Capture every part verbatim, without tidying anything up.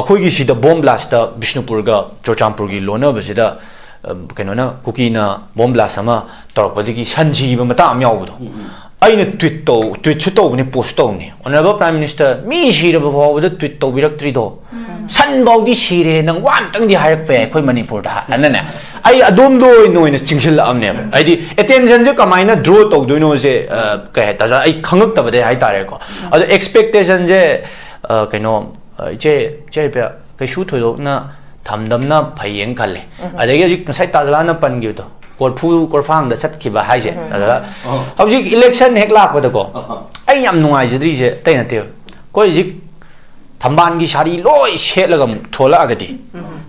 ꯑꯩꯈꯣꯏꯒꯤ ꯁꯤꯗ ꯕꯣꯝ ꯕ꯭ꯂꯥꯁꯇ ꯕꯤꯁꯅꯨꯄꯨꯔꯒ ꯆꯨꯔꯆꯥꯟꯄꯨꯔꯒꯤ ꯂꯣꯟꯅꯕꯁꯤꯗ, ꯑ, ꯀꯩꯅꯣꯅ, ꯀꯨꯀꯤꯅ ꯕꯣꯝ ꯕ꯭ꯂꯥꯁ ꯑꯃ ꯇꯧꯔꯛꯄꯗꯒꯤ ꯁꯟ ꯁꯤꯈꯤꯕ ꯃꯇꯥꯡ ꯑꯃ ꯌꯥꯎꯕꯗꯣ, ꯑꯩꯅ ꯇ꯭ꯋꯤꯠ ꯇꯧ ꯇ꯭ꯋꯤꯠꯁꯨ ꯇꯧꯕꯅꯤ, ꯄꯣꯁ ꯇꯧꯕꯅꯤ, "Honourable Prime Minister, ꯃꯤ ꯁꯤꯔꯕ ꯐꯥꯎꯕꯗ ꯇ꯭ꯋꯤꯠ ꯇꯧꯕꯤꯔꯛꯇ꯭ꯔꯤꯗꯣ, ꯁꯟ ꯐꯥꯎꯗꯤ ꯁꯤꯔꯦ, ꯅꯪ ꯋꯥ ꯑꯝꯇꯪꯗꯤ ꯍꯥꯏꯔꯛꯄ ꯌꯥꯏ ꯑꯩꯈꯣꯏ ꯃꯅꯤꯄꯨꯔꯗ", ꯍꯥꯏꯅꯅꯦ꯫ ꯑꯩ ꯑꯗꯣꯝꯗ ꯑꯣꯏꯅ ꯑꯣꯏꯅ ꯆꯤꯡꯁꯤꯜꯂꯛꯑꯕꯅꯦꯕ꯫ ꯍꯥꯏꯗꯤ ꯑꯦꯇꯦꯟꯁꯟꯁꯦ ꯀꯃꯥꯏꯅ ꯗ꯭ꯔꯣ ꯇꯧꯗꯣꯏꯅꯣꯁꯦ, ꯑ, ꯀꯩ ꯍꯥꯏ, ꯇꯥꯖꯥ, ꯑꯩ ꯈꯪꯉꯛꯇꯕꯗꯩ ꯍꯥꯏꯇꯥꯔꯦꯀꯣ꯫ ꯑꯗꯣ ꯑꯦꯛꯁꯄꯦꯛꯇꯦꯁꯟꯁꯦ, ꯑ, ꯀꯩꯅꯣ, ꯑ, ꯏꯆꯦ, ꯏꯆꯦ ꯏꯕꯦꯝ, ꯀꯩꯁꯨ ꯊꯣꯏꯗꯣꯛꯅ ꯊꯝꯗꯝꯅ ꯐꯩꯌꯦꯅ ꯈꯜꯂꯦ꯫ ꯑꯗꯒꯤ ꯍꯧꯖꯤꯛ ꯉꯁꯥꯏ ꯇꯥꯖꯂꯥꯅ ꯄꯟꯈꯤꯕꯗꯣ, ꯀꯣꯔꯐꯨ ꯀꯣꯔꯐꯥꯡꯗ ꯆꯠꯈꯤꯕ ꯍꯥꯏꯁꯦ, ꯇꯥꯖꯂꯥ꯫ ꯍꯧꯖꯤꯛ ꯏꯂꯦꯛꯁꯟ ꯍꯦꯛ ꯂꯥꯛꯄꯗꯀꯣ, ꯑꯩ ꯌꯥꯝ ꯅꯨꯡꯉꯥꯏꯖꯗ꯭ꯔꯤꯁꯦ ꯑꯇꯩ ꯅꯠꯇꯦꯕ꯫ ꯑꯩꯈꯣꯏ ꯍꯧꯖꯤꯛ ꯊꯝꯕꯥꯜꯒꯤ ꯁꯥꯔꯤ ꯂꯣꯏ ꯁꯦꯠꯂꯒ ꯑꯃꯨꯛ ꯊꯣꯛꯂꯛꯑꯒꯗꯤ,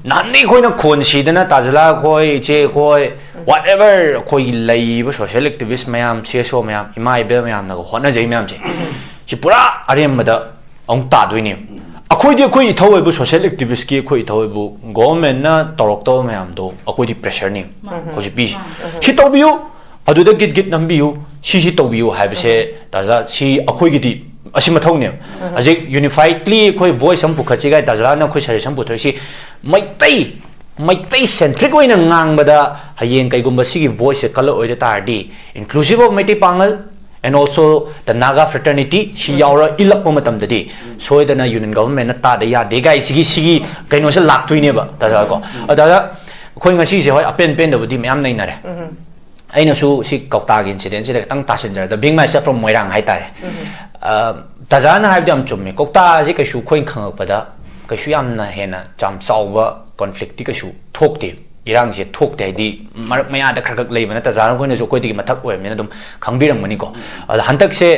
ꯅꯍꯥꯟꯗꯩ ꯑꯩꯈꯣꯏꯅ ꯈꯣꯟ ꯁꯤꯗꯅ ꯇꯥꯖꯂꯥ ꯈꯣꯏ, ꯏꯆꯦ ꯈꯣꯏ, whatever, ꯑꯩꯈꯣꯏꯒꯤ ꯂꯩꯔꯤꯕ ꯁꯣꯁꯤꯌꯦꯜ ꯑꯦꯛꯇꯤꯚꯤꯁ ꯃꯌꯥꯝ, ꯁꯤ ꯑꯦꯁ ꯑꯣ ꯃꯌꯥꯝ, ꯏꯃꯥ ꯏꯕꯦꯜ ꯃꯌꯥꯝꯅꯒ ꯍꯣꯠꯅꯖꯩ ꯃꯌꯥꯝꯁꯦ, ꯁꯤ ꯄꯨꯔꯥ ꯑꯔꯦꯝꯕꯗ ꯑꯃꯨꯛ ꯇꯥꯗꯣꯏꯅꯦꯕ꯫ ꯑꯩꯈꯣꯏꯗꯤ ꯑꯩꯈꯣꯏ ꯏꯊꯧ ꯑꯣꯏꯕ ꯁꯣꯁꯤꯌꯦꯜ ꯑꯦꯛꯇꯤꯚꯤꯁꯀꯤ ꯑꯩꯈꯣꯏ ꯏꯊꯧ ꯑꯣꯏꯕꯨ ꯒꯣꯚꯔꯟꯃꯦꯟꯠꯅ ꯇꯧꯔꯛꯇꯕ ꯃꯌꯥꯝꯗꯣ ꯑꯩꯈꯣꯏꯗꯤ ꯄ꯭ꯔꯦꯁꯔꯅꯤ ꯍꯧꯖꯤꯛ ꯄꯤꯁꯤ꯫ ꯁꯤ ꯇꯧꯕꯤꯌꯨ, ꯑꯗꯨꯗ ꯒꯤꯠ ꯒꯤꯠ ꯅꯝꯕꯤꯌꯨ, ꯁꯤꯁꯤ ꯇꯧꯕꯤꯌꯨ ꯍꯥꯏꯕꯁꯦ, ꯇꯥꯖꯥ, ꯁꯤ ꯑꯩꯈꯣꯏꯒꯤꯗꯤ ꯑꯁꯤ ꯃꯊꯧꯅꯦꯕ꯫ ꯍꯧꯖꯤꯛ ꯌꯨꯅꯤꯐꯥꯏꯗꯂꯤ ꯑꯩꯈꯣꯏ ꯚꯣꯏꯁ ꯑꯃ ꯄꯨꯈꯠꯁꯤ ꯀꯥꯏ ꯇꯥꯖꯥꯅ ꯑꯩꯈꯣꯏ ꯁꯖꯦꯁꯟ ꯄꯨꯊꯣꯛꯏꯁꯤ, ꯃꯩꯇꯩ, ꯃꯩꯇꯩ ꯁꯦꯟꯇ꯭ꯔꯤꯛ ꯑꯣꯏꯅ ꯉꯥꯡꯕꯗ ꯍꯌꯦꯡ ꯀꯩꯒꯨꯝꯕ ꯁꯤꯒꯤ ꯚꯣꯏꯁꯁꯦ ꯀꯜꯂꯛꯑꯣꯏꯗ ꯇꯥꯔꯗꯤ, inclusive of Meitei Pangal and also the Naga fraternity ꯁꯤ ꯌꯥꯎꯔ ꯏꯜꯂꯛꯄ ꯃꯇꯝꯗꯗꯤ ꯁꯣꯏꯗꯅ ꯌꯨꯅꯤꯌꯟ ꯒꯚꯔꯟꯃꯦꯟꯠꯅ ꯇꯥꯗ ꯌꯥꯗꯦ ꯀꯥꯏ ꯁꯤꯒꯤ, ꯁꯤꯒꯤ ꯀꯩꯅꯣꯁꯦ ꯂꯥꯛꯇꯣꯏꯅꯦꯕ, ꯇꯥꯖꯥ ꯀꯣ꯫ ꯑꯗ ꯑꯩꯈꯣꯏ ꯉꯁꯤꯁꯦ, ꯍꯣꯏ, ꯑꯄꯦꯟ ꯄꯦꯟꯗꯕꯨꯗꯤ ꯃꯌꯥꯝ ꯅꯩꯅꯔꯦ꯫ ꯑꯩꯅꯁꯨ ꯁꯤ ꯀꯧꯇꯥꯒꯤ ꯏꯟꯁꯤꯗꯦꯟꯁꯤꯗ ꯈꯤꯇꯪ ꯇꯥꯁꯤꯟꯖꯔꯦ꯫ The being myself from ꯃꯣꯏꯔꯥꯡ ꯍꯥꯏꯇꯥꯔꯦ꯫ ꯑ, ꯇꯥꯖꯥꯅ ꯍꯥꯏꯕꯗꯤ ꯌꯥꯝ ꯆꯨꯝꯃꯦ꯫ ꯀꯧꯇꯥꯁꯦ ꯀꯩꯁꯨ ꯑꯩꯈꯣꯏꯅ ꯈꯪꯉꯛꯄꯗ ꯀꯩꯁꯨ ꯌꯥꯝꯅ ꯍꯦꯟꯅ ꯌꯥꯝ ꯆꯥꯎꯕ ꯀꯣꯟꯐ꯭ꯂꯤꯛꯇꯤ ꯀꯩꯁꯨ ꯊꯣꯛꯇꯦ, ꯏꯔꯥꯡꯁꯦ ꯊꯣꯛꯇꯦ꯫ ꯍꯥꯏꯗꯤ ꯃꯔꯛ ꯃꯌꯥꯗ ꯈꯔ ꯈꯛ ꯂꯩꯕꯅ ꯇꯥꯖꯥꯅ ꯑꯩꯈꯣꯏꯅꯁꯨ ꯑꯩꯈꯣꯏꯗꯒꯤ ꯃꯊꯛ ꯑꯣꯏꯔꯕꯅꯤꯅ ꯑꯗꯨꯝ ꯈꯪꯕꯤꯔꯝꯒꯅꯤꯀꯣ꯫ ꯑꯗ ꯍꯟꯗꯛꯁꯦ,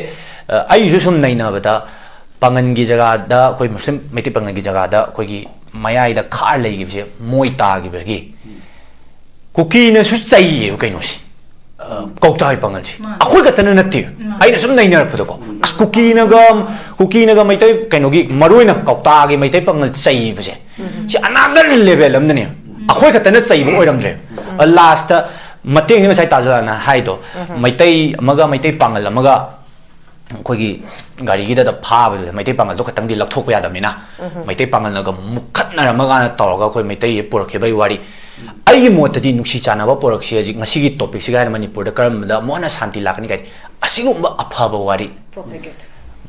ꯑ, ꯑꯩꯁꯨ ꯁꯨꯝ ꯅꯩꯅꯕꯗ ꯄꯥꯉꯟꯒꯤ ꯖꯒꯥꯗ, ꯑꯩꯈꯣꯏ ꯃꯨꯁꯂꯤꯝ ꯃꯩꯇꯩ ꯄꯥꯉꯟꯒꯤ ꯖꯒꯥꯗ ꯑꯩꯈꯣꯏꯒꯤ ꯃꯌꯥꯏꯗ ꯈꯥꯔ ꯂꯩꯈꯤꯕꯁꯦ ꯃꯣꯏ ꯇꯥꯈꯤꯕꯒꯤ ꯀꯨꯀꯤꯅꯁꯨ ꯆꯩꯌꯦꯕ ꯀꯩꯅꯣꯁꯦ, ꯑ, ꯀꯧꯇꯥꯒꯤ ꯄꯥꯉꯜꯁꯦ꯫ ꯃꯥꯅꯦ꯫ ꯑꯩꯈꯣꯏ ꯈꯛꯇꯅ ꯅꯠꯇꯦꯕ꯫ ꯃꯥꯅꯦ꯫ ꯑꯩꯅ ꯁꯨꯝ ꯅꯩꯅꯔꯛꯄꯗꯀꯣ, ꯑꯁ, ꯀꯨꯀꯤꯅꯒ, ꯀꯨꯀꯤꯅꯒ ꯃꯩꯇꯩ ꯀꯩꯅꯣꯒꯤ, ꯃꯔꯨꯑꯣꯏꯅ ꯀꯧꯇꯥꯒꯤ ꯃꯩꯇꯩ ꯄꯥꯉꯜ ꯆꯩꯕꯁꯦ, ꯁꯤ another level ꯑꯃꯗꯅꯦꯕ꯫ ꯑꯩꯈꯣꯏ ꯈꯛꯇꯅ ꯆꯩꯕ ꯑꯣꯏꯔꯝꯗ꯭ꯔꯦꯕ꯫ ꯂꯥꯁꯇ ꯃꯇꯦꯡꯁꯦ ꯉꯁꯥꯏ ꯇꯥꯖꯂꯥꯅ ꯍꯥꯏꯗꯣ, ꯃꯩꯇꯩ ꯑꯃꯒ ꯃꯩꯇꯩ ꯄꯥꯉꯜ ꯑꯃꯒ ꯑꯩꯈꯣꯏꯒꯤ ꯒꯥꯔꯤꯒꯤꯗ ꯐꯥꯕꯗꯨꯗ ꯃꯩꯇꯩ ꯄꯥꯉꯜꯗꯣ ꯈꯛꯇꯪꯗꯤ ꯂꯧꯊꯣꯛꯄ ꯌꯥꯗꯕꯅꯤꯅ, ꯃꯩꯇꯩ ꯄꯥꯉꯜꯅꯒ ꯃꯨꯛꯈꯠꯅꯔꯝꯃꯒꯅ ꯇꯧꯔꯒ ꯑꯩꯈꯣꯏ ꯃꯩꯇꯩ ꯄꯨꯔꯛꯈꯤꯕꯒꯤ ꯋꯥꯔꯤ꯫ ꯑꯩꯒꯤ ꯃꯣꯠꯇꯗꯤ ꯅꯨꯡꯁꯤ ꯆꯥꯟꯅꯕ ꯄꯣꯔꯛꯁꯤ ꯍꯧꯖꯤꯛ ꯉꯁꯤꯒꯤ ꯇꯣꯄꯤꯛꯁꯤꯒ ꯍꯥꯏꯔ ꯃꯅꯤꯄꯨꯔꯗ ꯀꯔꯝꯕꯗ ꯑꯃꯨꯛ ꯍꯟꯅ ꯁꯥꯟꯇꯤ ꯂꯥꯛꯀꯅꯤ ꯀꯥꯏ, ꯑꯁꯤꯒꯨꯝꯕ ꯑꯐꯕ ꯋꯥꯔꯤ꯫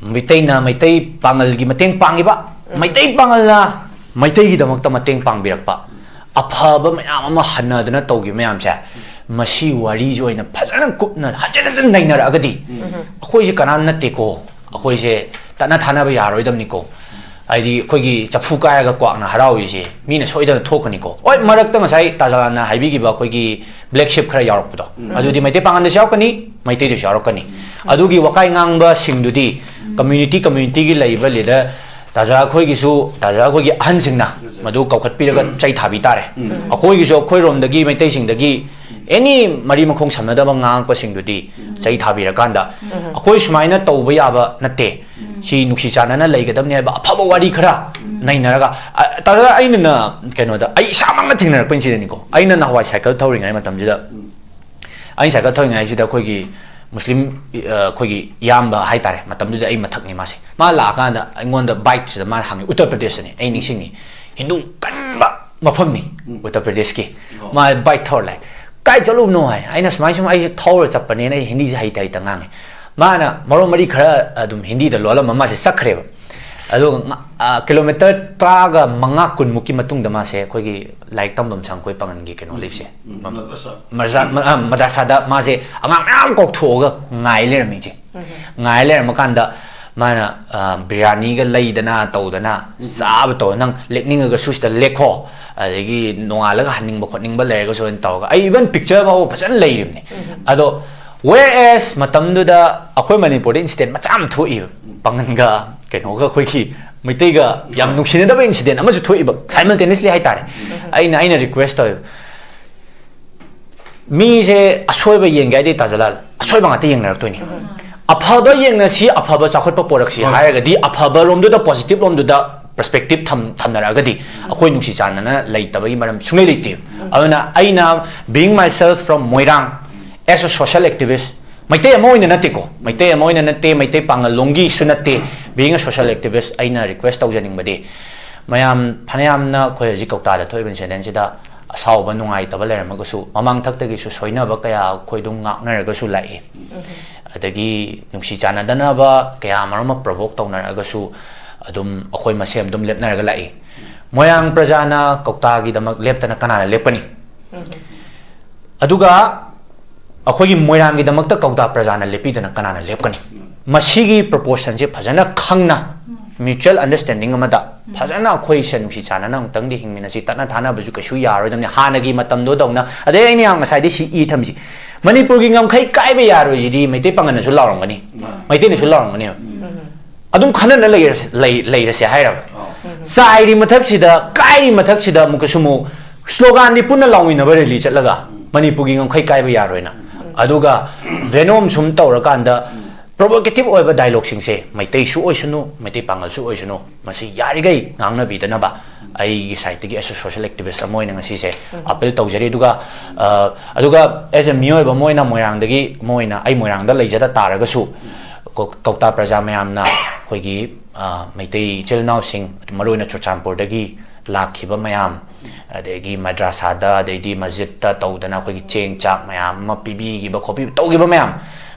ꯃꯩꯇꯩꯅ ꯃꯩꯇꯩ ꯄꯥꯉꯜꯒꯤ ꯃꯇꯦꯡ ꯄꯥꯡꯉꯤꯕ, ꯃꯩꯇꯩ ꯄꯥꯉꯜꯅ ꯃꯩꯇꯩꯒꯤꯗꯃꯛꯇ ꯃꯇꯦꯡ ꯄꯥꯡꯕꯤꯔꯛꯄ, ꯑꯐꯕ ꯃꯌꯥꯝ ꯑꯃ ꯍꯟꯅꯗꯅ ꯇꯧꯈꯤꯕ ꯃꯌꯥꯝꯁꯦ, ꯃꯁꯤ ꯋꯥꯔꯤꯁꯦ ꯑꯣꯏꯅ ꯐꯖꯅ ꯀꯨꯞꯅ ꯍꯟꯖꯤꯟ ꯍꯟꯖꯤꯟ ꯅꯩꯅꯔꯛꯑꯒꯗꯤ, ꯑꯩꯈꯣꯏꯁꯦ ꯀꯅꯥꯝ ꯅꯠꯇꯦꯀꯣ, ꯑꯩꯈꯣꯏꯁꯦ ꯇꯠꯅ ꯊꯥꯅꯕ ꯌꯥꯔꯣꯏꯗꯕꯅꯤꯀꯣ, ꯍꯥꯏꯗꯤ ꯑꯩꯈꯣꯏꯒꯤ ꯆꯐꯨ ꯀꯥꯏꯔꯒ ꯀ꯭ꯋꯥꯛꯅ ꯍꯔꯥꯎꯔꯤꯁꯦ ꯃꯤꯅ ꯁꯣꯏꯗꯅ ꯊꯣꯛꯀꯅꯤꯀꯣ꯫ ꯍꯣꯏ, ꯃꯔꯛꯇ ꯉꯁꯥꯏ ꯇꯥꯖꯥꯅ ꯍꯥꯏꯕꯤꯈꯤꯕ ꯑꯩꯈꯣꯏꯒꯤ ꯕ꯭ꯂꯦꯛ ꯁꯤꯞ ꯈꯔ ꯌꯥꯎꯔꯛꯄꯗꯣ, ꯑꯗꯨꯗꯤ ꯃꯩꯇꯩ ꯄꯥꯉꯟꯗꯁꯨ ꯌꯥꯎꯔꯛꯀꯅꯤ, ꯃꯩꯇꯩꯗꯁꯨ ꯌꯥꯎꯔꯛꯀꯅꯤ꯫ ꯑꯗꯨꯒꯤ ꯋꯥꯀꯥꯏ ꯉꯥꯡꯕꯁꯤꯡꯗꯨꯗꯤ ꯀꯝꯃ꯭ꯌꯨꯅꯤꯇꯤ ꯀꯝꯃ꯭ꯌꯨꯅꯤꯇꯤꯒꯤ ꯂꯩꯕ ꯂꯤꯗꯔ, ꯇꯥꯖꯥ ꯑꯩꯈꯣꯏꯒꯤꯁꯨ, ꯇꯥꯖꯥ ꯑꯩꯈꯣꯏꯒꯤ ꯑꯍꯟꯁꯤꯡꯅ ꯃꯗꯨ ꯀꯧꯈꯠꯄꯤꯔꯒ ꯆꯩ ꯊꯥꯕꯤ ꯇꯥꯔꯦ꯫ ꯑꯩꯈꯣꯏꯒꯤꯁꯨ ꯑꯩꯈꯣꯏꯔꯣꯝꯗꯒꯤ ꯃꯩꯇꯩꯁꯤꯡꯗꯒꯤ ꯑꯦꯅꯤ ꯃꯔꯤ ꯃꯈꯣꯡ ꯁꯝꯅꯗꯕ ꯉꯥꯡꯉꯛꯄꯁꯤꯡꯗꯨꯗꯤ ꯆꯩ ꯊꯥꯕꯤꯔꯀꯥꯟꯗ, ꯑꯩꯈꯣꯏ ꯁꯨꯃꯥꯏꯅ ꯇꯧꯕ ꯌꯥꯕ ꯅꯠꯇꯦ, ꯁꯤ ꯅꯨꯡꯁꯤ ꯆꯥꯟꯅꯅ ꯂꯩꯒꯗꯕꯅꯤ ꯍꯥꯏꯕ ꯑꯐꯕ ꯋꯥꯔꯤ ꯈꯔ ꯅꯩꯅꯔꯒ, ꯑ, ꯇꯥꯖꯥ, ꯑꯩꯅ ꯅ-, ꯀꯩꯅꯣꯗ ꯑꯩ ꯏꯁꯥꯃꯛꯅ ꯊꯦꯡꯅꯔꯛꯄ ꯏꯟꯁꯤꯗꯦꯟꯅꯤꯀꯣ꯫ ꯑꯩꯅ ꯅꯍꯥꯟꯋꯥꯏ ꯁꯥꯏꯀꯜ ꯊꯧꯔꯤꯉꯩ ꯃꯇꯝꯁꯤꯗ, ꯑꯩꯅ ꯁꯥꯏꯀꯜ ꯊꯧꯔꯤꯉꯩꯁꯤꯗ ꯑꯩꯈꯣꯏꯒꯤ ꯃꯨꯁꯂꯤꯝ, ꯑ, ꯑꯩꯈꯣꯏꯒꯤ ꯏꯌꯥꯝꯕ ꯍꯥꯏꯇꯥꯔꯦ, ꯃꯇꯝꯗꯨꯗ ꯑꯩ ꯃꯊꯛꯅꯤ ꯃꯥꯁꯦ꯫ ꯃꯥ ꯂꯥꯛꯑꯀꯥꯟꯗ ꯑꯩꯉꯣꯟꯗ ꯕꯥꯏꯛꯁꯤꯗ ꯃꯥꯅ ꯍꯪꯉꯤ, ꯎꯠꯇꯔ ꯄ꯭ꯔꯗꯦꯁꯇꯅꯤ, ꯑꯩ ꯅꯤꯡꯁꯤꯡꯉꯤ, ꯍꯤꯟꯗꯨ ꯀꯟꯕ ꯃꯐꯝꯅꯤ ꯎꯇꯔ ꯄ꯭ꯔꯗꯦꯁꯀꯤ꯫ ꯃꯥ ꯕꯥꯏꯛ ꯊꯧꯔ ꯂꯥꯛꯑꯦ꯫ "ꯀꯥꯏ ꯆꯠꯂꯨꯕꯅꯣ?" ꯍꯥꯏ꯫ ꯑꯩꯅ ꯁꯨꯃꯥꯏ ꯁꯨꯝ ꯑꯩꯁꯦ ꯊꯧꯔ ꯆꯠꯄꯅꯦꯅ ꯑꯩ ꯍꯤꯟꯗꯤꯁꯦ ꯍꯩꯇ ꯍꯩꯇ ꯉꯥꯡꯉꯦ꯫ ꯃꯥꯅ ꯃꯔꯣꯟ ꯃꯔꯤ ꯈꯔ ꯑꯗꯨꯝ ꯍꯤꯟꯗꯤꯗ ꯂꯣꯜꯂꯝꯃ ꯃꯥꯁꯦ ꯆꯠꯈ꯭ꯔꯦꯕ꯫ ꯑꯗꯨꯒ ꯉ-, ꯑ, ꯀꯤꯂꯣꯃꯤꯇꯔ ꯇꯔꯥꯒ ꯃꯉꯥ, ꯀꯨꯟꯃꯨꯛꯀꯤ ꯃꯇꯨꯡꯗ ꯃꯥꯁꯦ ꯑꯩꯈꯣꯏꯒꯤ ꯂꯥꯏꯔꯤꯛ ꯇꯝꯐꯝ ꯁꯪ ꯑꯩꯈꯣꯏ ꯄꯥꯉꯟꯒꯤ ꯀꯩꯅꯣ ꯂꯩꯕꯁꯦ, ꯃ-, ꯃꯗ꯭ꯔꯁꯥ꯫ ꯃꯗ꯭ꯔꯁꯥ-, ꯃ-, ꯑ, ꯃꯗ꯭ꯔꯁꯥꯗ ꯃꯥꯁꯦ ꯑꯉꯥꯡ ꯃꯌꯥꯝ ꯀꯧꯊꯣꯛꯑꯒ ꯉꯥꯏ ꯂꯩꯔꯝꯃꯤ ꯏꯆꯦ꯫ ꯉꯥꯏ ꯂꯩꯔꯝꯃꯀꯥꯟꯗ ꯃꯥꯅ, ꯑ, ꯕꯤꯔꯌꯥꯅꯤꯒ ꯂꯩꯗꯅ ꯇꯧꯗꯅ ꯆꯥꯕ ꯇꯧꯗꯅ, "ꯅꯪ ꯂꯦꯛꯅꯤꯡꯉꯒꯁꯨ ꯁꯤꯗ ꯂꯦꯛꯈꯣ, ꯑꯗꯒꯤ ꯅꯣꯡꯉꯥꯜꯂꯒ ꯍꯟꯅꯤꯡꯕ ꯈꯣꯠꯅꯤꯡꯕ ꯂꯩꯔꯒꯁꯨ" ꯑꯣꯏꯅ ꯇꯧꯔꯒ, ꯑꯩ ꯏꯚꯟ ꯄꯤꯛꯆꯔ ꯐꯥꯎꯕ ꯐꯖꯅ ꯂꯩꯔꯤꯕꯅꯤ꯫ ꯑꯗꯣ whereas ꯃꯇꯝꯗꯨꯗ ꯑꯩꯈꯣꯏ ꯃꯅꯤꯄꯨꯔꯗ ꯏꯟꯁꯤꯗꯦꯟ ꯃꯆꯥ ꯑꯃ ꯊꯣꯛꯏꯕ, ꯄꯥꯉꯟꯒ ꯀꯩꯅꯣꯒ ꯑꯩꯈꯣꯏꯒꯤ ꯃꯩꯇꯩꯒ ꯌꯥꯝ ꯅꯨꯡꯁꯤꯅꯗꯕ ꯏꯟꯁꯤꯗꯦꯟ ꯑꯃꯁꯨ ꯊꯣꯛꯏꯕ, simultaneously ꯍꯥꯏꯇꯥꯔꯦ꯫ ꯑꯩꯅ, ꯑꯩꯅ ꯔꯤꯀ꯭ꯋꯦꯁ ꯇꯧꯋꯦꯕ, ꯃꯤꯁꯦ ꯑꯁꯣꯏꯕ ꯌꯦꯡꯒꯦ ꯍꯥꯏꯗꯤ ꯇꯥꯖꯂꯥꯜ, ꯑꯁꯣꯏꯕ ꯉꯥꯛꯇ ꯌꯦꯡꯅꯔꯛꯇꯣꯏꯅꯤ꯫ ꯑꯐꯕ ꯌꯦꯡꯅꯁꯤ, ꯑꯐꯕ ꯆꯥꯎꯈꯠꯄ ꯄꯣꯔꯛꯁꯤ ꯍꯣꯏ꯫ ꯍꯥꯏꯔꯒꯗꯤ ꯑꯐꯕ ꯔꯣꯝꯗꯨꯗ, ꯄꯣꯖꯤꯇꯤꯚ ꯂꯣꯝꯗꯨꯗ ꯄꯔꯁꯄꯦꯛꯇꯤꯚ ꯊꯝ-, ꯊꯝꯅꯔꯛꯑꯒꯗꯤ ꯑꯩꯈꯣꯏ ꯅꯨꯡꯁꯤ ꯆꯥꯟꯅꯅ ꯂꯩꯇꯕꯒꯤ ꯃꯔꯝ ꯁꯨꯡꯂꯩ ꯂꯩꯇꯦ꯫ ꯑꯗꯨꯅ ꯑꯩꯅ, being myself from Moirang, as a social activist, Meitei ꯑꯃ ꯑꯣꯏꯅ ꯅꯠꯇꯦꯀꯣ, ꯃꯩꯇꯩ ꯑꯃ ꯑꯣꯏꯅ ꯅꯠꯇꯦ, ꯃꯩꯇꯩ ꯄꯥꯉꯜꯂꯣꯝꯒꯤꯁꯨ ꯅꯠꯇꯦ꯫ Being a social activist, ꯑꯩꯅ request ꯇꯧꯖꯅꯤꯡꯕꯗꯤ, ꯃꯌꯥꯝ ꯐꯅꯌꯥꯝꯅ ꯑꯩꯈꯣꯏ ꯍꯧꯖꯤꯛ ꯀꯧꯇꯥꯗ ꯊꯣꯛꯏꯕ incidentꯁꯤꯗ ꯑꯁꯥꯎꯕ, ꯅꯨꯡꯉꯥꯏꯇꯕ ꯂꯩꯔꯝꯃꯒꯁꯨ, ꯃꯃꯥꯡꯊꯛꯇꯒꯤꯁꯨ ꯁꯣꯏꯅꯕ ꯀꯌꯥ ꯑꯩꯈꯣꯏ ꯑꯗꯨꯝ ꯉꯥꯛꯅꯔꯒꯁꯨ ꯂꯥꯛꯏ꯫ ꯑꯗꯒꯤ ꯅꯨꯡꯁꯤ ꯆꯥꯟꯅꯗꯅꯕ ꯀꯌꯥ ꯑꯃꯔꯣꯝ ꯑꯃ provoke ꯇꯧꯅꯔꯒꯁꯨ ꯑꯗꯨꯝ ꯑꯩꯈꯣꯏ ꯃꯁꯦꯟ ꯑꯗꯨꯝ ꯂꯦꯞꯅꯔꯒ ꯂꯥꯛꯏ꯫ ꯃꯣꯏꯔꯥꯡ ꯄ꯭ꯔꯖꯥꯅ ꯀꯧꯇꯥꯒꯤꯗꯃꯛ ꯂꯦꯞꯇꯅ ꯀꯅꯥꯅ ꯂꯦꯞꯀꯅꯤ? ꯑꯗꯨꯒ ꯑꯩꯈꯣꯏꯒꯤ ꯃꯣꯏꯔꯥꯡꯒꯤꯗꯃꯛꯇ ꯀꯧꯇꯥ ꯄ꯭ꯔꯖꯥꯅ ꯂꯦꯞꯄꯤꯗꯅ ꯀꯅꯥꯅ ꯂꯦꯞꯀꯅꯤ? ꯃꯁꯤꯒꯤ proportionꯁꯦ ꯐꯖꯅ ꯈꯪꯅ, mutual understanding ꯑꯃꯗ ꯐꯖꯅ ꯑꯩꯈꯣꯏꯁꯦ ꯅꯨꯡꯁꯤ ꯆꯥꯟꯅꯅ ꯑꯃꯨꯛꯇꯪꯗꯤ ꯍꯤꯡꯃꯤꯟꯅꯁꯤ꯫ ꯇꯠꯅ ꯊꯥꯅꯕꯁꯨ ꯀꯩꯁꯨ ꯌꯥꯔꯣꯏꯗꯕꯅꯤ, ꯍꯥꯟꯅꯒꯤ ꯃꯇꯝꯗꯣ ꯗꯧꯅ꯫ ꯑꯗꯩ ꯑꯩꯅ ꯌꯥꯝ ꯉꯁꯥꯏꯗꯩ ꯁꯤ ꯏ ꯊꯝꯃꯤꯁꯤ, ꯃꯅꯤꯄꯨꯔꯒꯤ ꯉꯝꯈꯩ ꯀꯥꯏꯕ ꯌꯥꯔꯣꯏꯁꯤꯗꯤ ꯃꯩꯇꯩ ꯄꯥꯉꯜꯅꯁꯨ ꯂꯥꯎꯔꯝꯒꯅꯤ, ꯃꯩꯇꯩꯅꯁꯨ ꯂꯥꯎꯔꯝꯒꯅꯦꯕ꯫ ꯑꯗꯨꯝ ꯈꯟꯅꯅ ꯂꯩꯔꯁ-, ꯂꯩ-, ꯂꯩꯔꯁꯦ ꯍꯥꯏꯔꯕ? ꯆꯥꯏꯔꯤ ꯃꯊꯛꯁꯤꯗ, ꯀꯥꯏꯔꯤ ꯃꯊꯛꯁꯤꯗ ꯑꯃꯨꯛꯀꯁꯨ ꯑꯃꯨꯛ sloganꯗꯤ ꯄꯨꯟꯅ ꯂꯥꯎꯃꯤꯟꯅꯕ rally ꯆꯠꯂꯒ ꯃꯅꯤꯄꯨꯔꯒꯤ ꯉꯝꯈꯩ ꯀꯥꯏꯕ ꯌꯥꯔꯣꯏꯅ꯫ ꯑꯗꯨꯒ Venom ꯁꯨꯝ ꯇꯧꯔꯀꯥꯟꯗ provocative ꯑꯣꯏꯕ dialogueꯁꯤꯡꯁꯦ ꯃꯩꯇꯩꯁꯨ ꯑꯣꯏꯁꯅꯨ, ꯃꯩꯇꯩ ꯄꯥꯉꯜꯁꯨ ꯑꯣꯏꯁꯅꯨ, ꯃꯁꯤ ꯌꯥꯔꯤꯈꯩ ꯉꯥꯡꯅꯕꯤꯗꯅꯕ ꯑꯩꯒꯤ sideꯇꯒꯤ as a social activist ꯑꯃ ꯑꯣꯏꯅ ꯉꯁꯤꯁꯦ appeal ꯇꯧꯖꯔꯤ꯫ ꯑꯗꯨꯒ, ꯑ, ꯑꯗꯨꯒ as a ꯃꯤꯑꯣꯏꯕ ꯑꯃ ꯑꯣꯏꯅ ꯃꯣꯏꯔꯥꯡꯗꯒꯤ ꯑꯃ ꯑꯣꯏꯅ ꯑꯩ ꯃꯣꯏꯔꯥꯡꯗ ꯂꯩꯖꯗ ꯇꯥꯔꯒꯁꯨ ꯀꯧ-, ꯀꯧꯇꯥ ꯄ꯭ꯔꯖꯥ ꯃꯌꯥꯝꯅ ꯑꯩꯈꯣꯏꯒꯤ, ꯑ, ꯃꯩꯇꯩ ꯏꯆꯤꯜ ꯏꯅꯥꯎꯁꯤꯡ, ꯃꯔꯨꯑꯣꯏꯅ ꯆꯨꯔꯆꯥꯟꯄꯨꯔꯗꯒꯤ ꯂꯥꯛꯈꯤꯕ ꯃꯌꯥꯝ, ꯑꯗꯒꯤ ꯃꯗ꯭ꯔꯥꯁꯥꯗ, ꯑꯗꯩꯗꯤ ꯃꯁꯖꯤꯠꯇ ꯇꯧꯗꯅ ꯑꯩꯈꯣꯏꯒꯤ ꯆꯦꯡ ꯆꯥꯛ ꯃꯌꯥꯝ ꯑꯃ ꯄꯤꯕꯤꯈꯤꯕ ꯈꯣꯠꯄꯤꯕ ꯇꯧꯈꯤꯕ ꯃꯌꯥꯝ,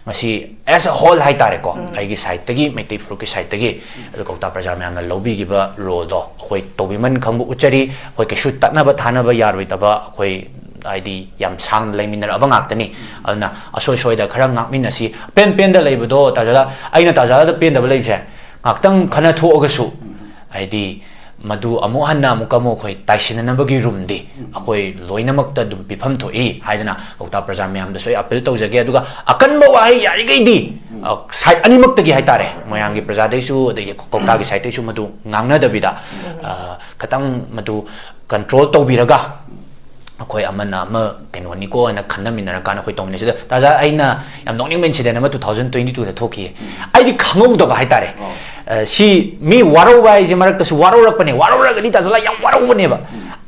ꯃꯁꯤ as a whole ꯍꯥꯏꯇꯥꯔꯦꯀꯣ, ꯑꯩꯒꯤ sideꯇꯒꯤ, ꯃꯩꯇꯩ ꯐꯨꯔꯨꯞꯀꯤ sideꯇꯒꯤ, ꯑꯗꯨ ꯀꯧꯇꯥ ꯄ꯭ꯔꯖꯥ ꯃꯌꯥꯝꯅ ꯂꯧꯕꯤꯈꯤꯕ roleꯗꯣ ꯑꯩꯈꯣꯏ ꯇꯧꯕꯤꯃꯟ ꯈꯪꯕ ꯎꯠꯆꯔꯤ꯫ ꯑꯩꯈꯣꯏ ꯀꯩꯁꯨ ꯇꯠꯅꯕ ꯊꯥꯅꯕ ꯌꯥꯔꯣꯏꯗꯕ, ꯑꯩꯈꯣꯏ ꯍꯥꯏꯗꯤ ꯌꯥꯝ ꯁꯥꯡꯅ ꯂꯩꯃꯤꯟꯅꯔꯛꯑꯕ ꯉꯥꯛꯇꯅꯤ꯫ ꯑꯗꯨꯅ ꯑꯁꯣꯏ ꯁꯣꯏꯗ ꯈꯔ ꯉꯥꯛꯃꯤꯟꯅꯁꯤ꯫ ꯑꯄꯦꯟ ꯄꯦꯟꯗ ꯂꯩꯕꯗꯣ ꯇꯥꯖꯥꯂꯥ, ꯑꯩꯅ ꯇꯥꯖꯥꯂꯥꯗ ꯄꯦꯟꯗꯕ ꯂꯩꯕꯁꯦ, ꯉꯥꯛꯇꯪ ꯈꯟꯅ ꯊꯣꯛꯑꯒꯁꯨ, ꯍꯥꯏꯗꯤ ꯃꯗꯨ ꯑꯃꯨꯛ ꯍꯟꯅ ꯑꯃꯨꯛꯀ ꯑꯃꯨꯛ ꯑꯩꯈꯣꯏ ꯇꯥꯏꯁꯤꯟꯅꯅꯕꯒꯤ roomꯗꯤ ꯑꯩꯈꯣꯏ ꯂꯣꯏꯅꯃꯛꯇ ꯑꯗꯨꯝ ꯄꯤꯐꯝ ꯊꯣꯛꯏ ꯍꯥꯏꯗꯅ ꯀꯧꯇꯥ ꯄ꯭ꯔꯖꯥ ꯃꯌꯥꯝꯗꯁꯨ ꯑꯩ appeal ꯇꯧꯖꯒꯦ꯫ ꯑꯗꯨꯒ ꯑꯀꯟꯕ ꯋꯥꯍꯩ ꯌꯥꯔꯤꯈꯩꯗꯤ, ꯑ, side ꯑꯅꯤꯃꯛꯇꯒꯤ ꯍꯥꯏꯇꯥꯔꯦ, ꯃꯣꯏꯔꯥꯡꯒꯤ ꯄ꯭ꯔꯖꯥꯗꯩꯁꯨ ꯑꯗꯒꯤ ꯀꯧꯇꯥꯒꯤ sideꯇꯩꯁꯨ ꯃꯗꯨ ꯉꯥꯡꯅꯗꯕꯤꯗ, ꯑ, ꯈꯤꯇꯪ ꯃꯗꯨ control ꯇꯧꯕꯤꯔꯒ ꯑꯩꯈꯣꯏ ꯑꯃꯅ ꯑꯃ ꯀꯩꯅꯣꯅꯤꯀꯣ ꯍꯥꯏꯅ ꯈꯟꯅꯃꯤꯟꯅꯔꯀꯥꯟꯗ ꯑꯩꯈꯣꯏ ꯇꯧꯃꯤꯟꯅꯩ꯫ ꯁꯤꯗ ꯇꯥꯖꯥ, ꯑꯩꯅ ꯌꯥꯝ ꯅꯣꯛꯅꯤꯡꯕ incident ꯑꯃ two thousand twenty twoꯗ ꯊꯣꯛꯈꯤꯌꯦ꯫ ꯑꯩꯗꯤ ꯈꯪꯍꯧꯗꯕ ꯍꯥꯏꯇꯥꯔꯦ꯫ ꯑ, ꯁꯤ ꯃꯤ ꯋꯥꯔꯧꯕ ꯍꯥꯏꯁꯦ ꯃꯔꯛꯇꯁꯨ ꯋꯥꯔꯧꯔꯛꯄꯅꯦ, ꯋꯥꯔꯧꯔꯒꯗꯤ ꯇꯥꯖꯥꯂꯥ ꯌꯥꯝ ꯋꯥꯔꯧꯕꯅꯦꯕ꯫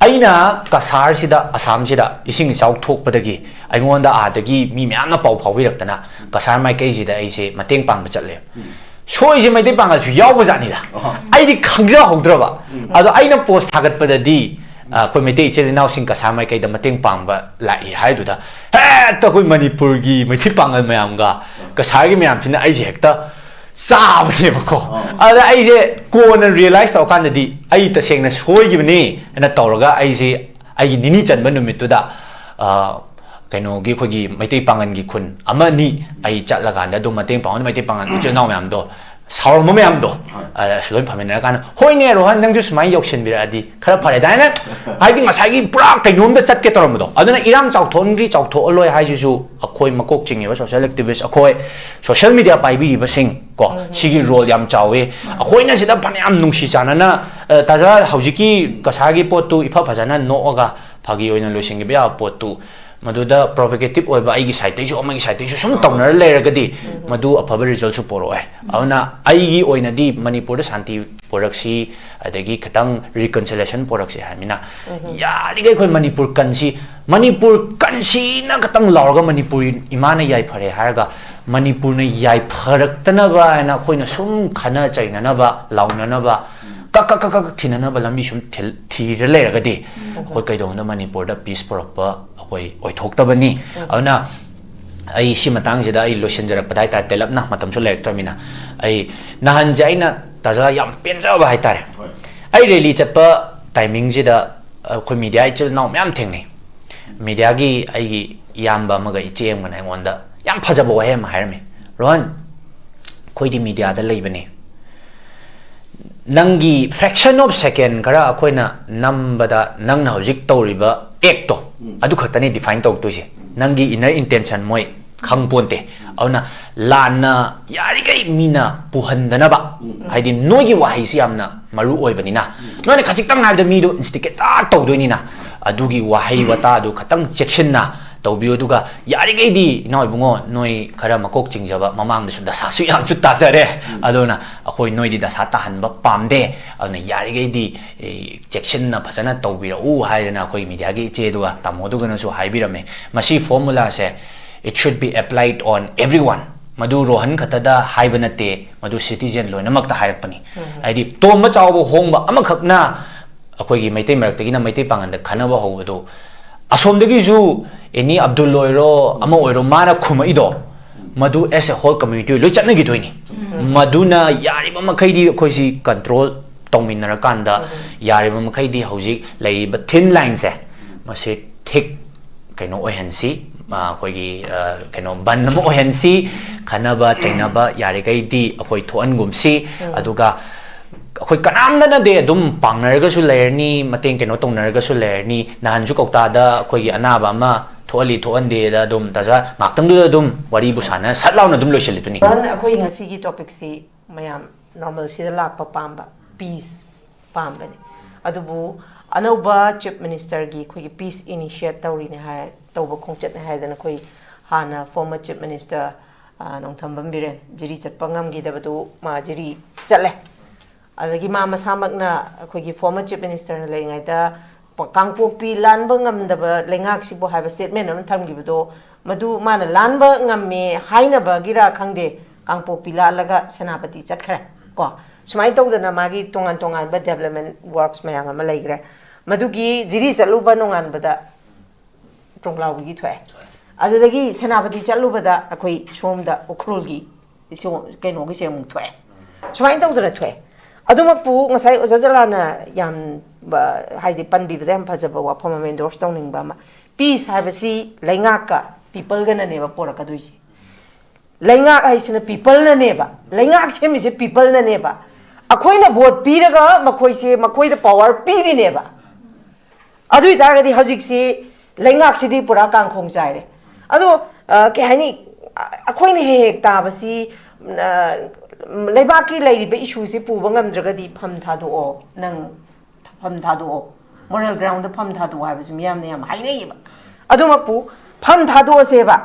ꯑꯩꯅ ꯀꯁꯥꯔꯁꯤꯗ, ꯑꯁꯥꯝꯁꯤꯗ ꯏꯁꯤꯡ ꯏꯆꯥꯎ ꯊꯣꯛꯄꯗꯒꯤ ꯑꯩꯉꯣꯟꯗ ꯑꯥꯗꯒꯤ ꯃꯤ ꯃꯌꯥꯝꯅ ꯄꯥꯎ ꯐꯥꯎꯕꯤꯔꯛꯇꯅ, ꯀꯁꯥꯔ ꯃꯥꯏꯀꯩꯁꯤꯗ ꯑꯩꯁꯦ ꯃꯇꯦꯡ ꯄꯥꯡꯕ ꯆꯠꯂꯦ꯫ ꯁꯣꯏꯁꯦ ꯃꯩꯇꯩ ꯄꯥꯡꯒꯜꯁꯨ ꯌꯥꯎꯕꯖꯥꯠꯅꯤꯗ꯫ ꯑꯣ꯫ ꯑꯩꯗꯤ ꯈꯪꯖꯍꯧꯗ꯭ꯔꯕ꯫ ꯎꯝ꯫ ꯑꯗꯣ ꯑꯩꯅ ꯄꯣꯁ ꯊꯥꯒꯠꯄꯗꯗꯤ, ꯑ, ꯑꯩꯈꯣꯏ ꯃꯩꯇꯩ ꯏꯆꯤꯜ ꯏꯅꯥꯎꯁꯤꯡ ꯀꯁꯥꯔ ꯃꯥꯏꯀꯩꯗ ꯃꯇꯦꯡ ꯄꯥꯡꯕ ꯂꯥꯛꯏ ꯍꯥꯏꯗꯨꯗ, ꯍꯦꯛꯇ ꯑꯩꯈꯣꯏ ꯃꯅꯤꯄꯨꯔꯒꯤ ꯃꯩꯇꯩ ꯄꯥꯡꯒꯜ ꯃꯌꯥꯝꯒ ꯀꯁꯥꯔꯒꯤ ꯃꯌꯥꯝꯁꯤꯅ ꯑꯩꯁꯦ ꯍꯦꯛꯇ ꯆꯥꯕꯅꯦꯕꯀꯣ꯫ ꯑꯣ꯫ ꯑꯗ ꯑꯩꯁꯦ ꯀꯣꯟꯅ ꯔꯤꯌꯦꯂꯥꯏꯁ ꯇꯧꯔꯀꯥꯟꯗꯗꯤ ꯑꯩ ꯇꯁꯦꯡꯅ ꯁꯣꯏꯈꯤꯕꯅꯤ ꯍꯥꯏꯅ ꯇꯧꯔꯒ ꯑꯩꯁꯦ ꯑꯩꯒꯤ ꯅꯤꯅꯤ ꯆꯟꯕ ꯅꯨꯃꯤꯠꯇꯨꯗ, ꯑ, ꯀꯩꯅꯣꯒꯤ ꯑꯩꯈꯣꯏꯒꯤ ꯃꯩꯇꯩ ꯄꯥꯡꯒꯜꯒꯤ ꯈꯨꯟ ꯑꯃ ꯑꯅꯤ ꯑꯩ ꯆꯠꯂꯀꯥꯟꯗ ꯑꯗꯨꯝ ꯃꯇꯦꯡ ꯄꯥꯡꯉꯣ, ꯃꯩꯇꯩ ꯄꯥꯡꯒꯜ ꯏꯆꯤꯜ ꯏꯅꯥꯎ ꯃꯌꯥꯝꯗꯣ ꯁꯥꯎꯔꯝꯕ ꯃꯌꯥꯝꯗꯣ, ꯍꯣꯏ꯫ ꯑ, ꯑꯁ, ꯂꯣꯏ ꯐꯝꯃꯤꯟꯅꯔꯀꯥꯟꯗ, "ꯍꯣꯏꯅꯦ ꯔꯣꯍꯟ, ꯅꯪꯁꯨ ꯁꯨꯃꯥꯏꯅ ꯌꯧꯁꯤꯟꯕꯤꯔꯛꯑꯗꯤ ꯈꯔ ꯐꯔꯦ"꯫ ꯑꯗꯨꯃꯥꯏꯅ ꯍꯥꯏꯗꯤ ꯉꯁꯥꯏꯒꯤ ꯄꯨꯔꯥ ꯀꯩꯅꯣꯝꯗ ꯆꯠꯀꯦ ꯇꯧꯔꯝꯕꯗꯣ꯫ ꯑꯗꯨꯅ ꯏꯔꯥꯡ ꯆꯥꯎꯊꯣꯛꯍꯟꯗ꯭ꯔꯤ ꯆꯥꯎꯊꯣꯛꯍꯜꯂꯣꯏ ꯍꯥꯏꯁꯤꯁꯨ ꯑꯩꯈꯣꯏ ꯃꯀꯣꯛ ꯆꯤꯡꯉꯤꯕ ꯁꯣꯁꯤꯌꯦꯜ ꯑꯦꯛꯇꯤꯚꯤꯁ ꯑꯩꯈꯣꯏ, ꯁꯣꯁꯤꯌꯦꯜ ꯃꯤꯗꯤꯌꯥ ꯄꯥꯏꯕꯤꯔꯤꯕꯁꯤꯡ ꯀꯣ, ꯁꯤꯒꯤ ꯔꯣꯜ ꯌꯥꯝ ꯆꯥꯎꯋꯤ꯫ ꯑꯩꯈꯣꯏꯅ ꯁꯤꯗ ꯐꯅꯌꯥꯝ ꯅꯨꯡꯁꯤ ꯆꯥꯟꯅꯅ, ꯑ, ꯇꯥꯖꯥ ꯍꯧꯖꯤꯛꯀꯤ ꯀꯁꯥꯔꯒꯤ ꯄꯣꯠꯇꯨ ꯏꯐ ꯐꯖꯅ ꯅꯣꯛꯑꯒ ꯐꯥꯒꯤ ꯑꯣꯏꯅ ꯂꯣꯏꯁꯤꯟꯈꯤꯕ ꯌꯥꯕ ꯄꯣꯠꯇꯨ, ꯃꯗꯨꯗ ꯄ꯭ꯔꯣꯚꯣꯀꯦꯇꯤꯚ ꯑꯣꯏꯕ ꯑꯩꯒꯤ ꯁꯥꯏꯠꯇꯩꯁꯨ ꯑꯃꯒꯤ ꯁꯥꯏꯠꯇꯩꯁꯨ ꯁꯨꯝ ꯇꯧꯅꯔ ꯂꯩꯔꯒꯗꯤ ꯃꯗꯨ ꯑꯐꯕ ꯔꯤꯖꯜꯁꯨ ꯄꯣꯔꯛꯑꯣꯏ꯫ ꯑꯗꯨꯅ ꯑꯩꯒꯤ ꯑꯣꯏꯅꯗꯤ ꯃꯅꯤꯄꯨꯔꯗ ꯁꯥꯟꯇꯤ ꯄꯨꯔꯛꯁꯤ, ꯑꯗꯒꯤ ꯈꯤꯇꯪ ꯔꯤꯀꯟꯁꯤꯂꯦꯁꯟ ꯄꯨꯔꯛꯁꯤ ꯍꯥꯏꯕꯅꯤꯅ, ꯌꯥꯔꯤꯈꯩ ꯑꯩꯈꯣꯏ ꯃꯅꯤꯄꯨꯔ ꯀꯟꯁꯤ, ꯃꯅꯤꯄꯨꯔ ꯀꯟꯁꯤꯅ ꯈꯤꯇꯪ ꯂꯥꯎꯔꯒ ꯃꯅꯤꯄꯨꯔ ꯏꯃꯥꯅ ꯌꯥꯏꯐꯔꯦ ꯍꯥꯏꯔꯒ ꯃꯅꯤꯄꯨꯔꯅ ꯌꯥꯏꯐꯔꯛꯇꯅꯕ ꯍꯥꯏꯅ ꯑꯩꯈꯣꯏꯅ ꯁꯨꯝ ꯈꯠꯅ ꯆꯩꯅꯅꯕ, ꯂꯥꯎꯅꯅꯕ, ꯀꯛ ꯀꯛ ꯀꯛ ꯀꯛ ꯊꯤꯅꯅꯕ ꯂꯝꯕꯤ ꯁꯨꯝ ꯊꯤꯜ-, ꯊꯤꯔ ꯂꯩꯔꯒꯗꯤ ꯑꯩꯈꯣꯏ ꯀꯩꯗꯧꯅꯨꯡꯗ ꯃꯅꯤꯄꯨꯔꯗ ꯄꯤꯁ ꯄꯨꯔꯛꯄ ꯑꯩꯈꯣꯏ ꯑꯣꯏꯊꯣꯛꯇꯕꯅꯤ꯫ ꯑꯗꯨꯅ ꯑꯩ ꯁꯤ ꯃꯇꯥꯡꯁꯤꯗ ꯑꯩ ꯂꯣꯏꯁꯤꯟꯖꯔꯛꯄꯗ ꯍꯥꯏꯇꯥꯔꯦ, ꯇꯦꯜꯂꯞꯅ ꯃꯇꯝꯁꯨ ꯂꯩꯔꯛꯇ꯭ꯔꯕꯅꯤꯅ, ꯑꯩ ꯅꯍꯥꯟꯁꯦ ꯑꯩꯅ ꯇꯥꯖꯥ ꯌꯥꯝ ꯄꯦꯟꯖꯕ ꯍꯥꯏꯇꯥꯔꯦ꯫ ꯍꯣꯏ꯫ ꯑꯩ ꯔꯦꯂꯤ ꯆꯠꯄ ꯇꯥꯏꯃꯤꯡꯁꯤꯗ ꯑꯩꯈꯣꯏ ꯃꯤꯗꯤꯌꯥ ꯏꯆꯤꯜ ꯏꯅꯥꯎ ꯃꯌꯥꯝ ꯊꯦꯡꯅꯩ꯫ ꯃꯤꯗꯤꯌꯥꯒꯤ ꯑꯩꯒꯤ ꯏꯌꯥꯝꯕ ꯑꯃꯒ ꯏꯆꯦ ꯑꯃꯒꯅ ꯑꯩꯉꯣꯟꯗ ꯌꯥꯝ ꯐꯖꯕ ꯋꯥꯍꯩ ꯑꯃ ꯍꯥꯏꯔꯝꯃꯤ, "ꯔꯣꯍꯟ, ꯑꯩꯈꯣꯏꯗꯤ ꯃꯤꯗꯤꯌꯥꯗ ꯂꯩꯕꯅꯤ, ꯅꯪꯒꯤ fraction of second ꯈꯔ ꯑꯩꯈꯣꯏꯅ ꯅꯝꯕꯗ ꯅꯪꯅ ꯍꯧꯖꯤꯛ ꯇꯧꯔꯤꯕ ꯑꯦꯛꯇꯣ, ꯎꯝ꯫ ꯑꯗꯨ ꯈꯛꯇꯅꯤ ꯗꯤꯐꯥꯏꯟ ꯇꯧꯔꯛꯇꯣꯏꯁꯦ꯫ ꯅꯪꯒꯤ inner intention ꯃꯣꯏ ꯈꯪ ꯄꯣꯟꯇꯦ꯫ ꯑꯗꯨꯅ ꯂꯥꯟꯅ ꯌꯥꯔꯤꯈꯩ ꯃꯤꯅ ꯄꯨꯍꯟꯗꯅꯕ, ꯎꯝ꯫ ꯍꯥꯏꯗꯤ ꯅꯣꯏꯒꯤ ꯋꯥꯍꯩꯁꯤ ꯌꯥꯝꯅ ꯃꯔꯨ ꯑꯣꯏꯕꯅꯤꯅ, ꯎꯝ꯫ ꯅꯣꯏꯅ ꯈꯖꯤꯛꯇꯪ ꯍꯥꯏꯕꯗ ꯃꯤꯗꯣ instigate ꯇꯧꯗꯣꯏꯅꯤꯅ, ꯑꯗꯨꯒꯤ ꯋꯥꯍꯩ ꯋꯥꯇꯥꯗꯨ ꯈꯇꯪ ꯆꯦꯛꯁꯤꯟꯅ ꯇꯧꯕꯤꯌꯨ꯫ ꯑꯗꯨꯒ ꯌꯥꯔꯤꯈꯩꯗꯤ ꯏꯅꯥꯎ ꯏꯕꯨꯡꯉꯣ, ꯅꯣꯏ ꯈꯔ ꯃꯀꯣꯛ ꯆꯤꯡꯖꯕ, ꯃꯃꯥꯡꯗꯁꯨ ꯗꯁꯥꯁꯨ ꯌꯥꯝꯁꯨ ꯇꯥꯖꯔꯦ꯫ ꯎꯝ꯫ ꯑꯗꯨꯅ ꯑꯩꯈꯣꯏ ꯅꯣꯏꯗꯤ ꯗꯁꯥ ꯇꯥꯍꯟꯕ ꯄꯥꯝꯗꯦ꯫ ꯑꯗꯨꯅ ꯌꯥꯔꯤꯈꯩꯗꯤ, ꯑꯦ, ꯆꯦꯛꯁꯤꯟꯅ ꯐꯖꯅ ꯇꯧꯕꯤꯔꯛꯎ ꯍꯥꯏꯗꯅ ꯑꯩꯈꯣꯏ ꯃꯤꯗꯤꯌꯥꯒꯤ ꯏꯆꯦꯗꯨꯒ ꯇꯥꯃꯣꯗꯨꯒꯅꯁꯨ ꯍꯥꯏꯕꯤꯔꯝꯃꯦ꯫ ꯃꯁꯤ ꯐꯣꯔꯃꯨꯂꯥꯁꯦ It should be applied on everyone. ꯃꯗꯨ ꯔꯣꯍꯟ ꯈꯛꯇꯗ ꯍꯥꯏꯕ ꯅꯠꯇꯦ, ꯃꯗꯨ citizen ꯂꯣꯏꯅꯃꯛꯇ ꯍꯥꯏꯔꯛꯄꯅꯤ꯫ ꯍꯥꯏꯗꯤ ꯇꯣꯝꯕ ꯆꯥꯎꯕ ꯍꯣꯡꯕ ꯑꯃꯈꯛꯅ ꯑꯩꯈꯣꯏꯒꯤ ꯃꯩꯇꯩ ꯃꯔꯛꯇꯒꯤꯅ ꯃꯩꯇꯩ ꯄꯥꯉꯟꯗ ꯈꯟꯅꯕ ꯍꯧꯕꯗꯨ, ꯑꯁꯣꯝꯗꯒꯤꯁꯨ ꯑꯦꯅꯤ ꯑꯕꯗꯨꯜ ꯑꯣꯏꯔꯣ ꯑꯃ ꯑꯣꯏꯔꯣ, ꯃꯥꯅ ꯈꯨꯝꯃꯛꯏꯗꯣ ꯃꯗꯨ as a whole community ꯂꯣꯏ ꯆꯠꯅꯈꯤꯗꯣꯏꯅꯤ꯫ ꯃꯗꯨꯅ ꯌꯥꯔꯤꯕ ꯃꯈꯩꯗꯤ ꯑꯩꯈꯣꯏꯁꯤ control ꯇꯧꯃꯤꯟꯅꯔꯀꯥꯟꯗ, ꯌꯥꯔꯤꯕ ꯃꯈꯩꯗꯤ ꯍꯧꯖꯤꯛ ꯂꯩꯔꯤꯕ thin lineꯁꯦ ꯃꯁꯤ ꯊꯤꯛ ꯀꯩꯅꯣ ꯑꯣꯏꯍꯟꯁꯤ, ꯑ, ꯑꯩꯈꯣꯏꯒꯤ, ꯑ, ꯀꯩꯅꯣ ꯕꯟ ꯑꯃ ꯑꯣꯏꯍꯟꯁꯤ, ꯈꯟꯅꯕ ꯆꯩꯅꯕ ꯌꯥꯔꯤꯈꯩꯗꯤ ꯑꯩꯈꯣꯏ ꯊꯣꯛꯍꯟꯒꯨꯝꯁꯤ꯫ ꯑꯗꯨꯒ ꯑꯩꯈꯣꯏ ꯀꯅꯥꯝꯇꯅꯗꯤ ꯑꯗꯨꯝ ꯄꯥꯡꯅꯔꯒꯁꯨ ꯂꯩꯔꯅꯤ, ꯃꯇꯦꯡ ꯀꯩꯅꯣ ꯇꯧꯅꯔꯒꯁꯨ ꯂꯩꯔꯅꯤ꯫ ꯅꯍꯥꯟꯁꯨ ꯀꯧꯇꯥꯗ ꯑꯩꯈꯣꯏꯒꯤ ꯑꯅꯥꯕ ꯑꯃ ꯊꯣꯛꯍꯜꯂꯤ ꯊꯣꯛꯍꯟꯗꯦꯗ ꯑꯗꯨꯝ ꯇꯥꯖꯥ ꯉꯥꯛꯇꯪꯗꯨꯗ ꯑꯗꯨꯝ ꯋꯥꯔꯤꯕꯨ ꯁꯥꯟꯅ ꯁꯠ ꯂꯥꯎꯅ ꯑꯗꯨꯝ ꯂꯣꯏꯁꯤꯜꯂꯤꯗꯨꯅꯤ꯫ ꯔꯣꯍꯟ, ꯑꯩꯈꯣꯏ ꯉꯁꯤꯒꯤ topicꯁꯤ ꯃꯌꯥꯝ normalꯁꯤꯗ ꯂꯥꯛꯄ ꯄꯥꯝꯕ, peace ꯄꯥꯝꯕꯅꯤ꯫ ꯑꯗꯨꯕꯨ ꯑꯅꯧꯕ Chief Ministerꯒꯤ ꯑꯩꯈꯣꯏꯒꯤ peace initiate ꯇꯧꯔꯤꯅꯦ ꯍꯥꯏ, ꯇꯧꯕ ꯈꯣꯡꯆꯠꯅꯦ ꯍꯥꯏꯗꯅ ꯑꯩꯈꯣꯏ ꯍꯥꯟꯅ former Chief Minister, ꯑ, ꯅꯣꯡꯊꯝꯕꯝ ꯕꯤꯔꯦꯟ ꯖꯤꯔꯤ ꯆꯠꯄ ꯉꯝꯈꯤꯗꯕꯗꯨ ꯃꯥ ꯖꯤꯔꯤ ꯆꯠꯂꯦ꯫ ꯑꯗꯒꯤ ꯃꯥ ꯃꯁꯥꯃꯛꯅ ꯑꯩꯈꯣꯏꯒꯤ former Chief Ministerꯅ ꯂꯩꯔꯤꯉꯩꯗ ꯄ-, ꯀꯥꯡꯄꯣꯛꯄꯤ ꯂꯥꯟꯕ ꯉꯝꯗꯕ ꯂꯩꯉꯥꯛꯁꯤꯕꯨ ꯍꯥꯏꯕ statement ꯑꯃ ꯊꯝꯈꯤꯕꯗꯣ, ꯃꯗꯨ ꯃꯥꯅ ꯂꯥꯟꯕ ꯉꯝꯃꯦ ꯍꯥꯏꯅꯕꯒꯤꯔꯥ ꯈꯪꯗꯦ, ꯀꯥꯡꯄꯣꯛꯄꯤ ꯂꯥꯜꯂꯒ ꯁꯦꯅꯥꯄꯇꯤ ꯆꯠꯈ꯭ꯔꯦ ꯀꯣ꯫ ꯁꯨꯃꯥꯏꯅ ꯇꯧꯗꯅ ꯃꯥꯒꯤ ꯇꯣꯉꯥꯟ ꯇꯣꯉꯥꯟꯕ development works ꯃꯌꯥꯝ ꯑꯃ ꯂꯩꯈ꯭ꯔꯦ꯫ ꯃꯗꯨꯒꯤ ꯖꯤꯔꯤ ꯆꯠꯂꯨꯕ ꯅꯣꯡꯉꯥꯟꯕꯗ ꯇ꯭ꯔꯣꯡꯂꯥꯎꯕꯤꯒꯤ ꯊꯣꯛꯑꯦ꯫ ꯑꯗꯨꯗꯒꯤ ꯁꯦꯅꯥꯄꯇꯤ ꯆꯠꯂꯨꯕꯗ ꯑꯩꯈꯣꯏ ꯁꯣꯝꯗ ꯎꯈ꯭ꯔꯨꯜꯒꯤ ꯏꯁꯣ-, ꯀꯩꯅꯣꯒꯤꯁꯦ ꯑꯃꯨꯛ ꯊꯣꯛꯑꯦ꯫ ꯁꯨꯃꯥꯏꯅ ꯇꯧꯗꯅ ꯊꯣꯛꯑꯦ꯫ ꯑꯗꯨꯃꯛꯄꯨ ꯉꯁꯥꯏ ꯑꯣꯖꯥ ꯖꯂꯥꯅ ꯌꯥꯝ, ꯕ-, ꯍꯥꯏꯗꯤ ꯄꯟꯕꯤꯕꯗ ꯌꯥꯝ ꯐꯖꯕ ꯋꯥꯐꯝ ꯑꯃ endorse ꯇꯧꯅꯤꯡꯕ ꯑꯃ, peace ꯍꯥꯏꯕꯁꯤ ꯂꯩꯉꯥꯛꯀ peopleꯒꯅꯅꯦꯕ ꯄꯣꯔꯛꯀꯗꯣꯏꯁꯦ꯫ ꯂꯩꯉꯥꯛ ꯍꯥꯏꯁꯤꯅ peopleꯅꯅꯦꯕ, ꯂꯩꯉꯥꯛ ꯁꯦꯝꯃꯤꯁꯦ peopleꯅꯅꯦꯕ꯫ ꯑꯩꯈꯣꯏꯅ vote ꯄꯤꯔꯒ ꯃꯈꯣꯏꯁꯦ, ꯃꯈꯣꯏꯗ power ꯄꯤꯔꯤꯅꯦꯕ꯫ ꯑꯗꯨ ꯑꯣꯏꯇꯥꯔꯒꯗꯤ ꯍꯧꯖꯤꯛꯁꯤ ꯂꯩꯉꯥꯛꯁꯤꯗꯤ ꯄꯨꯔꯥ ꯀꯥꯡꯈꯣꯡ ꯆꯥꯏꯔꯦ꯫ ꯑꯗꯣ, ꯑ, ꯀꯩ ꯍꯥꯏꯅꯤ, ꯑ, ꯑꯩꯈꯣꯏꯅ ꯍꯦꯛ ꯍꯦꯛ ꯇꯥꯕꯁꯤ, ꯑ, ꯂꯩꯕꯥꯛꯀꯤ ꯂꯩꯔꯤꯕ issueꯁꯤ ꯄꯨꯕ ꯉꯝꯗ꯭ꯔꯒꯗꯤ ꯐꯝ ꯊꯥꯗꯣꯛꯑꯣ, ꯅꯪ ꯐꯝ ꯊꯥꯗꯣꯛꯑꯣ, moral groundꯗ ꯐꯝ ꯊꯥꯗꯣꯛꯑꯣ ꯍꯥꯏꯕꯁꯤ ꯃꯤꯌꯥꯝꯅ ꯌꯥꯝ ꯍꯥꯏꯅꯩꯌꯦꯕ꯫ ꯑꯗꯨꯃꯛꯄꯨ ꯐꯝ ꯊꯥꯗꯣꯛꯑꯁꯦꯕ꯫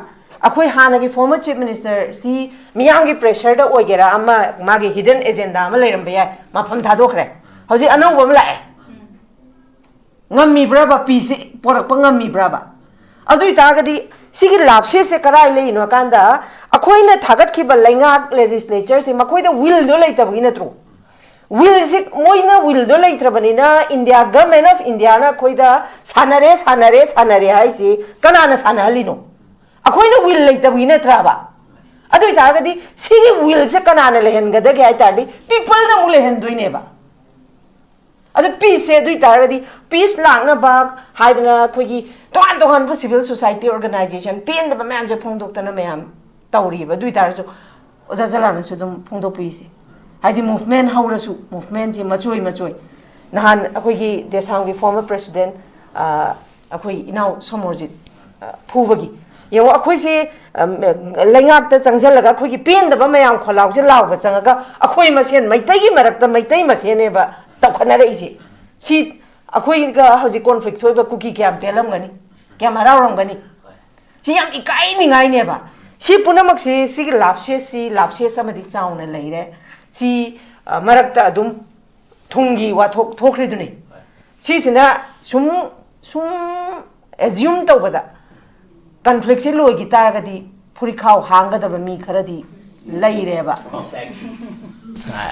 ꯑꯩꯈꯣꯏ ꯍꯥꯟꯅꯒꯤ former Chief Ministerꯁꯤ ꯃꯤꯌꯥꯝꯒꯤ pressureꯗ ꯑꯣꯏꯒꯦꯔꯥ ꯑꯃ, ꯃꯥꯒꯤ hidden agenda ꯑꯃ ꯂꯩꯔꯝꯕ ꯌꯥꯏ, ꯃꯥ ꯐꯝ ꯊꯥꯗꯣꯛꯈ꯭ꯔꯦ꯫ ꯍꯧꯖꯤꯛ ꯑꯅꯧꯕ ꯑꯃ ꯂꯥꯛꯑꯦ꯫ ꯉꯝꯃꯤꯕ꯭ꯔꯕ? Peaceꯁꯤ ꯄꯣꯔꯛꯄ ꯉꯝꯃꯤꯕ꯭ꯔꯕ? ꯑꯗꯨ ꯑꯣꯏꯇꯥꯔꯒꯗꯤ ꯁꯤꯒꯤ ꯂꯥꯞꯁꯦꯁꯁꯦ ꯀꯗꯥꯏ ꯂꯩꯔꯤꯅꯣ ꯍꯥꯏ ꯀꯥꯟꯗ, ꯑꯩꯈꯣꯏꯅ ꯊꯥꯒꯠꯈꯤꯕ ꯂꯩꯉꯥꯛ, ꯂꯦꯖꯤꯁꯂꯦꯆꯔꯁꯦ, ꯃꯈꯣꯏꯗ ꯋꯤꯜꯗꯣ ꯂꯩꯇꯕꯒꯤ ꯅꯠꯇ꯭ꯔꯣ? ꯋꯤꯜꯁꯦ, ꯃꯣꯏꯅ ꯋꯤꯜꯗꯣ ꯂꯩꯇ꯭ꯔꯕꯅꯤꯅ, ꯏꯟꯗꯤꯌꯥ, ꯒꯚꯔꯟꯃꯦꯟ ꯑꯣꯐ ꯏꯟꯗꯤꯌꯥꯅ ꯑꯩꯈꯣꯏꯗ ꯁꯥꯟꯅꯔꯦ, ꯁꯥꯟꯅꯔꯦ, ꯁꯥꯟꯅꯔꯦ ꯍꯥꯏꯁꯤ ꯀꯅꯥꯅ ꯁꯥꯟꯅꯍꯜꯂꯤꯅꯣ? ꯑꯩꯈꯣꯏꯅ ꯋꯤꯜ ꯂꯩꯇꯕꯒꯤ ꯅꯠꯇ꯭ꯔꯕ? ꯑꯗꯨ ꯑꯣꯏꯇꯥꯔꯒꯗꯤ ꯁꯤꯒꯤ ꯋꯤꯜꯁꯦ ꯀꯅꯥꯅ ꯂꯩꯍꯟꯒꯗꯒꯦ ꯍꯥꯏ ꯇꯥꯔꯗꯤ, ꯄꯤꯄꯜꯅ ꯑꯃꯨꯛ ꯂꯩꯍꯟꯗꯣꯏꯅꯦꯕ꯫ ꯑꯗꯨ ꯄꯤꯁꯁꯦ, ꯑꯗꯨ ꯑꯣꯏꯇꯥꯔꯒꯗꯤ ꯄꯤꯁ ꯂꯥꯛꯅꯕ ꯍꯥꯏꯗꯅ ꯑꯩꯈꯣꯏꯒꯤ ꯇꯣꯉꯥꯟ ꯇꯣꯉꯥꯟꯕ ꯁꯤꯚꯤꯜ ꯁꯣꯁꯥꯏꯇꯤ ꯑꯣꯔꯒꯅꯥꯏꯖꯦꯁꯟ ꯄꯦꯟꯗꯕ ꯃꯌꯥꯝꯁꯦ ꯐꯣꯡꯗꯣꯛꯇꯅ ꯃꯌꯥꯝ ꯇꯧꯔꯤꯕ꯫ ꯑꯗꯨ ꯑꯣꯏꯇꯥꯔꯁꯨ ꯑꯣꯖꯥ ꯖꯂꯥꯟꯅꯁꯨ ꯑꯗꯨꯝ ꯐꯣꯡꯗꯣꯛꯄꯤꯁꯦ, ꯍꯥꯏꯗꯤ ꯃꯨꯚꯃꯦꯟ ꯍꯧꯔꯁꯨ, ꯃꯨꯚꯃꯦꯟꯁꯦ ꯃꯆꯣꯏ ꯃꯆꯣꯏ, ꯅꯍꯥꯟ ꯑꯩꯈꯣꯏꯒꯤ ꯗꯦꯁꯥꯝꯒꯤ ꯐꯣꯔꯃꯔ ꯄ꯭ꯔꯦꯁꯤꯗꯦꯟ, ꯑꯩꯈꯣꯏ ꯏꯅꯥꯎ ꯁꯣꯃꯣꯔꯖꯤꯠ, ꯑ, ꯐꯨꯕꯒꯤ, ꯌꯦꯡꯉꯣ, ꯑꯩꯈꯣꯏꯁꯦ, ꯑꯝ, ꯂꯩꯉꯥꯛꯇ ꯆꯪꯁꯤꯜꯂꯒ ꯑꯩꯈꯣꯏꯒꯤ ꯄꯦꯟꯗꯕ ꯃꯌꯥꯝ ꯈꯣꯜꯂꯥꯎꯁꯦ ꯂꯥꯎꯕ ꯆꯪꯉꯒ ꯑꯩꯈꯣꯏ ꯃꯁꯦꯟ, ꯃꯩꯇꯩꯒꯤ ꯃꯔꯛꯇ ꯃꯩꯇꯩ ꯃꯁꯦꯟꯅꯦꯕ ꯇꯧꯈꯠꯅꯔꯛꯏꯁꯦ꯫ ꯁꯤ ꯑꯩꯈꯣꯏꯒ ꯍꯧꯖꯤꯛ ꯀꯣꯟꯐ꯭ꯂꯤꯛ ꯊꯣꯛꯏꯕ ꯀꯨꯀꯤ ꯀꯌꯥꯝ ꯄꯦꯜꯂꯝꯒꯅꯤ, ꯀꯌꯥꯝ ꯍꯔꯥꯎꯔꯝꯒꯅꯤ? ꯁꯤ ꯌꯥꯝ ꯏꯀꯥꯏꯅꯤꯡꯉꯥꯏꯅꯦꯕ꯫ ꯁꯤ ꯄꯨꯝꯅꯃꯛꯁꯤ, ꯁꯤꯒꯤ ꯂꯥꯞꯁꯦꯁꯁꯤ, ꯂꯥꯞꯁꯦꯁ ꯑꯃꯗꯤ ꯆꯥꯎꯅ ꯂꯩꯔꯦ꯫ ꯁꯤ, ꯑ, ꯃꯔꯛꯇ ꯑꯗꯨꯝ ꯊꯨꯝꯒꯤ ꯋꯥꯊꯣꯛ ꯊꯣꯛꯈ꯭ꯔꯤꯗꯨꯅꯤ꯫ ꯁꯤꯁꯤꯅ ꯁꯨꯝ, ꯁꯨꯝ ꯑꯦꯖ꯭ꯌꯨꯝ ꯇꯧꯕꯗ, ꯀꯟꯐ꯭ꯂꯤꯛꯁꯦ ꯂꯣꯏꯈꯤ ꯇꯥꯔꯒꯗꯤ ꯐꯨꯔꯤꯠꯈꯥꯎ ꯍꯥꯡꯒꯗꯕ ꯃꯤ ꯈꯔꯗꯤ ꯂꯩꯔꯦꯕ꯫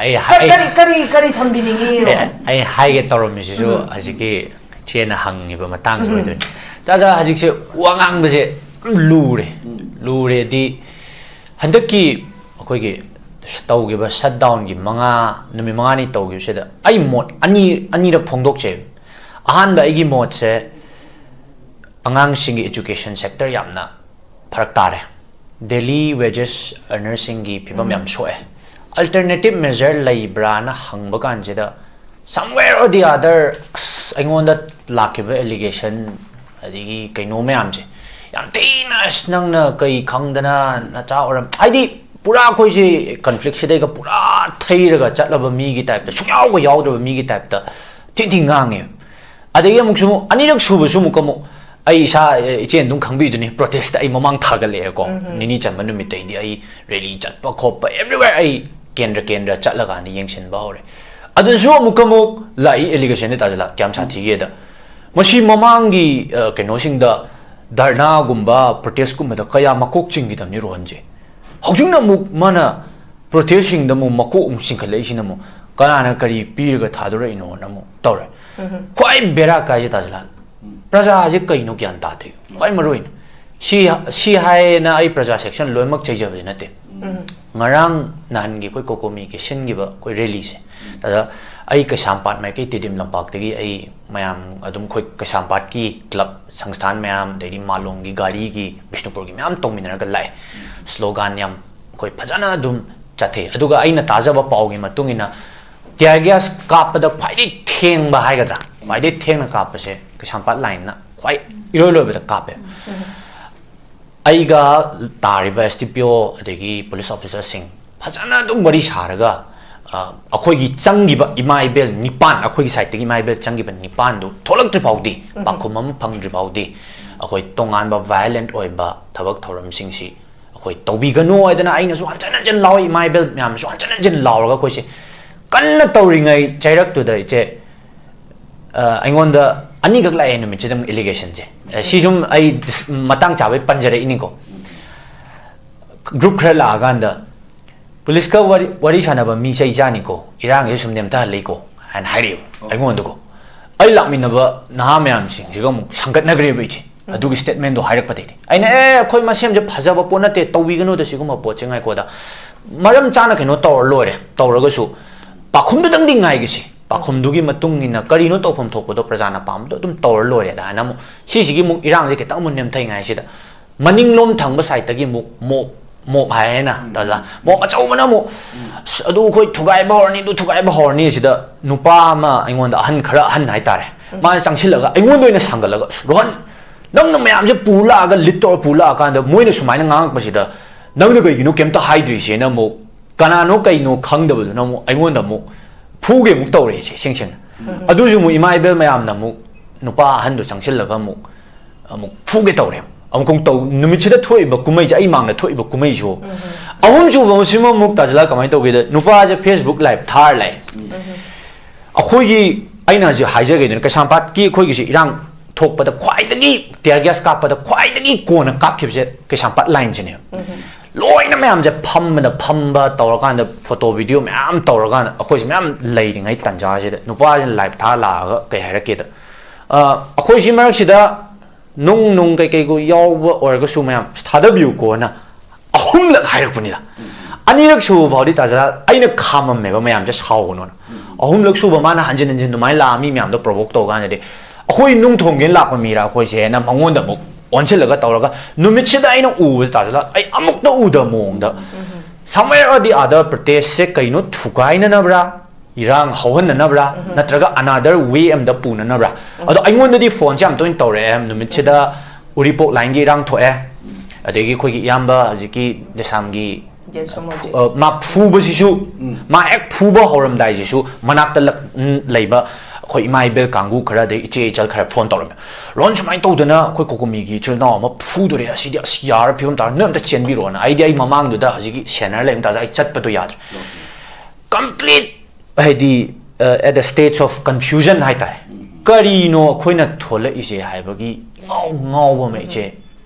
ꯑꯩ ꯀꯔꯤ, ꯀꯔꯤ, ꯀꯔꯤ, ꯀꯔꯤ ꯊꯝꯕꯤꯅꯤꯡꯉꯤ? ꯑꯩ, ꯑꯩ ꯍꯥꯏꯒꯦ ꯇꯧꯔꯝꯃꯤꯁꯤꯁꯨ ꯍꯧꯖꯤꯛꯀꯤ ꯏꯆꯦꯅ ꯍꯪꯉꯤꯕ ꯃꯇꯥꯡꯁꯤ ꯑꯣꯏꯗꯣꯏꯅꯤ꯫ ꯇꯥꯖꯥ, ꯍꯧꯖꯤꯛꯁꯦ ꯋꯥ ꯉꯥꯡꯕꯁꯦ ꯂꯨꯔꯦ꯫ ꯂꯨꯔꯦꯗꯤ, ꯍꯟꯗꯛꯀꯤ ꯑꯩꯈꯣꯏꯒꯤ ꯇꯧꯈꯤꯕ ꯁꯠ ꯗꯥꯎꯟꯒꯤ ꯃꯉꯥ, ꯅꯨꯃꯤꯠ ꯃꯉꯥꯅꯤ ꯇꯧꯈꯤꯕꯁꯤꯗ ꯑꯩ ꯃꯣꯠ ꯑꯅꯤ, ꯑꯅꯤꯔꯛ ꯐꯣꯡꯗꯣꯛꯆꯩ꯫ ꯑꯍꯥꯟꯕ ꯑꯩꯒꯤ ꯃꯣꯠꯁꯦ, ꯑꯉꯥꯡꯁꯤꯡꯒꯤ ꯏꯖꯨꯀꯦꯁꯟ ꯁꯦꯛꯇꯔ ꯌꯥꯝꯅ ꯐꯔꯛ ꯇꯥꯔꯦ꯫ ꯗꯦꯂꯤ ꯋꯦꯖꯦꯁ ꯑꯔꯅꯔꯁꯤꯡꯒꯤ ꯐꯤꯕꯝ ꯌꯥꯝ ꯁꯣꯛꯑꯦ꯫ ꯑꯜꯇꯔꯅꯦꯇꯤꯞ ꯃꯦꯖꯔ ꯂꯩꯕ꯭ꯔꯥꯅ ꯍꯪꯕ ꯀꯥꯟꯁꯤꯗ, somewhere or the other, ꯑꯁ, ꯑꯩꯉꯣꯟꯗ ꯂꯥꯛꯈꯤꯕ ꯑꯦꯂꯤꯒꯦꯁꯟ ꯑꯗꯒꯤ ꯀꯩꯅꯣ ꯃꯌꯥꯝꯁꯦ ꯌꯥꯝ ꯊꯤꯅ, "ꯑꯁ, ꯅꯪꯅ ꯀꯩ ꯈꯪꯗꯅ ꯅꯆꯥ ꯑꯣꯏꯔꯝ-," ꯍꯥꯏꯗꯤ, ꯄꯨꯔꯥ ꯑꯩꯈꯣꯏꯁꯦ ꯀꯟꯐ꯭ꯂꯤꯛꯁꯤꯗꯩꯒ ꯄꯨꯔꯥ ꯊꯩꯔꯒ ꯆꯠꯂꯕ ꯃꯤꯒꯤ ꯇꯥꯏꯞꯇ, ꯁꯨꯡꯌꯥꯎꯒ ꯌꯥꯎꯗꯕ ꯃꯤꯒꯤ ꯇꯥꯏꯞꯇ ꯊꯤꯟ ꯊꯤꯟ ꯉꯥꯡꯉꯦ꯫ ꯑꯗꯒꯤ ꯑꯃꯨꯛꯁꯨ ꯑꯃꯨꯛ ꯑꯅꯤꯔꯛ ꯁꯨꯕꯁꯨ ꯑꯃꯨꯛꯀ ꯑꯃꯨꯛ ꯑꯩ ꯏꯁꯥ, ꯑꯦ, ꯏꯆꯦꯅ ꯑꯗꯨꯝ ꯈꯪꯕꯤꯗꯨꯅꯤ, ꯄ꯭ꯔꯣꯇꯦꯁꯇ ꯑꯩ ꯃꯃꯥꯡ ꯊꯥꯒꯠꯂꯛꯑꯦꯀꯣ꯫ ꯅꯤꯅꯤ ꯆꯟꯕ ꯅꯨꯃꯤꯠꯇꯩꯗꯤ ꯑꯩ ꯔꯦꯂꯤ ꯆꯠꯄ ꯈꯣꯠꯄ everywhere ꯑꯩ ꯀꯦꯟꯗ꯭ꯔ ꯀꯦꯟꯗ꯭ꯔ ꯆꯠꯂꯀꯥꯟꯗ ꯌꯦꯡꯁꯤꯟꯕ ꯍꯧꯔꯦ꯫ ꯑꯗꯨꯁꯨ ꯑꯃꯨꯛꯀ ꯑꯃꯨꯛ ꯂꯥꯛꯏ ꯑꯦꯂꯤꯒꯦꯁꯟꯗꯤ ꯇꯥꯖꯤꯜꯂꯛ, ꯀꯌꯥꯝ ꯁꯥꯊꯤꯒꯦꯗ꯫ ꯃꯁꯤ ꯃꯃꯥꯡꯒꯤ, ꯑ, ꯀꯩꯅꯣꯁꯤꯡꯗ ꯙꯔꯅꯥꯒꯨꯝꯕ ꯄ꯭ꯔꯣꯇꯦꯁꯀꯨꯝꯕꯗ ꯀꯌꯥ ꯃꯀꯣꯛ ꯆꯤꯡꯈꯤꯗꯕꯅꯤ ꯔꯣꯍꯟꯁꯦ꯫ ꯍꯧꯖꯤꯛꯅ ꯑꯃꯨꯛ ꯃꯥꯅ ꯄ꯭ꯔꯣꯇꯦꯁꯁꯤꯡꯗ ꯑꯃꯨꯛ ꯃꯀꯣꯛ ꯑꯃꯨꯛ ꯆꯤꯡꯈꯠꯂꯛꯏꯁꯤꯅ ꯑꯃꯨꯛ ꯀꯅꯥꯅ ꯀꯔꯤ ꯄꯤꯔꯒ ꯊꯥꯗꯣꯔꯛꯏꯅꯣꯅ ꯑꯃꯨꯛ ꯇꯧꯔꯦ꯫ ꯈ꯭ꯋꯥꯏ ꯕꯦꯔꯥ ꯀꯥꯏꯁꯦ ꯇꯥꯖꯂꯥꯜ, ꯄ꯭ꯔꯖꯥꯁꯦ ꯀꯩꯅꯣ ꯒ꯭ꯌꯥꯟ ꯇꯥꯗ꯭ꯔꯤ꯫ ꯈ꯭ꯋꯥꯏ ꯃꯔꯨ ꯑꯣꯏꯅ ꯁꯤ, ꯁꯤ ꯍꯥꯏꯌꯦꯅ ꯑꯩ ꯄ꯭ꯔꯖꯥ ꯁꯦꯛꯁꯟ ꯂꯣꯏꯅꯃꯛ ꯆꯩꯖꯕꯗꯤ ꯅꯠꯇꯦ꯫ ꯉꯔꯥꯡ ꯅꯍꯥꯟꯒꯤ ꯑꯩꯈꯣꯏ ꯀꯣꯀꯣꯃꯤꯒꯤ ꯁꯤꯟꯈꯤꯕ ꯑꯩꯈꯣꯏ ꯔꯦꯂꯤꯁꯦ, ꯑꯗ ꯑꯩ ꯀꯩꯁꯥꯝꯄꯥꯠ ꯃꯥꯏꯀꯩ ꯇꯦꯗꯤꯝ ꯂꯝꯄꯥꯛꯇꯒꯤ ꯑꯩ ꯃꯌꯥꯝ ꯑꯗꯨꯝ ꯑꯩꯈꯣꯏ ꯀꯩꯁꯥꯝꯄꯥꯠꯀꯤ ꯀ꯭ꯂꯕ ꯁꯪꯁꯊꯥꯟ ꯃꯌꯥꯝ, ꯑꯗꯩꯗꯤ ꯃꯥꯂꯣꯝꯒꯤ ꯒꯥꯔꯤꯒꯤ, ꯕꯤꯁꯅꯨꯄꯨꯔꯒꯤ ꯃꯌꯥꯝ ꯇꯧꯃꯤꯟꯅꯔꯒ ꯂꯥꯛꯑꯦ꯫ ꯁ꯭ꯂꯣꯒꯥꯟ ꯌꯥꯝ ꯑꯩꯈꯣꯏ ꯐꯖꯅ ꯑꯗꯨꯝ ꯆꯠꯊꯩ꯫ ꯑꯗꯨꯒ ꯑꯩꯅ ꯇꯥꯖꯕ ꯄꯥꯎꯒꯤ ꯃꯇꯨꯡ ꯏꯟꯅ ꯇꯤꯌꯥꯔ ꯒ꯭ꯌꯥꯁ ꯀꯥꯞꯄꯗ ꯈ꯭ꯋꯥꯏꯗꯒꯤ ꯊꯦꯡꯕ ꯍꯥꯏꯒꯗ꯭ꯔꯥ, ꯈ꯭ꯋꯥꯏꯗꯒꯤ ꯊꯦꯡꯅ ꯀꯥꯞꯄꯁꯦ ꯀꯩꯁꯥꯝꯄꯥꯠ ꯂꯥꯏꯟꯅ ꯈ꯭ꯋꯥꯏ ꯏꯔꯣꯏ ꯂꯣꯏꯕꯗ ꯀꯥꯞꯄꯦ꯫ ꯑꯩꯒ ꯇꯥꯔꯤꯕ ꯑꯦꯁ ꯗꯤ ꯄꯤ ꯑꯣ ꯑꯗꯒꯤ ꯄꯨꯂꯤꯁ ꯑꯣꯐꯤꯁꯥꯔꯁꯤꯡ ꯐꯖꯅ ꯑꯗꯨꯝ ꯋꯥꯔꯤ ꯁꯥꯔꯒ, ꯑ, ꯑꯩꯈꯣꯏꯒꯤ ꯆꯪꯈꯤꯕ ꯏꯃꯥ ꯏꯕꯦꯜ ꯅꯤꯄꯥꯟ, ꯑꯩꯈꯣꯏꯒꯤ ꯁꯥꯏꯠꯇꯒꯤ ꯏꯃꯥ ꯏꯕꯦꯜ ꯆꯪꯈꯤꯕ ꯅꯤꯄꯥꯟꯗꯨ ꯊꯣꯛꯂꯛꯇ꯭ꯔꯤ ꯐꯥꯎꯗꯤ, ꯄꯥꯎꯈꯨꯝ ꯑꯃ ꯐꯪꯗ꯭ꯔꯤ ꯐꯥꯎꯗꯤ ꯑꯩꯈꯣꯏ ꯇꯣꯉꯥꯟꯕ ꯚꯥꯏꯑꯣꯂꯦꯟꯠ ꯑꯣꯏꯕ ꯊꯕꯛ ꯊꯧꯔꯝꯁꯤꯡꯁꯤ ꯑꯩꯈꯣꯏ ꯇꯧꯕꯤꯒꯅꯨ ꯍꯥꯏꯗꯅ ꯑꯩꯅꯁꯨ ꯍꯟꯖꯤꯟ ꯍꯟꯖꯤꯟ ꯂꯥꯎꯏ, ꯏꯃꯥ ꯏꯕꯦꯜ ꯃꯌꯥꯝꯁꯨ ꯍꯟꯖꯤꯟ ꯍꯟꯖꯤꯟ ꯂꯥꯎꯔꯒ ꯑꯩꯈꯣꯏꯁꯦ ꯀꯟꯅ ꯇꯧꯔꯤꯉꯩ ꯆꯩꯔꯛꯇꯨꯗ ꯏꯆꯦ, ꯑ, ꯑꯩꯉꯣꯟꯗ ꯑꯅꯤꯈꯛ ꯂꯥꯛꯑꯦ ꯅꯨꯃꯤꯠꯁꯤꯗ ꯑꯃꯨꯛ ꯑꯦꯂꯤꯒꯦꯁꯟꯁꯦ꯫ ꯑ, ꯁꯤ ꯁꯨꯝ ꯑꯩ ꯗꯤꯁ-, ꯃꯇꯥꯡ ꯆꯥꯕꯩ ꯄꯟꯖꯔꯛꯏꯅꯤꯀꯣ꯫ ꯒ꯭ꯔꯨꯞ ꯈꯔ ꯂꯥꯛꯑꯀꯥꯟꯗ ꯄꯨꯂꯤꯁꯀ ꯋꯥꯔꯤ, ꯋꯥꯔꯤ ꯁꯥꯟꯅꯕ ꯃꯤ ꯆꯩ ꯆꯥꯅꯤꯀꯣ, ꯏꯔꯥꯡꯁꯦ ꯁꯨꯝ ꯅꯦꯝꯊꯍꯜꯂꯤꯀꯣ ꯍꯥꯏꯅ ꯍꯥꯏꯔꯛꯑꯦꯕ ꯑꯩꯉꯣꯟꯗꯀꯣ꯫ ꯑꯩ ꯂꯥꯛꯃꯤꯟꯅꯕ ꯅꯍꯥ ꯃꯌꯥꯝꯁꯤꯡꯁꯤꯒ ꯑꯃꯨꯛ ꯁꯪꯒꯠꯅꯈ꯭ꯔꯦꯕ ꯏꯆꯦ꯫ ꯑꯗꯨꯒꯤ ꯁ꯭ꯇꯦꯠꯃꯦꯟꯗꯣ ꯍꯥꯏꯔꯛꯄꯗꯩꯗꯤ ꯑꯩꯅ, "ꯑꯦ, ꯑꯩꯈꯣꯏ ꯃꯁꯦꯝꯁꯦ ꯐꯖꯕ ꯄꯣꯠ ꯅꯠꯇꯦ, ꯇꯧꯕꯤꯒꯅꯨꯗ ꯁꯤꯒꯨꯝꯕ ꯄꯣꯠꯁꯦ, ꯉꯥꯏꯈꯣꯗ, ꯃꯔꯝ ꯆꯥꯅ ꯀꯩꯅꯣ ꯇꯧꯔ ꯂꯣꯏꯔꯦ, ꯇꯧꯔꯒꯁꯨ ꯄꯥꯈꯨꯝꯗꯨꯗꯪꯗꯤ ꯉꯥꯏꯒꯤꯁꯤ, ꯄꯥꯈꯨꯝꯗꯨꯒꯤ ꯃꯇꯨꯡ ꯏꯟꯅ ꯀꯔꯤꯅꯣ ꯇꯧꯐꯝ ꯊꯣꯛꯄꯗꯣ ꯄ꯭ꯔꯖꯥꯅ ꯄꯥꯝꯕꯗꯣ ꯑꯗꯨꯝ ꯇꯧꯔ ꯂꯣꯏꯔꯦꯗ" ꯍꯥꯏꯅ ꯑꯃꯨꯛ ꯁꯤꯁꯤꯒꯤ ꯑꯃꯨꯛ ꯏꯔꯥꯡꯁꯦ ꯈꯤꯇꯪ ꯑꯃꯨꯛ ꯅꯦꯝꯊꯩꯉꯥꯏꯁꯤꯗ ꯃꯅꯤꯡꯂꯣꯝ ꯊꯪꯕ ꯁꯥꯏꯠꯇꯒꯤ ꯑꯃꯨꯛ ꯃꯣꯞ, ꯃꯣꯞ ꯍꯥꯏꯌꯦꯅ, ꯇꯥꯖꯥ, ꯃꯣꯞ ꯑꯆꯧꯕꯅ ꯑꯃꯨꯛ, "ꯑꯁ, ꯑꯗꯨ ꯑꯩꯈꯣꯏ ꯊꯨꯒꯥꯏꯕ ꯍꯧꯔꯅꯤ, ꯑꯗꯨ ꯊꯨꯒꯥꯏꯕ ꯍꯧꯔꯅꯤ" ꯁꯤꯗ ꯅꯨꯄꯥ ꯑꯃ ꯑꯩꯉꯣꯟꯗ, ꯑꯍꯟ, ꯈꯔ ꯑꯍꯟ ꯍꯥꯏꯇꯥꯔꯦ, ꯃꯥꯅ ꯆꯪꯁꯤꯜꯂꯒ ꯑꯩꯉꯣꯟꯗ ꯑꯣꯏꯅ ꯁꯥꯡꯒꯠꯂꯒ, "ꯑꯁ, ꯔꯣꯍꯟ, ꯅꯪꯅ ꯃꯌꯥꯝꯁꯦ ꯄꯨ ꯂꯥꯛꯑꯒ, ꯂꯤꯠ ꯇꯧꯔ ꯄꯨ ꯂꯥꯛꯑꯀꯥꯟꯗ ꯃꯣꯏꯅ ꯁꯨꯃꯥꯏꯅ ꯉꯥꯡꯉꯛꯄꯁꯤꯗ ꯅꯪꯅ ꯀꯩꯒꯤꯅꯣ ꯀꯩꯝꯇ ꯍꯥꯏꯗ꯭ꯔꯤꯁꯦꯅ?" ꯑꯃꯨꯛ ꯀꯅꯥꯅꯣ ꯀꯩꯅꯣ ꯈꯪꯗꯕꯗꯨꯅ ꯑꯃꯨꯛ ꯑꯩꯉꯣꯟꯗ ꯑꯃꯨꯛ ꯐꯨꯒꯦ ꯑꯃꯨꯛ ꯇꯧꯔꯛꯑꯦꯁꯦ, ꯏꯁꯦꯡ ꯁꯦꯡꯅ꯫ ꯑꯗꯨꯁꯨ ꯑꯃꯨꯛ ꯏꯃꯥ ꯏꯕꯦꯜ ꯃꯌꯥꯝꯅ ꯑꯃꯨꯛ ꯅꯨꯄꯥ ꯑꯍꯟꯗꯣ ꯆꯪꯁꯤꯜꯂꯒ ꯑꯃꯨꯛ, ꯑꯃꯨꯛ ꯐꯨꯒꯦ ꯇꯧꯔꯦ꯫ ꯑꯃꯨꯛ ꯇꯧ-, ꯅꯨꯃꯤꯠꯁꯤꯗ ꯊꯣꯛꯏꯕ ꯀꯨꯝꯍꯩꯁꯦ, ꯑꯩ ꯃꯥꯡꯗ ꯊꯣꯛꯏꯕ ꯀꯨꯝꯍꯩꯁꯨ꯫ ꯑꯍꯨꯝꯁꯨꯕ ꯑꯃꯁꯤꯃ ꯑꯃꯨꯛ ꯇꯥꯖꯤꯂꯥ ꯀꯃꯥꯏꯅ ꯇꯧꯒꯦꯗ, ꯅꯨꯄꯥꯁꯦ Facebook live ꯊꯥꯔ ꯂꯥꯛꯑꯦ꯫ ꯑꯩꯈꯣꯏꯒꯤ, ꯑꯩꯅ ꯍꯧꯖꯤꯛ ꯍꯥꯏꯖꯒꯦꯗꯅ, ꯀꯩꯁꯥꯝꯄꯥꯠꯀꯤ ꯑꯩꯈꯣꯏꯒꯤꯁꯤ ꯏꯔꯥꯡ ꯊꯣꯛꯄꯗ ꯈ꯭ꯋꯥꯏꯗꯒꯤ tear gas ꯀꯥꯞꯄꯗ ꯈ꯭ꯋꯥꯏꯗꯒꯤ ꯀꯣꯟꯅ ꯀꯥꯞꯈꯤꯕꯁꯦ ꯀꯩꯁꯥꯝꯄꯥꯠ ꯂꯥꯏꯟꯁꯤꯅꯦꯕ꯫ ꯂꯣꯏꯅ ꯃꯌꯥꯝꯁꯦ ꯐꯝꯕꯗ ꯐꯝꯕ ꯇꯧꯔꯀꯥꯟꯗ, ꯐꯣꯇꯣ ꯚꯤꯗꯤꯑꯣ ꯃꯌꯥꯝ ꯇꯧꯔꯀꯥꯟꯗ, ꯑꯩꯈꯣꯏꯁꯦ ꯃꯌꯥꯝ ꯂꯩꯔꯤꯉꯩ ꯇꯥꯟꯖꯥꯁꯤꯗ ꯅꯨꯄꯥꯁꯤꯅ ꯂꯥꯏꯞ ꯊꯥ ꯂꯥꯛꯑꯒ ꯀꯩ ꯍꯥꯏꯔꯛꯀꯦꯗ, ꯑ, ꯑꯩꯈꯣꯏ ꯁꯤ ꯃꯔꯛꯁꯤꯗ ꯅꯨꯡ ꯅꯨꯡ ꯀꯩꯀꯩꯒ ꯌꯥꯎꯕ ꯑꯣꯏꯔꯒꯁꯨ ꯃꯌꯥꯝ ꯊꯥꯗꯕꯤꯌꯨꯀꯣꯅ ꯑꯍꯨꯝꯂꯛ ꯍꯥꯏꯔꯛꯄꯅꯤꯗ꯫ ꯑꯅꯤꯔꯛ ꯁꯨꯕ ꯐꯥꯎꯗꯤ ꯇꯥꯖꯥ ꯑꯩꯅ ꯈꯥꯝꯃꯝꯃꯦꯕ, ꯃꯌꯥꯝꯁꯦ ꯁꯥꯎꯒꯅꯣꯅ꯫ ꯑꯍꯨꯝꯂꯛ ꯁꯨꯕ ꯃꯥꯅ ꯍꯟꯖꯤꯟ ꯍꯟꯖꯤꯟ ꯑꯗꯨꯃꯥꯏꯅ ꯂꯥꯛꯑ ꯃꯤ ꯃꯌꯥꯝꯗꯣ ꯄ꯭ꯔꯣꯚꯣꯛ ꯇꯧ ꯀꯥꯟꯗꯗꯤ, ꯑꯩꯈꯣꯏ ꯅꯨꯡ ꯊꯣꯡꯒꯦꯅ ꯂꯥꯛꯄ ꯃꯤꯔꯥ ꯑꯩꯈꯣꯏꯁꯦꯅ ꯃꯉꯣꯟꯗ ꯑꯃꯨꯛ ꯑꯣꯟꯁꯤꯜꯂꯒ ꯇꯧꯔꯒ, ꯅꯨꯃꯤꯠꯁꯤꯗ ꯑꯩꯅ ꯎꯕꯁꯦ ꯇꯥꯖꯥ ꯑꯩ ꯑꯃꯨꯛꯇ ꯎꯗꯕ ꯃꯑꯣꯡꯗ, somewhere or the other protest ꯁꯦ ꯀꯩꯅꯣ ꯊꯨꯒꯥꯏꯅꯅꯕ꯭ꯔꯥ, ꯏꯔꯥꯡ ꯍꯧꯍꯟꯅꯅꯕ꯭ꯔꯥ, ꯅꯠꯇ꯭ꯔꯒ another way ꯑꯃꯗ ꯄꯨꯅꯅꯕ꯭ꯔꯥ? ꯑꯗꯣ ꯑꯩꯉꯣꯟꯗꯗꯤ ꯐꯣꯟꯁꯦ ꯌꯥꯝ ꯇꯣꯏꯅ ꯇꯧꯔꯛꯑꯦ꯫ ꯅꯨꯃꯤꯠꯁꯤꯗ ꯎꯔꯤꯄꯣꯛ ꯂꯥꯏꯟꯒꯤ ꯏꯔꯥꯡ ꯊꯣꯛꯑꯦ, ꯑꯗꯒꯤ ꯑꯩꯈꯣꯏꯒꯤ ꯏꯌꯥꯝꯕ ꯍꯧꯖꯤꯛꯀꯤ ꯗꯦꯁꯥꯝꯒꯤ, ꯖꯦꯁꯨ ꯃꯣꯗꯤ꯫ ꯑ, ꯃꯥ ꯐꯨꯕꯁꯤꯁꯨ, ꯃꯥ ꯍꯦꯛ ꯐꯨꯕ ꯍꯧꯔꯝꯗꯥꯏꯁꯤꯁꯨ ꯃꯅꯥꯛꯇ ꯂꯛ-, ꯎꯝ, ꯂꯩꯕ ꯑꯩꯈꯣꯏ ꯏꯃꯥ ꯏꯕꯦꯜ ꯀꯥꯡꯕꯨ ꯈꯔ, ꯑꯗꯩ ꯏꯆꯦ ꯏꯆꯜ ꯈꯔ ꯐꯣꯟ ꯇꯧꯔꯝꯃꯦ, "ꯔꯣꯍꯟ, ꯁꯨꯃꯥꯏꯅ ꯇꯧꯗꯅ ꯑꯩꯈꯣꯏ ꯀꯣꯀꯣꯃꯤꯒꯤ ꯏꯆꯤꯜ ꯏꯅꯥꯎ ꯑꯃ ꯐꯨꯗꯣꯔꯦ, ꯑꯁꯤꯗꯤ ꯑꯁ ꯌꯥꯔ ꯐꯤꯕꯝ ꯇꯥꯔꯦ, ꯅꯣꯏ ꯑꯝꯇ ꯆꯦꯟꯕꯤꯔꯣꯅ"꯫ ꯑꯩꯗꯤ ꯑꯩ ꯃꯃꯥꯡꯗꯨꯗ ꯍꯧꯖꯤꯛꯀꯤ ꯁꯦꯅꯔ ꯂꯩꯕ ꯇꯥꯖꯥ ꯑꯩ ꯆꯠꯄꯗꯣ ꯌꯥꯗ꯭ꯔꯦ꯫ Complete, ꯍꯥꯏꯗꯤ, ꯑ, at the stage of confusion ꯍꯥꯏꯇꯥꯔꯦ꯫ ꯀꯔꯤꯅꯣ ꯑꯩꯈꯣꯏꯅ ꯊꯣꯛꯂꯛꯏꯁꯦ ꯍꯥꯏꯕꯒꯤ ꯏꯉꯥꯎ ꯉꯥꯎꯕ ꯑꯃ ꯏꯆꯦ,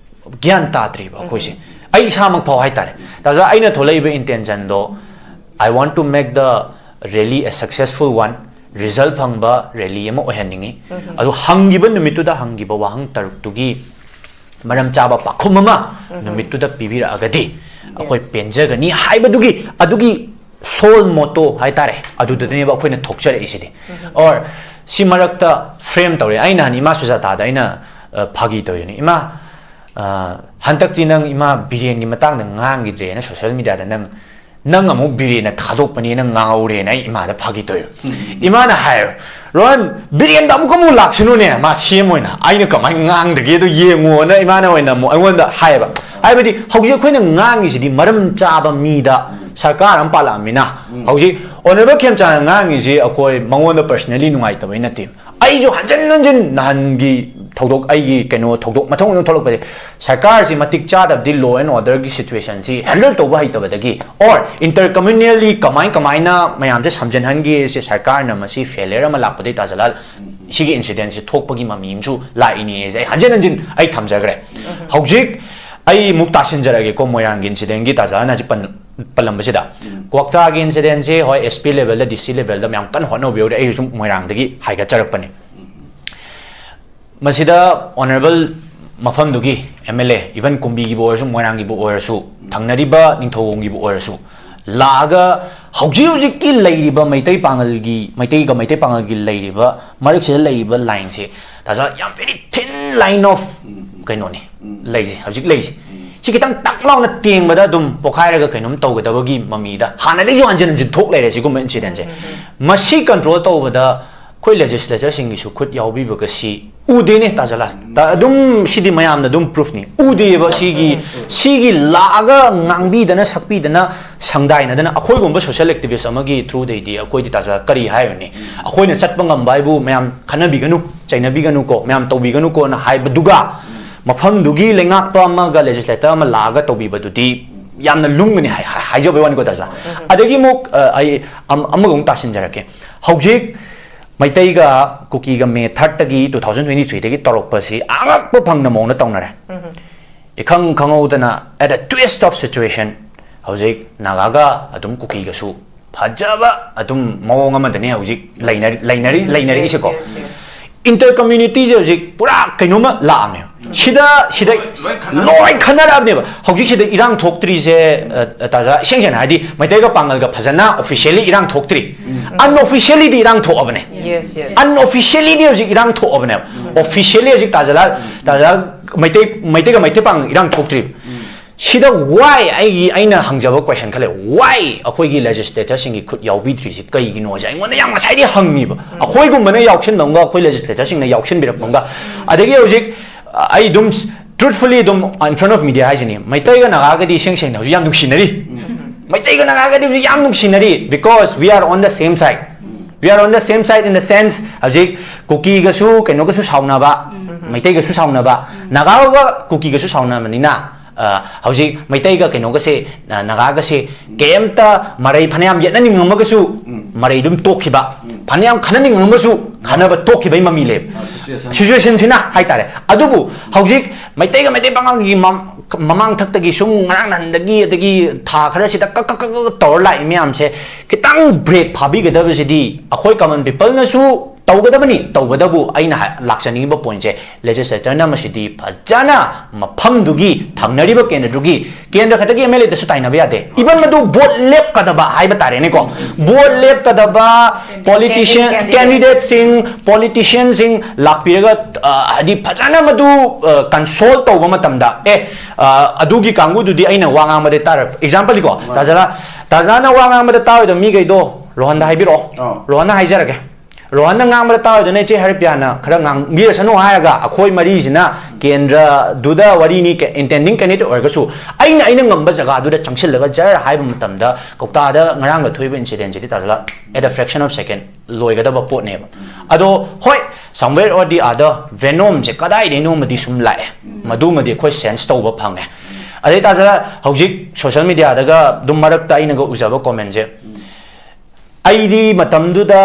ꯒ꯭ꯌꯥꯟ ꯇꯥꯗ꯭ꯔꯤꯕ ꯑꯩꯈꯣꯏꯁꯦ꯫ ꯑꯩ ꯏꯁꯥꯃꯛ ꯐꯥꯎ ꯍꯥꯏꯇꯥꯔꯦ꯫ ꯇꯥꯖꯥ, ꯑꯩꯅ ꯊꯣꯛꯂꯛꯏꯕ intention ꯗꯣ, "I want to make the rally a successful one", result ꯐꯪꯕ rally ꯑꯃ ꯑꯣꯏꯍꯟꯅꯤꯡꯉꯤ꯫ ꯑꯗꯨ ꯍꯪꯈꯤꯕ ꯅꯨꯃꯤꯠꯇꯨꯗ ꯍꯪꯈꯤꯕ ꯋꯥꯍꯪ ꯇꯔꯨꯛꯇꯨꯒꯤ ꯃꯔꯝ ꯆꯥꯕ ꯄꯥꯎꯈꯨꯝ ꯑꯃ ꯅꯨꯃꯤꯠꯇꯨꯗ ꯄꯤꯕꯤꯔꯛꯑꯒꯗꯤ ꯑꯩꯈꯣꯏ ꯄꯦꯟꯖꯒꯅꯤ ꯍꯥꯏꯕꯗꯨꯒꯤ, ꯑꯗꯨꯒꯤ sole motto ꯍꯥꯏꯇꯥꯔꯦ, ꯑꯗꯨꯗꯨꯗꯅꯦꯕ ꯑꯩꯈꯣꯏꯅ ꯊꯣꯛꯆꯔꯛꯏꯁꯤꯗꯤ꯫ Or ꯁꯤ ꯃꯔꯛꯇ frame ꯇꯧꯔꯦ꯫ ꯑꯩ ꯅꯍꯥꯟ ꯏꯃꯥ ꯁꯨꯖꯥꯇꯥꯗ ꯑꯩꯅ, ꯑ, ꯐꯥꯒꯤ ꯇꯧꯔꯤꯅꯤ, "ꯏꯃꯥ, ꯑ, ꯍꯟꯗꯛꯇꯤ ꯅꯪ, ꯏꯃꯥ, ꯕꯤꯔꯦꯟꯒꯤ ꯃꯇꯥꯡꯗ ꯉꯥꯡꯈꯤꯗ꯭ꯔꯦꯅ social media ꯗ ꯅꯪ, ꯅꯪ ꯑꯃꯨꯛ ꯕꯤꯔꯦꯟꯅ ꯊꯥꯗꯣꯛꯄꯅꯦꯅ ꯉꯥꯡꯍꯧꯔꯦꯅ" ꯑꯩ ꯏꯃꯥꯗ ꯐꯥꯒꯤ ꯇꯧꯔꯤꯕ꯫ ꯏꯃꯥꯅ ꯍꯥꯏꯌꯦꯕ, "ꯔꯣꯍꯟ, ꯕꯤꯔꯦꯟꯗ ꯑꯃꯨꯛ ꯑꯃꯨꯛ ꯂꯥꯛꯁꯅꯨꯅꯦ, ꯃꯥ ꯁꯤ ꯑꯦꯝ ꯑꯣꯏꯅ, ꯑꯩꯅ ꯀꯃꯥꯏꯅ ꯉꯥꯡꯗꯒꯦꯗꯣ ꯌꯦꯡꯉꯣꯅ" ꯏꯃꯥꯅ ꯑꯣꯏꯅ ꯑꯃꯨꯛ ꯑꯩꯉꯣꯟꯗ ꯍꯥꯏꯌꯦꯕ꯫ ꯍꯥꯏꯕꯗꯤ ꯍꯧꯖꯤꯛ ꯑꯩꯈꯣꯏꯅ ꯉꯥꯡꯉꯤꯁꯤꯗꯤ ꯃꯔꯝ ꯆꯥꯕ ꯃꯤꯗ ꯁꯔꯀꯥꯔ ꯑꯃ ꯄꯥꯜꯂꯛꯑꯃꯤꯅ꯫ ꯍꯧꯖꯤꯛ ꯑꯣꯅꯔꯦꯕꯜ ꯈꯦꯝꯆꯥꯟꯅ ꯉꯥꯡꯉꯤꯁꯤ ꯑꯩꯈꯣꯏ ꯃꯉꯣꯟꯗ personally ꯅꯨꯡꯉꯥꯏꯇꯕꯩ ꯅꯠꯇꯦ꯫ ꯑꯩꯁꯨ ꯍꯟꯖꯤꯟ ꯍꯟꯖꯤꯟ ꯅꯍꯥꯟꯒꯤ ꯊꯧꯗꯣꯛ, ꯑꯩꯒꯤ ꯀꯩꯅꯣ ꯊꯧꯗꯣꯛ ꯃꯊꯪ ꯃꯊꯪ ꯊꯣꯛꯂꯛꯄꯁꯦ, ꯁꯔꯀꯥꯔꯁꯤ ꯃꯇꯤꯛ ꯆꯥꯗꯕꯗꯤ law and order ꯒꯤ situation ꯁꯤ handle ꯇꯧꯕ ꯍꯩꯇꯕꯗꯒꯤ, or inter communal ꯂꯤ ꯀꯃꯥꯏ ꯀꯃꯥꯏꯅ ꯃꯌꯥꯝꯁꯦ ꯁꯝꯖꯤꯟꯍꯟꯒꯦ ꯁꯦ ꯁꯔꯀꯥꯔꯅ ꯃꯁꯤ failure ꯑꯃ ꯂꯥꯛꯄꯗꯒꯤ ꯇꯥꯖꯥꯂꯥꯜ ꯁꯤꯒꯤ incidentꯁꯤ ꯊꯣꯛꯄꯒꯤ ꯃꯃꯤ ꯑꯃꯁꯨ ꯂꯥꯛꯏꯅꯦꯁꯦ ꯑꯩ ꯍꯟꯖꯤꯟ ꯍꯟꯖꯤꯟ ꯑꯩ ꯊꯝꯖꯈ꯭ꯔꯦ꯫ ꯍꯧꯖꯤꯛ ꯑꯩ ꯑꯃꯨꯛ ꯇꯥꯁꯤꯟꯖꯔꯒꯦꯀꯣ, ꯃꯣꯏꯔꯥꯡꯒꯤ incidentꯀꯤ ꯇꯥꯖꯥꯅ ꯍꯧꯖꯤꯛ ꯄꯟ-, ꯄꯜꯂꯝꯕꯁꯤꯗ꯫ ꯀ꯭ꯋꯥꯛꯇꯥꯒꯤ incidentꯁꯦ, ꯍꯣꯏ, S P levelꯗ, D C levelꯗ ꯃꯌꯥꯝ ꯀꯟꯅ ꯍꯣꯠꯅꯕ ꯌꯥꯎꯔꯦ, ꯑꯩꯁꯨ ꯁꯨꯝ ꯃꯣꯏꯔꯥꯡꯗꯒꯤ ꯍꯥꯏꯒꯠꯆꯔꯛꯄꯅꯤ꯫ ꯃꯁꯤꯗ honourable ꯃꯐꯝꯗꯨꯒꯤ M L A, even ꯀꯨꯝꯕꯤꯒꯤꯕꯨ ꯑꯣꯏꯔꯁꯨ, ꯃꯣꯏꯔꯥꯡꯒꯤꯕꯨ ꯑꯣꯏꯔꯁꯨ, ꯊꯪꯅꯔꯤꯕ ꯅꯤꯡꯊꯧꯈꯣꯡꯒꯤꯕꯨ ꯑꯣꯏꯔꯁꯨ, ꯂꯥꯛꯑꯒ ꯍꯧꯖꯤꯛ ꯍꯧꯖꯤꯛꯀꯤ ꯂꯩꯔꯤꯕ ꯃꯩꯇꯩ ꯄꯥꯉꯜꯒꯤ, ꯃꯩꯇꯩꯒ ꯃꯩꯇꯩ ꯄꯥꯉꯜꯒꯤ ꯂꯩꯔꯤꯕ ꯃꯔꯛꯁꯤꯗ ꯂꯩꯔꯤꯕ lineꯁꯦ, ꯇꯥꯖꯥ, ꯌꯥꯝ very thin line of ꯀꯩꯅꯣꯅꯤ ꯂꯩꯁꯦ, ꯍꯧꯖꯤꯛ ꯂꯩꯁꯦ꯫ ꯁꯤ ꯈꯤꯇꯪ ꯇꯛ ꯂꯥꯎꯅ ꯇꯦꯡꯕꯗ ꯑꯗꯨꯝ ꯄꯣꯈꯥꯏꯔꯒ ꯀꯩꯅꯣꯝ ꯇꯧꯒꯗꯕꯒꯤ ꯃꯃꯤꯗ ꯍꯥꯟꯅꯗꯒꯤꯁꯨ ꯍꯟꯖꯤꯟ ꯍꯟꯖꯤꯟ ꯊꯣꯛ ꯂꯩꯔꯦ ꯁꯤꯒꯨꯝꯕ incidentꯁꯦ꯫ ꯃꯁꯤ control ꯇꯧꯕꯗ ꯑꯩꯈꯣꯏ legislatureꯁꯤꯡꯒꯤꯁꯨ ꯈꯨꯠ ꯌꯥꯎꯕꯤꯕꯒ ꯁꯤ ꯎꯗꯦꯅꯦ, ꯇꯥꯖꯥ ꯂꯥꯜ꯫ ꯇ-, ꯑꯗꯨꯝ ꯁꯤꯗꯤ ꯃꯌꯥꯝꯅ ꯑꯗꯨꯝ proofꯅꯤ꯫ ꯎꯗꯦꯕ ꯁꯤꯒꯤ, ꯁꯤꯒꯤ ꯂꯥꯛꯑꯒ ꯉꯥꯡꯕꯤꯗꯅ, ꯁꯛꯄꯤꯗꯅ, ꯁꯪꯗꯥꯏꯅꯗꯅ ꯑꯩꯈꯣꯏꯒꯨꯝꯕ social activist ꯑꯃꯒꯤ throughꯗꯩꯗꯤ ꯑꯩꯈꯣꯏꯗꯤ, ꯇꯥꯖꯥ, ꯀꯔꯤ ꯍꯥꯏꯔꯨꯅꯤ? ꯑꯩꯈꯣꯏꯅ ꯆꯠꯄ ꯉꯝꯕ ꯍꯥꯏꯕꯨ ꯃꯌꯥꯝ ꯈꯟꯅꯕꯤꯒꯅꯨ, ꯆꯩꯅꯕꯤꯒꯅꯨꯀꯣ, ꯃꯌꯥꯝ ꯇꯧꯕꯤꯒꯅꯨꯀꯣꯅ ꯍꯥꯏꯕꯗꯨꯒ ꯃꯐꯝꯗꯨꯒꯤ ꯂꯩꯉꯥꯛꯄ ꯑꯃꯒ legislator ꯑꯃ ꯂꯥꯛꯑꯒ ꯇꯧꯕꯤꯕꯗꯨꯗꯤ ꯌꯥꯝꯅ ꯂꯨꯝꯒꯅꯤ ꯍꯥꯏ-, ꯍꯥꯏ-, ꯍꯥꯏꯖꯕꯩ ꯋꯥꯅꯤꯀꯣ, ꯇꯥꯖꯥ꯫ ꯑꯗꯒꯤ ꯑꯃꯨꯛ, ꯑ, ꯑꯩ ꯑꯝ-, ꯑꯃꯒ ꯑꯃꯨꯛ ꯇꯥꯁꯤꯟꯖꯔꯛꯀꯦ꯫ ꯍꯧꯖꯤꯛ ꯃꯩꯇꯩꯒ ꯀꯨꯀꯤꯒ May thirdꯇꯒꯤ, two thousand twenty threeꯗꯒꯤ ꯇꯧꯔꯛꯄꯁꯤ ꯑꯉꯛꯄ ꯐꯪꯅ ꯃꯑꯣꯡꯗ ꯇꯧꯅꯔꯦ꯫ ꯏꯈꯪ ꯈꯪꯍꯧꯗꯅ, at a twist of situation, ꯍꯧꯖꯤꯛ ꯅꯥꯒꯥꯒ ꯑꯗꯨꯝ ꯀꯨꯀꯤꯒꯁꯨ ꯐꯖꯕ ꯑꯗꯨꯝ ꯃꯑꯣꯡ ꯑꯃꯗꯅꯦ ꯍꯧꯖꯤꯛ ꯂꯩꯅꯔꯤ, ꯂꯩꯅꯔꯤ, ꯂꯩꯅꯔꯛꯏꯁꯦꯀꯣ꯫ Yes, yes, yes. Inter communityꯁꯦ ꯍꯧꯖꯤꯛ ꯄꯨꯔꯥ ꯀꯩꯅꯣꯝꯃ ꯂꯥꯛꯑꯕꯅꯦꯕ꯫ ꯁꯤꯗ, ꯁꯤꯗ ꯂꯣꯏ ꯈꯟꯅꯔꯛꯑꯕꯅꯦꯕ꯫ ꯍꯧꯖꯤꯛ ꯁꯤꯗ ꯏꯔꯥꯡ ꯊꯣꯛꯇ꯭ꯔꯤꯁꯦ, ꯑ, ꯑ, ꯇꯥꯖꯥ, ꯏꯁꯦꯡ ꯁꯦꯡꯅ ꯍꯥꯏꯗꯤ ꯃꯩꯇꯩꯒ ꯄꯥꯡꯒꯜꯒ ꯐꯖꯅ officially ꯏꯔꯥꯡ ꯊꯣꯛꯇ꯭ꯔꯤ꯫ Unofficiallyꯗꯤ ꯏꯔꯥꯡ ꯊꯣꯛꯑꯕꯅꯦ꯫ Yes, yes. Unofficiallyꯗꯤ ꯍꯧꯖꯤꯛ ꯏꯔꯥꯡ ꯊꯣꯛꯑꯕꯅꯦꯕ꯫ Officially ꯍꯧꯖꯤꯛ ꯇꯥꯖꯥ ꯂꯥꯜ, ꯇꯥꯖꯥ, ꯃꯩꯇꯩ, ꯃꯩꯇꯩꯒ ꯃꯩꯇꯩ ꯄꯥꯡꯒꯜ ꯏꯔꯥꯡ ꯊꯣꯛꯇ꯭ꯔꯤ꯫ ꯁꯤꯗ why, ꯑꯩꯒꯤ, ꯑꯩꯅ ꯍꯪꯖꯕ question ꯈꯔ ꯂꯩ꯫ Why ꯑꯩꯈꯣꯏꯒꯤ legislatorꯁꯤꯡꯒꯤ ꯈꯨꯠ ꯌꯥꯎꯕꯤꯗ꯭ꯔꯤꯁꯤ ꯀꯩꯒꯤꯅꯣꯁꯦ ꯑꯩꯉꯣꯟꯗ ꯌꯥꯝ ꯉꯁꯥꯏꯗꯤ ꯍꯪꯉꯤꯕ꯫ ꯑꯩꯈꯣꯏꯒꯨꯝꯕꯅ ꯌꯥꯎꯁꯟꯕ ꯑꯃꯒ ꯑꯩꯈꯣꯏ legislatorꯁꯤꯡꯅ ꯌꯥꯎꯁꯟꯕꯤꯔꯛꯄ ꯑꯃꯒ, ꯑꯗꯒꯤ ꯍꯧꯖꯤꯛ, ꯑ, ꯑꯩ ꯑꯗꯨꯝ truthfully ꯑꯗꯨꯝ in front of media ꯍꯥꯏꯁꯤꯅꯤ, ꯃꯩꯇꯩꯒ ꯅꯥꯒꯥꯒꯗꯤ ꯏꯁꯦꯡ ꯁꯦꯡꯅ ꯍꯧꯖꯤꯛ ꯌꯥꯝ ꯅꯨꯡꯁꯤꯅꯔꯤ꯫ ꯃꯩꯇꯩꯒ ꯅꯥꯒꯥꯒꯗꯤ ꯍꯧꯖꯤꯛ ꯌꯥꯝ ꯅꯨꯡꯁꯤꯅꯔꯤ, because we are on the same side. We are on the same side in the sense, ꯍꯧꯖꯤꯛ ꯀꯨꯀꯤꯒꯁꯨ ꯀꯩꯅꯣꯒꯁꯨ ꯁꯥꯎꯅꯕ, ꯃꯩꯇꯩꯒꯁꯨ ꯁꯥꯎꯅꯕ, ꯅꯥꯒꯥꯒ ꯀꯨꯀꯤꯒꯁꯨ ꯁꯥꯎꯅꯕꯅꯤꯅ, ꯑ, ꯍꯧꯖꯤꯛ ꯃꯩꯇꯩꯒ ꯀꯩꯅꯣꯒꯁꯦ, ꯑ, ꯅꯥꯒꯥꯒꯁꯦ ꯀꯩꯝꯇ ꯃꯔꯩ ꯐꯅꯌꯥꯝ ꯌꯦꯠꯅꯅꯤꯡꯉꯝꯃꯒꯁꯨ ꯎꯝ꯫ ꯃꯔꯩ ꯑꯗꯨꯝ ꯇꯣꯛꯈꯤꯕ, ꯎꯝ꯫ ꯐꯅꯌꯥꯝ ꯈꯟꯅꯅꯤꯡꯉꯝꯃꯒꯁꯨ ꯈꯟꯅꯕ ꯇꯣꯛꯈꯤꯕꯒꯤ ꯃꯃꯤ ꯂꯩꯕ꯫ ꯑ, situation꯫ Situationꯁꯤꯅ ꯍꯥꯏꯇꯥꯔꯦ꯫ ꯑꯗꯨꯕꯨ ꯍꯧꯖꯤꯛ ꯃꯩꯇꯩꯒ ꯃꯩꯇꯩ ꯄꯥꯉꯜꯒꯤ ꯃꯝ-, ꯃꯃꯥꯡ ꯊꯛꯇꯒꯤ ꯁꯨꯝ ꯉꯔꯥꯡ ꯅꯍꯥꯟꯗꯒꯤ, ꯑꯗꯒꯤ ꯊꯥ ꯈꯔꯁꯤꯗ ꯀꯛ ꯀꯛ ꯀꯛ ꯀꯛ ꯇꯧꯔ ꯂꯥꯛꯏ ꯃꯌꯥꯝꯁꯦ ꯈꯤꯇꯪ break ꯐꯥꯕꯤꯒꯗꯕꯁꯤꯗꯤ ꯑꯩꯈꯣꯏ common peopleꯅꯁꯨ ꯇꯧꯒꯗꯕꯅꯤ꯫ ꯇꯧꯕꯗꯕꯨ ꯑꯩꯅ ꯍꯥꯏ-, ꯂꯥꯛꯆꯅꯤꯡꯉꯤꯕ pointꯁꯦ, legislatorꯅ ꯃꯁꯤꯗꯤ ꯐꯖꯅ ꯃꯐꯝꯗꯨꯒꯤ ꯊꯪꯅꯔꯤꯕ ꯀꯦꯟꯗ꯭ꯔꯗꯨꯒꯤ, ꯀꯦꯟꯗ꯭ꯔ ꯈꯛꯇꯒꯤ MLAꯗꯁꯨ ꯇꯥꯏꯅꯕ ꯌꯥꯗꯦ꯫ Even ꯃꯗꯨ vote ꯂꯦꯞꯀꯗꯕ ꯍꯥꯏꯕ ꯇꯥꯔꯦꯅꯦꯀꯣ, vote ꯂꯦꯞꯀꯗꯕ politician, candidateꯁꯤꯡ, politicianꯁꯤꯡ ꯂꯥꯛꯄꯤꯔꯒ, ꯑ, ꯍꯥꯏꯗꯤ ꯐꯖꯅ ꯃꯗꯨ, ꯑ, consult ꯇꯧꯕ ꯃꯇꯝꯗ, ꯑꯦ, ꯑ, ꯑꯗꯨꯒꯤ ꯀꯥꯡꯕꯨꯗꯨꯗꯤ ꯑꯩꯅ ꯋꯥ ꯉꯥꯡꯕꯗ ꯇꯥꯔ-, exampleꯅꯤꯀꯣ, ꯃꯥꯅꯤ꯫ ꯇꯥꯖꯂꯥ, ꯇꯥꯖꯂꯥꯅ ꯋꯥ ꯉꯥꯡꯕꯗ ꯇꯥꯔꯣꯏꯗꯕ ꯃꯤꯈꯩꯗꯣ ꯔꯣꯍꯟꯗ ꯍꯥꯏꯕꯤꯔꯛꯑꯣ꯫ ꯑꯥ꯫ ꯔꯣꯍꯟꯅ ꯍꯥꯏꯖꯔꯒꯦ꯫ ꯔꯣꯍꯟꯅ ꯉꯥꯡꯕꯗ ꯇꯥꯔꯣꯏꯗꯅ ꯏꯆꯦ ꯍꯔꯤꯄ꯭ꯔꯤꯌꯥꯅ ꯈꯔ ꯉꯥꯡꯕꯤꯔꯁꯅꯨ ꯍꯥꯏꯔꯒ ꯑꯩꯈꯣꯏ ꯃꯔꯤꯁꯤꯅ ꯀꯦꯟꯗ꯭ꯔꯗꯨꯗ ꯋꯥꯔꯤꯅꯤ, ꯀꯦ-, intending candidate ꯑꯣꯏꯔꯒꯁꯨ ꯑꯩꯅ, ꯑꯩꯅ ꯉꯝꯕ ꯖꯒꯥꯗꯨꯗ ꯆꯪꯁꯤꯜꯂꯒ ꯖꯔ ꯍꯥꯏꯕ ꯃꯇꯝꯗ ꯀꯧꯇꯥꯗ ꯉꯔꯥꯡꯒ ꯊꯣꯛꯏꯕ incidentꯁꯤꯗꯤ ꯇꯥꯖꯂꯥ at a fraction of second ꯂꯣꯏꯒꯗꯕ ꯄꯣꯠꯅꯦꯕ꯫ ꯑꯗꯣ ꯍꯣꯏ, somewhere or the other Venomꯁꯦ ꯀꯗꯥꯏꯗꯩꯅꯣꯃꯗꯤ ꯁꯨꯝ ꯂꯥꯛꯑꯦ꯫ ꯃꯗꯨꯃꯗꯤ ꯑꯩꯈꯣꯏ sense ꯇꯧꯕ ꯐꯪꯉꯦ꯫ ꯑꯗꯩ ꯇꯥꯖꯂꯥ ꯍꯧꯖꯤꯛ social mediaꯗꯒ ꯑꯗꯨꯝ ꯃꯔꯛꯇ ꯑꯩꯅꯒ ꯎꯖꯕ commentꯁꯦ, ꯑꯩꯗꯤ ꯃꯇꯝꯗꯨꯗ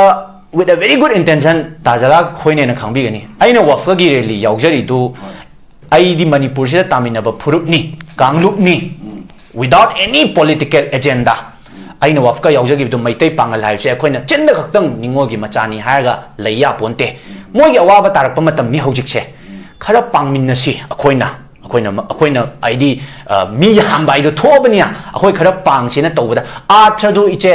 with a very good intention, ꯇꯥꯖꯂꯥ ꯈꯣꯏꯅꯦꯅ ꯈꯪꯕꯤꯒꯅꯤ, ꯑꯩꯅ ꯋꯐꯀꯒꯤ rally ꯌꯥꯎꯖꯔꯤꯗꯨ ꯑꯩꯗꯤ ꯃꯅꯤꯄꯨꯔꯁꯤꯗ ꯇꯥꯃꯤꯟꯅꯕ ꯐꯨꯔꯨꯞꯅꯤ, ꯀꯥꯡꯂꯨꯞꯅꯤ, without any political agenda꯫ ꯑꯩꯅ ꯋꯐꯀ ꯌꯥꯎꯖꯈꯤꯕꯗꯨ ꯃꯩꯇꯩ ꯄꯥꯉꯜ ꯍꯥꯏꯕꯁꯦ ꯑꯩꯈꯣꯏꯅ ꯆꯤꯟꯗ ꯈꯛꯇꯪ ꯅꯤꯉꯣꯜꯒꯤ ꯃꯆꯥꯅꯤ ꯍꯥꯏꯔꯒ ꯂꯩ ꯌꯥꯄꯣꯟꯇꯦ꯫ ꯃꯣꯏꯒꯤ ꯑꯋꯥꯕ ꯇꯥꯔꯛꯄ ꯃꯇꯝꯅꯤ ꯍꯧꯖꯤꯛꯁꯦ꯫ ꯈꯔ ꯄꯥꯡꯃꯤꯟꯅꯁꯤ ꯑꯩꯈꯣꯏꯅ, ꯑꯩꯈꯣꯏꯅ, ꯑꯩꯈꯣꯏꯅ ꯍꯥꯏꯗꯤ, ꯑ, ꯃꯤ ꯌꯥꯝꯕ ꯍꯥꯏꯗꯣ ꯊꯣꯛꯑꯕꯅꯤꯅ ꯑꯩꯈꯣꯏ ꯈꯔ ꯄꯥꯡꯁꯤꯅ ꯇꯧꯕꯗ ꯑꯥꯔꯊꯗꯨ ꯏꯆꯦ,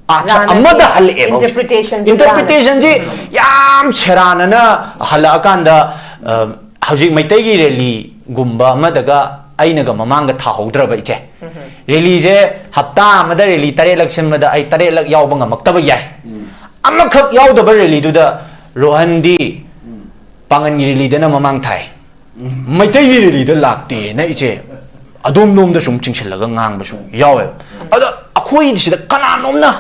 ꯑꯥꯔꯊ ꯂꯥꯟꯅ ꯑꯃꯗ ꯍꯜꯂꯛꯑꯦꯕ ꯍꯧꯖꯤꯛ꯫ Interpretationꯁꯦ ꯂꯥꯟꯅ꯫ Interpretationꯁꯤ ꯌꯥꯝ ꯁꯦꯔꯥꯟꯅꯅ ꯍꯜꯂꯛꯑꯀꯥꯟꯗ, ꯑ, ꯍꯧꯖꯤꯛ ꯃꯩꯇꯩꯒꯤ rallyꯒꯨꯝꯕ ꯑꯃꯗꯒ ꯑꯩꯅꯒ ꯃꯃꯥꯡꯗ ꯊꯥꯍꯧꯗ꯭ꯔꯕ ꯏꯆꯦ꯫ Rallyꯁꯦ ꯍꯞꯇꯥ ꯑꯃꯗ rally ꯇꯔꯦꯠꯂꯛ ꯁꯤꯟꯕꯗ ꯑꯩ ꯇꯔꯦꯠꯂꯛ ꯌꯥꯎꯕ ꯉꯝꯃꯛꯇꯕ ꯌꯥꯏ꯫ ꯑꯃꯈꯛ ꯌꯥꯎꯗꯕ rallyꯗꯨꯗ ꯔꯣꯍꯟꯗꯤ ꯄꯥꯡꯒꯟꯒꯤ rallyꯗꯅ ꯃꯃꯥꯡ ꯊꯥꯏ꯫ ꯃꯩꯇꯩꯒꯤ rallyꯗ ꯂꯥꯛꯇꯦꯅ ꯏꯆꯦ ꯑꯗꯣꯝ ꯂꯣꯝꯗ ꯁꯨꯝ ꯆꯤꯡꯁꯤꯜꯂꯒ ꯉꯥꯡꯕꯁꯨ ꯌꯥꯎꯋꯦꯕ꯫ ꯑꯗꯣ ꯑꯩꯈꯣꯏ ꯁꯤꯗ ꯀꯅꯥꯅꯣꯝꯅ,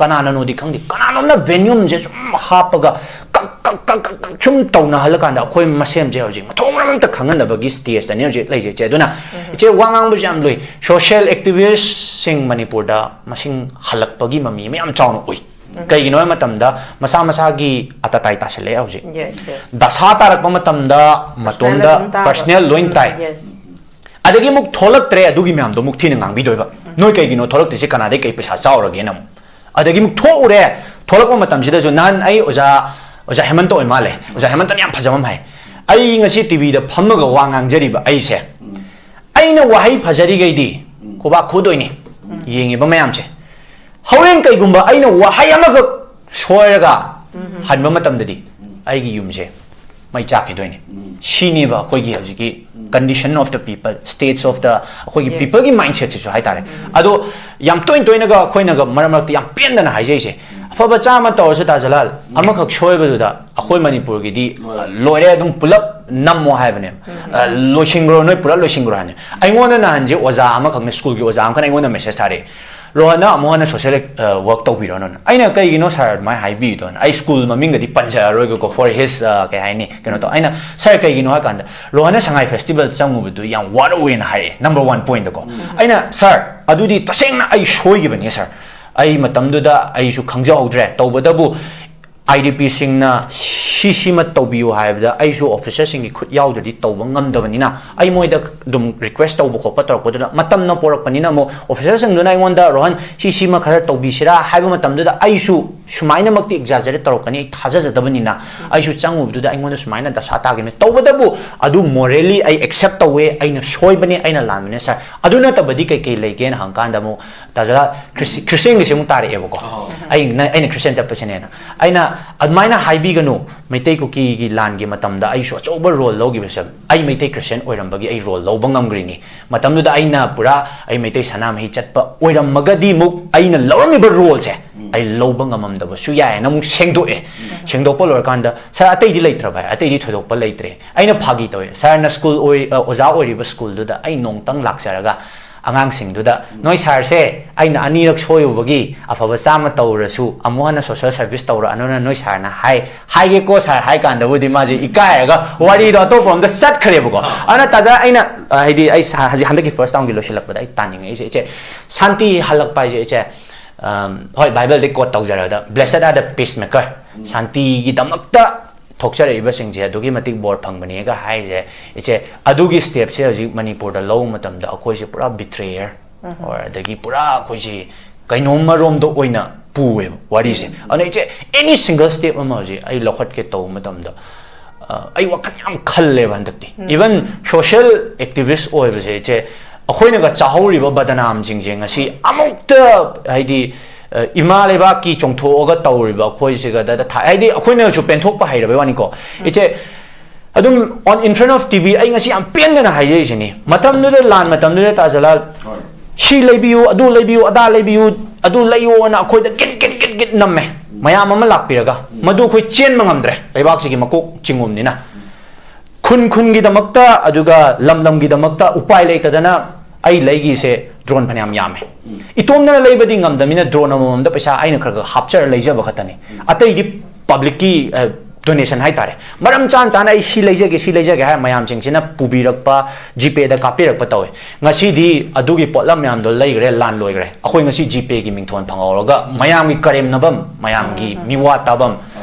ꯀꯅꯥꯅꯅꯣꯗꯤ ꯈꯪꯗꯦ, ꯀꯅꯥꯅꯣꯝꯅ Venomꯁꯦ ꯁꯨꯝ ꯍꯥꯞꯄꯒ ꯀꯛ ꯀꯛ ꯀꯛ ꯀꯛ ꯀꯛ ꯁꯨꯝ ꯇꯧꯅꯍꯜꯂꯀꯥꯟꯗ ꯑꯩꯈꯣꯏ ꯃꯁꯦꯟꯁꯦ ꯍꯧꯖꯤꯛ ꯃꯊꯣꯡ ꯃꯔꯝ ꯑꯝꯇ ꯈꯪꯍꯟꯗꯕꯒꯤ ꯁ꯭ꯇꯦꯖꯇꯅꯤ ꯍꯧꯖꯤꯛ ꯂꯩꯔꯤꯁꯦ꯫ ꯑꯗꯨꯅ ꯏꯆꯦ, ꯋꯥ ꯉꯥꯡꯕꯁꯨ ꯌꯥꯝ ꯂꯨꯏ꯫ ꯁꯣꯁꯤꯌꯦꯜ ꯑꯦꯛꯇꯤꯚꯤꯁꯁꯤꯡ ꯃꯅꯤꯄꯨꯔꯗ ꯃꯁꯤꯡ ꯍꯜꯂꯛꯄꯒꯤ ꯃꯃꯤ ꯑꯃ ꯌꯥꯝ ꯆꯥꯎꯅ ꯎꯏ꯫ ꯀꯩꯒꯤꯅꯣ ꯍꯥꯏꯕ ꯃꯇꯝꯗ ꯃꯁꯥ ꯃꯁꯥꯒꯤ ꯑꯇꯇꯥꯏ ꯇꯥꯁꯤꯜꯂꯛꯑꯦ ꯍꯧꯖꯤꯛ꯫ Yes, yes. ꯗꯁꯥ ꯇꯥꯔꯛꯄ ꯃꯇꯝꯗ ꯃꯇꯣꯝꯗ ꯑꯗꯨꯝ ꯇꯥꯕ꯫ ꯄꯔꯁꯅꯦꯜ ꯂꯣꯏ ꯇꯥꯏ꯫ Yes. ꯑꯗꯒꯤ ꯑꯃꯨꯛ ꯊꯣꯛꯂꯛꯇ꯭ꯔꯦ, ꯑꯗꯨꯒꯤ ꯃꯌꯥꯝꯗꯣ ꯑꯃꯨꯛ ꯊꯤꯅ ꯉꯥꯡꯕꯤꯗꯣꯏꯕ꯫ ꯅꯣꯏ ꯀꯩꯒꯤꯅꯣ ꯊꯣꯛꯂꯛꯇ꯭ꯔꯤꯁꯦ, ꯀꯅꯥꯗꯩ ꯀꯩ ꯄꯩꯁꯥ ꯆꯥꯎꯔꯒꯦꯅ ꯑꯃꯨꯛ꯫ ꯑꯗꯒꯤ ꯑꯃꯨꯛ ꯊꯣꯛꯎꯔꯦ, ꯊꯣꯛꯂꯛꯄ ꯃꯇꯝꯁꯤꯗꯁꯨ ꯅꯍꯥꯟ ꯑꯩ ꯑꯣꯖꯥ, ꯑꯣꯖꯥ ꯍꯦꯃꯟꯇ ꯑꯣꯏ ꯃꯥꯜꯂꯦ, ꯑꯣꯖꯥ ꯍꯦꯃꯟꯇꯅ ꯌꯥꯝ ꯐꯖꯕ ꯑꯃ ꯍꯥꯏ꯫ ꯑꯩ ꯉꯁꯤ ꯇꯤꯚꯤꯗ ꯐꯝꯃꯒ ꯋꯥ ꯉꯥꯡꯖꯔꯤꯕ ꯑꯩꯁꯦ, ꯑꯩꯅ ꯋꯥꯍꯩ ꯐꯖꯔꯤꯈꯩꯗꯤ ꯈꯨꯕꯥꯛ ꯈꯨꯗꯣꯏꯅꯤ ꯌꯦꯡꯉꯤꯕ ꯃꯌꯥꯝꯁꯦ꯫ ꯍꯣꯔꯦꯟ ꯀꯩꯒꯨꯝꯕ ꯑꯩꯅ ꯋꯥꯍꯩ ꯑꯃꯈꯛ ꯁꯣꯏꯔꯒ ꯍꯟꯕ ꯃꯇꯝꯗꯗꯤ ꯑꯩꯒꯤ ꯌꯨꯝꯁꯦ ꯃꯩ ꯆꯥꯛꯈꯤꯗꯣꯏꯅꯤ꯫ ꯁꯤꯅꯦꯕ ꯑꯩꯈꯣꯏꯒꯤ ꯍꯧꯖꯤꯛꯀꯤ condition of the people, states of the, ꯑꯩꯈꯣꯏꯒꯤ Yes. peopleꯒꯤ mindsetꯁꯤꯁꯨ ꯍꯥꯏꯇꯥꯔꯦ꯫ ꯑꯗꯣ ꯌꯥꯝ ꯇꯣꯏ ꯇꯣꯏꯅꯒ ꯑꯩꯈꯣꯏꯅꯒ ꯃꯔꯛ ꯃꯔꯛꯇ ꯌꯥꯝ ꯄꯦꯟꯗꯅ ꯍꯥꯏꯖꯩꯁꯦ, ꯑꯐꯕ ꯆꯥꯝꯃ ꯇꯧꯔꯁꯨ ꯇꯥꯖꯂꯥꯜ, ꯑꯃꯈꯛ ꯁꯣꯏꯕꯗꯨꯗ ꯑꯩꯈꯣꯏ ꯃꯅꯤꯄꯨꯔꯒꯤꯗꯤ ꯂꯣꯏꯔꯦ꯫ ꯂꯣꯏꯔꯦ, ꯑꯗꯨꯝ ꯄꯨꯂꯞ ꯅꯝꯃꯣ ꯍꯥꯏꯕꯅꯦꯕ꯫ ꯑ, ꯂꯣꯏꯁꯤꯟꯈ꯭ꯔꯣ, ꯅꯣꯏ ꯄꯨꯂꯞ ꯂꯣꯏꯁꯤꯟꯈ꯭ꯔꯣ ꯍꯥꯏꯕꯅꯦ꯫ ꯑꯩꯉꯣꯟꯗ ꯅꯍꯥꯟꯁꯦ ꯑꯣꯖꯥ ꯑꯃꯈꯛꯅ, ꯁ꯭ꯀꯨꯜꯒꯤ ꯑꯣꯖꯥ ꯑꯃꯈꯛꯅ ꯑꯩꯉꯣꯟꯗ ꯃꯦꯁꯦꯖ ꯊꯥꯔꯛꯑꯦ, "ꯔꯣꯍꯟꯅ ꯑꯃꯨꯛ ꯍꯟꯅ ꯁꯣꯁꯤꯌꯦꯜ ꯋꯥꯔꯛ ꯇꯧꯕꯤꯔꯣꯅ"꯫ ꯑꯩꯅ, "ꯀꯩꯒꯤꯅꯣ ꯁꯥꯔ ꯑꯗꯨꯃꯥꯏꯅ ꯍꯥꯏꯕꯤꯗꯣꯅ?" ꯑꯩ ꯁ꯭ꯀꯨꯜ ꯃꯃꯤꯡꯒꯗꯤ ꯄꯟꯖꯔꯔꯣꯏꯒꯦꯀꯣ, for his, ꯑ, ꯀꯩ ꯍꯥꯏꯅꯤ, ꯀꯩꯅꯣ ꯇꯧ꯫ ꯑꯩꯅ, "ꯁꯥꯔ, ꯀꯩꯒꯤꯅꯣ?" ꯍꯥꯏ ꯀꯥꯟꯗ, "ꯔꯣꯍꯟꯅ ꯁꯉꯥꯏ ꯐꯦꯁꯇꯤꯚꯦꯜ ꯆꯪꯉꯨꯕꯗꯨ ꯌꯥꯝ ꯋꯥꯔꯧꯋꯦꯅ" ꯍꯥꯏꯔꯛꯑꯦ, ꯅꯝꯕꯔ ꯋꯥꯟ ꯄꯣꯏꯟꯗꯀꯣ꯫ ꯑꯩꯅ, "ꯁꯥꯔ, ꯑꯗꯨꯗꯤ ꯇꯁꯦꯡꯅ ꯑꯩ ꯁꯣꯏꯈꯤꯕꯅꯤ ꯁꯥꯔ, ꯑꯩ ꯃꯇꯝꯗꯨꯗ ꯑꯩꯁꯨ ꯈꯪꯖꯍꯧꯗ꯭ꯔꯦ, ꯇꯧꯕꯇꯕꯨ ꯑꯥꯏ ꯗꯤ ꯄꯤꯁꯤꯡꯅ ꯁꯤ ꯁꯤꯃ ꯇꯧꯕꯤꯌꯨ ꯍꯥꯏꯕꯗ ꯑꯩꯁꯨ ꯑꯣꯐꯤꯁꯔꯁꯤꯡꯒꯤ ꯈꯨꯠ ꯌꯥꯎꯗ꯭ꯔꯗꯤ ꯇꯧꯕ ꯉꯝꯗꯕꯅꯤꯅ, ꯑꯩ ꯃꯣꯏꯗ ꯑꯗꯨꯝ ꯔꯤꯀ꯭ꯋꯦꯁ ꯇꯧꯕ ꯈꯣꯠꯄ ꯇꯧꯔꯛꯄꯗꯨꯗ ꯃꯇꯝꯅ ꯄꯣꯔꯛꯄꯅꯤꯅ ꯑꯃꯨꯛ ꯑꯣꯐꯤꯁꯔꯁꯤꯡꯗꯨꯅ ꯑꯩꯉꯣꯟꯗ, 'ꯔꯣꯍꯟ, ꯁꯤ ꯁꯤꯃ ꯈꯔ ꯇꯧꯕꯤꯁꯤꯔꯥ?' ꯍꯥꯏꯕ ꯃꯇꯝꯗꯨꯗ ꯑꯩꯁꯨ ꯁꯨꯃꯥꯏꯅꯃꯛꯇꯤ ꯑꯦꯛꯖꯥꯖꯔꯦꯠ ꯇꯧꯔꯛꯀꯅꯤ ꯑꯩ ꯊꯥꯖꯖꯗꯕꯅꯤꯅ, ꯑꯩꯁꯨ ꯆꯪꯉꯨꯕꯗꯨꯗ ꯑꯩꯉꯣꯟꯗ ꯁꯨꯃꯥꯏꯅ ꯗꯁꯥ ꯇꯥꯈꯤꯕꯅꯤ꯫ ꯇꯧꯕꯇꯕꯨ ꯑꯗꯨ ꯃꯣꯔꯦꯂꯤ ꯑꯩ ꯑꯦꯛꯁꯦꯞ ꯇꯧꯋꯦ, ꯑꯩꯅ ꯁꯣꯏꯕꯅꯦ, ꯑꯩꯅ ꯂꯥꯟꯕꯅꯦ ꯁꯥꯔ꯫ ꯑꯗꯨ ꯅꯠꯇꯕꯗꯤ ꯀꯩꯀꯩ ꯂꯩꯒꯦꯅ ꯍꯪꯀꯥꯟꯗ ꯑꯃꯨꯛ ꯇꯥꯖꯂꯥ ꯈ꯭ꯔꯤꯁ-, ꯈ꯭ꯔꯤꯁꯇꯦꯟꯒꯤꯁꯦ ꯑꯃꯨꯛ ꯇꯥꯔꯛꯑꯦꯕꯀꯣ꯫ ꯑꯩꯅ, ꯑꯩꯅ ꯈ꯭ꯔꯤꯁꯇꯦꯟ ꯆꯠꯄꯁꯤꯅꯦꯅ꯫ ꯑꯩꯅ, "ꯑꯗꯨꯃꯥꯏꯅ ꯍꯥꯏꯕꯤꯒꯅꯨ, ꯃꯩꯇꯩ ꯀꯨꯀꯤꯒꯤ ꯂꯥꯟꯒꯤ ꯃꯇꯝꯗ ꯑꯩꯁꯨ ꯑꯆꯧꯕ ꯔꯣꯜ ꯂꯧꯈꯤꯕꯁꯦ ꯑꯩ ꯃꯩꯇꯩ ꯈ꯭ꯔꯤꯁꯇꯦꯟ ꯑꯣꯏꯔꯝꯕꯒꯤ ꯑꯩ ꯔꯣꯜ ꯂꯧꯕ ꯉꯝꯈ꯭ꯔꯤꯅꯤ꯫ ꯃꯇꯝꯗꯨꯗ ꯑꯩꯅ ꯄꯨꯔꯥ ꯑꯩ ꯃꯩꯇꯩ ꯁꯅꯥꯃꯍꯤ ꯆꯠꯄ ꯑꯣꯏꯔꯝꯃꯒꯗꯤ ꯑꯃꯨꯛ ꯑꯩꯅ ꯂꯧꯔꯝꯃꯤꯕ ꯔꯣꯜꯁꯦ ꯑꯩ ꯂꯧꯕ ꯉꯝꯃꯝꯗꯕꯁꯨ ꯌꯥꯏꯑꯅ" ꯑꯃꯨꯛ ꯁꯦꯡꯗꯣꯛꯑꯦ꯫ ꯁꯦꯡꯗꯣꯛꯄ ꯂꯣꯏꯔꯀꯥꯟꯗ, "ꯁꯥꯔ, ꯑꯇꯩꯗꯤ ꯂꯩꯇ꯭ꯔꯕ ꯍꯥꯏ?" "ꯑꯇꯩꯗꯤ ꯊꯣꯏꯗꯣꯛꯄ ꯂꯩꯇ꯭ꯔꯦ"꯫ ꯑꯩꯅ ꯐꯥꯒꯤ ꯇꯧꯋꯦ, "ꯁꯥꯔꯅ ꯁ꯭ꯀꯨꯜ ꯑꯣꯏ-, ꯑ, ꯑꯣꯖꯥ ꯑꯣꯏꯔꯤꯕ ꯁ꯭ꯀꯨꯜꯗꯨꯗ ꯑꯩ ꯅꯣꯡꯇꯪ ꯂꯥꯛꯆꯔꯒ ꯑꯉꯥꯡꯁꯤꯡꯗꯨꯗ, "ꯅꯣꯏ ꯁꯥꯔꯁꯦ ꯑꯩꯅ ꯑꯅꯤꯔꯛ ꯁꯣꯏꯔꯨꯕꯒꯤ ꯑꯐꯕ ꯆꯥꯝꯃ ꯇꯧꯔꯁꯨ ꯑꯃꯨꯛ ꯍꯟꯅ ꯁꯣꯁꯦꯜ ꯁꯔꯚꯤꯁ ꯇꯧꯔꯛꯑꯅꯨꯅ ꯅꯣꯏ ꯁꯥꯔꯅ ꯍꯥꯏ, ꯍꯥꯏꯒꯦꯀꯣ ꯁꯥꯔ" ꯍꯥꯏ ꯀꯥꯟꯗꯕꯨꯗꯤ ꯃꯥꯁꯦ ꯏꯀꯥꯏꯔꯒ ꯋꯥꯔꯤꯗꯣ ꯑꯇꯣꯞꯄ ꯑꯝꯗ ꯆꯠꯈ꯭ꯔꯦꯕꯀꯣ꯫ ꯑꯗꯨꯅ ꯇꯥꯖꯥ, ꯑꯩꯅ, ꯑ, ꯍꯥꯏꯗꯤ ꯑꯩ ꯁꯥ-, ꯍꯧꯖꯤꯛ ꯍꯟꯗꯛꯀꯤ ꯐꯥꯔꯁ ꯇꯥꯎꯟꯒꯤ ꯂꯣꯏꯁꯤꯜꯂꯛꯄꯗ ꯑꯩ ꯇꯥꯅꯤꯡꯉꯛꯏꯁꯦ, ꯏꯆꯦ, ꯁꯥꯟꯇꯤ ꯍꯜꯂꯛꯄ ꯍꯥꯏꯁꯦ, ꯏꯆꯦ, ꯑꯝ, ꯍꯣꯏ, ꯕꯥꯏꯕꯜꯗꯩ ꯀꯣꯠ ꯇꯧꯖꯔꯕꯗ, "Blessed are the peacemaker", ꯁꯥꯟꯇꯤꯒꯤꯗꯃꯛꯇ ꯊꯣꯛꯆꯔꯛꯏꯕꯁꯤꯡꯁꯦ ꯑꯗꯨꯛꯀꯤ ꯃꯇꯤꯛ ꯕꯣꯔ ꯐꯪꯕꯅꯦꯒ ꯍꯥꯏꯔꯤꯁꯦ, ꯏꯆꯦ, ꯑꯗꯨꯒꯤ ꯁ꯭ꯇꯦꯞꯁꯦ ꯍꯧꯖꯤꯛ ꯃꯅꯤꯄꯨꯔꯗ ꯂꯧꯕ ꯃꯇꯝꯗ ꯑꯩꯈꯣꯏꯁꯦ ꯄꯨꯔꯥ ꯕꯤꯇ꯭ꯔꯦꯌꯔ, ꯑꯣꯔ ꯑꯗꯒꯤ ꯄꯨꯔꯥ ꯑꯩꯈꯣꯏꯁꯤ ꯀꯩꯅꯣꯝꯃꯔꯣꯝꯗ ꯑꯣꯏꯅ ꯄꯨꯑꯦꯕ ꯋꯥꯔꯤꯁꯦ꯫ ꯑꯗꯨꯅ ꯏꯆꯦ, ꯑꯦꯅꯤ ꯁꯤꯡꯒꯜ ꯁ꯭ꯇꯦꯞ ꯑꯃ ꯍꯧꯖꯤꯛ ꯑꯩ ꯂꯧꯈꯠꯀꯦ ꯇꯧꯕ ꯃꯇꯝꯗ, ꯑ, ꯑꯩ ꯋꯥꯈꯜ ꯌꯥꯝ ꯈꯜꯂꯦꯕ ꯍꯟꯗꯛꯇꯤ꯫ ꯏꯚꯟ ꯁꯣꯁꯤꯌꯦꯜ ꯑꯦꯛꯇꯤꯚꯤꯁ ꯑꯣꯏꯕꯁꯦ, ꯏꯆꯦ, ꯑꯩꯈꯣꯏꯅꯒ ꯆꯥꯍꯧꯔꯤꯕ ꯕꯗꯅꯥꯝꯁꯤꯡꯁꯦ ꯉꯁꯤ ꯑꯃꯨꯛꯇ, ꯍꯥꯏꯗꯤ, ꯑ, ꯏꯃꯥ ꯂꯩꯕꯥꯛꯀꯤ ꯆꯣꯡꯊꯣꯛꯑꯒ ꯇꯧꯔꯤꯕ ꯑꯩꯈꯣꯏꯁꯤꯒ ꯗ-, ꯗ-, ꯊꯥ-, ꯍꯥꯏꯗꯤ ꯑꯩꯈꯣꯏꯅꯁꯨ ꯄꯦꯟꯊꯣꯛꯄ ꯍꯩꯔꯕꯩ ꯋꯥꯅꯤꯀꯣ꯫ ꯏꯆꯦ, ꯑꯗꯨꯝ on in front of T V, ꯑꯩ ꯉꯁꯤ ꯌꯥꯝ ꯄꯦꯟꯗꯅ ꯍꯥꯏꯖꯔꯤꯁꯤꯅꯤ꯫ ꯃꯇꯝꯗꯨꯗ, ꯂꯥꯟ ꯃꯇꯝꯗꯨꯗ, ꯇꯥꯖꯂꯥꯜ, ꯍꯣꯏ꯫ "ꯁꯤ ꯂꯩꯕꯤꯌꯨ, ꯑꯗꯨ ꯂꯩꯕꯤꯌꯨ, ꯑꯗꯥ ꯂꯩꯕꯤꯌꯨ, ꯑꯗꯨ ꯂꯩꯌꯣꯅ" ꯑꯩꯈꯣꯏꯗ ꯒꯤꯠ ꯒꯤꯠ ꯒꯤꯠ ꯒꯤꯠ ꯅꯝꯃꯦ꯫ ꯃꯌꯥꯝ ꯑꯃ ꯂꯥꯛꯄꯤꯔꯒ, ꯃꯗꯨ ꯑꯩꯈꯣꯏ ꯆꯦꯟꯕ ꯉꯝꯗ꯭ꯔꯦ, ꯂꯩꯕꯥꯛꯁꯤꯒꯤ ꯃꯀꯣꯛ ꯆꯤꯡꯉꯨꯝꯅꯤꯅ꯫ ꯈꯨꯟ ꯈꯨꯟꯒꯤꯗꯃꯛꯇ, ꯑꯗꯨꯒ ꯂꯝ ꯂꯝꯒꯤꯗꯃꯛꯇ ꯎꯄꯥꯏ ꯂꯩꯇꯗꯅ ꯑꯩ ꯂꯩꯒꯤꯁꯦ ꯗ꯭ꯔꯣꯟ ꯐꯅꯌꯥꯝ ꯌꯥꯝꯃꯦ꯫ ꯏꯇꯣꯝꯗꯅ ꯂꯩꯕꯗꯤ ꯉꯝꯗꯕꯅꯤꯅ ꯗ꯭ꯔꯣꯟ ꯑꯃꯃꯝꯗ ꯄꯩꯁꯥ ꯑꯩꯅ ꯈꯔ ꯈꯔ ꯍꯥꯞꯆꯔ ꯂꯩꯖꯕ ꯈꯛꯇꯅꯤ꯫ ꯑꯇꯩꯗꯤ ꯄꯕ꯭ꯂꯤꯛꯀꯤ, ꯑ, ꯗꯣꯅꯦꯁꯟ ꯍꯥꯏꯇꯥꯔꯦ꯫ ꯃꯔꯝ ꯆꯥꯅ ꯆꯥꯅ "ꯑꯩ ꯁꯤ ꯂꯩꯖꯒꯦ, ꯁꯤ ꯂꯩꯖꯒꯦ" ꯍꯥꯏꯔ ꯃꯌꯥꯝꯁꯤꯡꯁꯤꯅ ꯄꯨꯕꯤꯔꯛꯄ, ꯖꯤꯄꯦꯗ ꯀꯥꯞꯄꯤꯔꯛꯄ ꯇꯧꯋꯦ꯫ ꯉꯁꯤꯗꯤ ꯑꯗꯨꯒꯤ ꯄꯣꯠꯂꯝ ꯃꯌꯥꯝꯗꯣ ꯂꯩꯈ꯭ꯔꯦ, ꯂꯥꯟ ꯂꯣꯏꯈ꯭ꯔꯦ꯫ ꯑꯩꯈꯣꯏ ꯉꯁꯤ ꯖꯤꯄꯦꯒꯤ ꯃꯤꯡꯊꯣꯟ ꯐꯪꯍꯧꯔꯒ ꯃꯌꯥꯝꯒꯤ ꯀꯔꯦꯝꯅꯐꯝ, ꯃꯌꯥꯝꯒꯤ ꯃꯤꯋꯥ ꯇꯥꯐꯝ,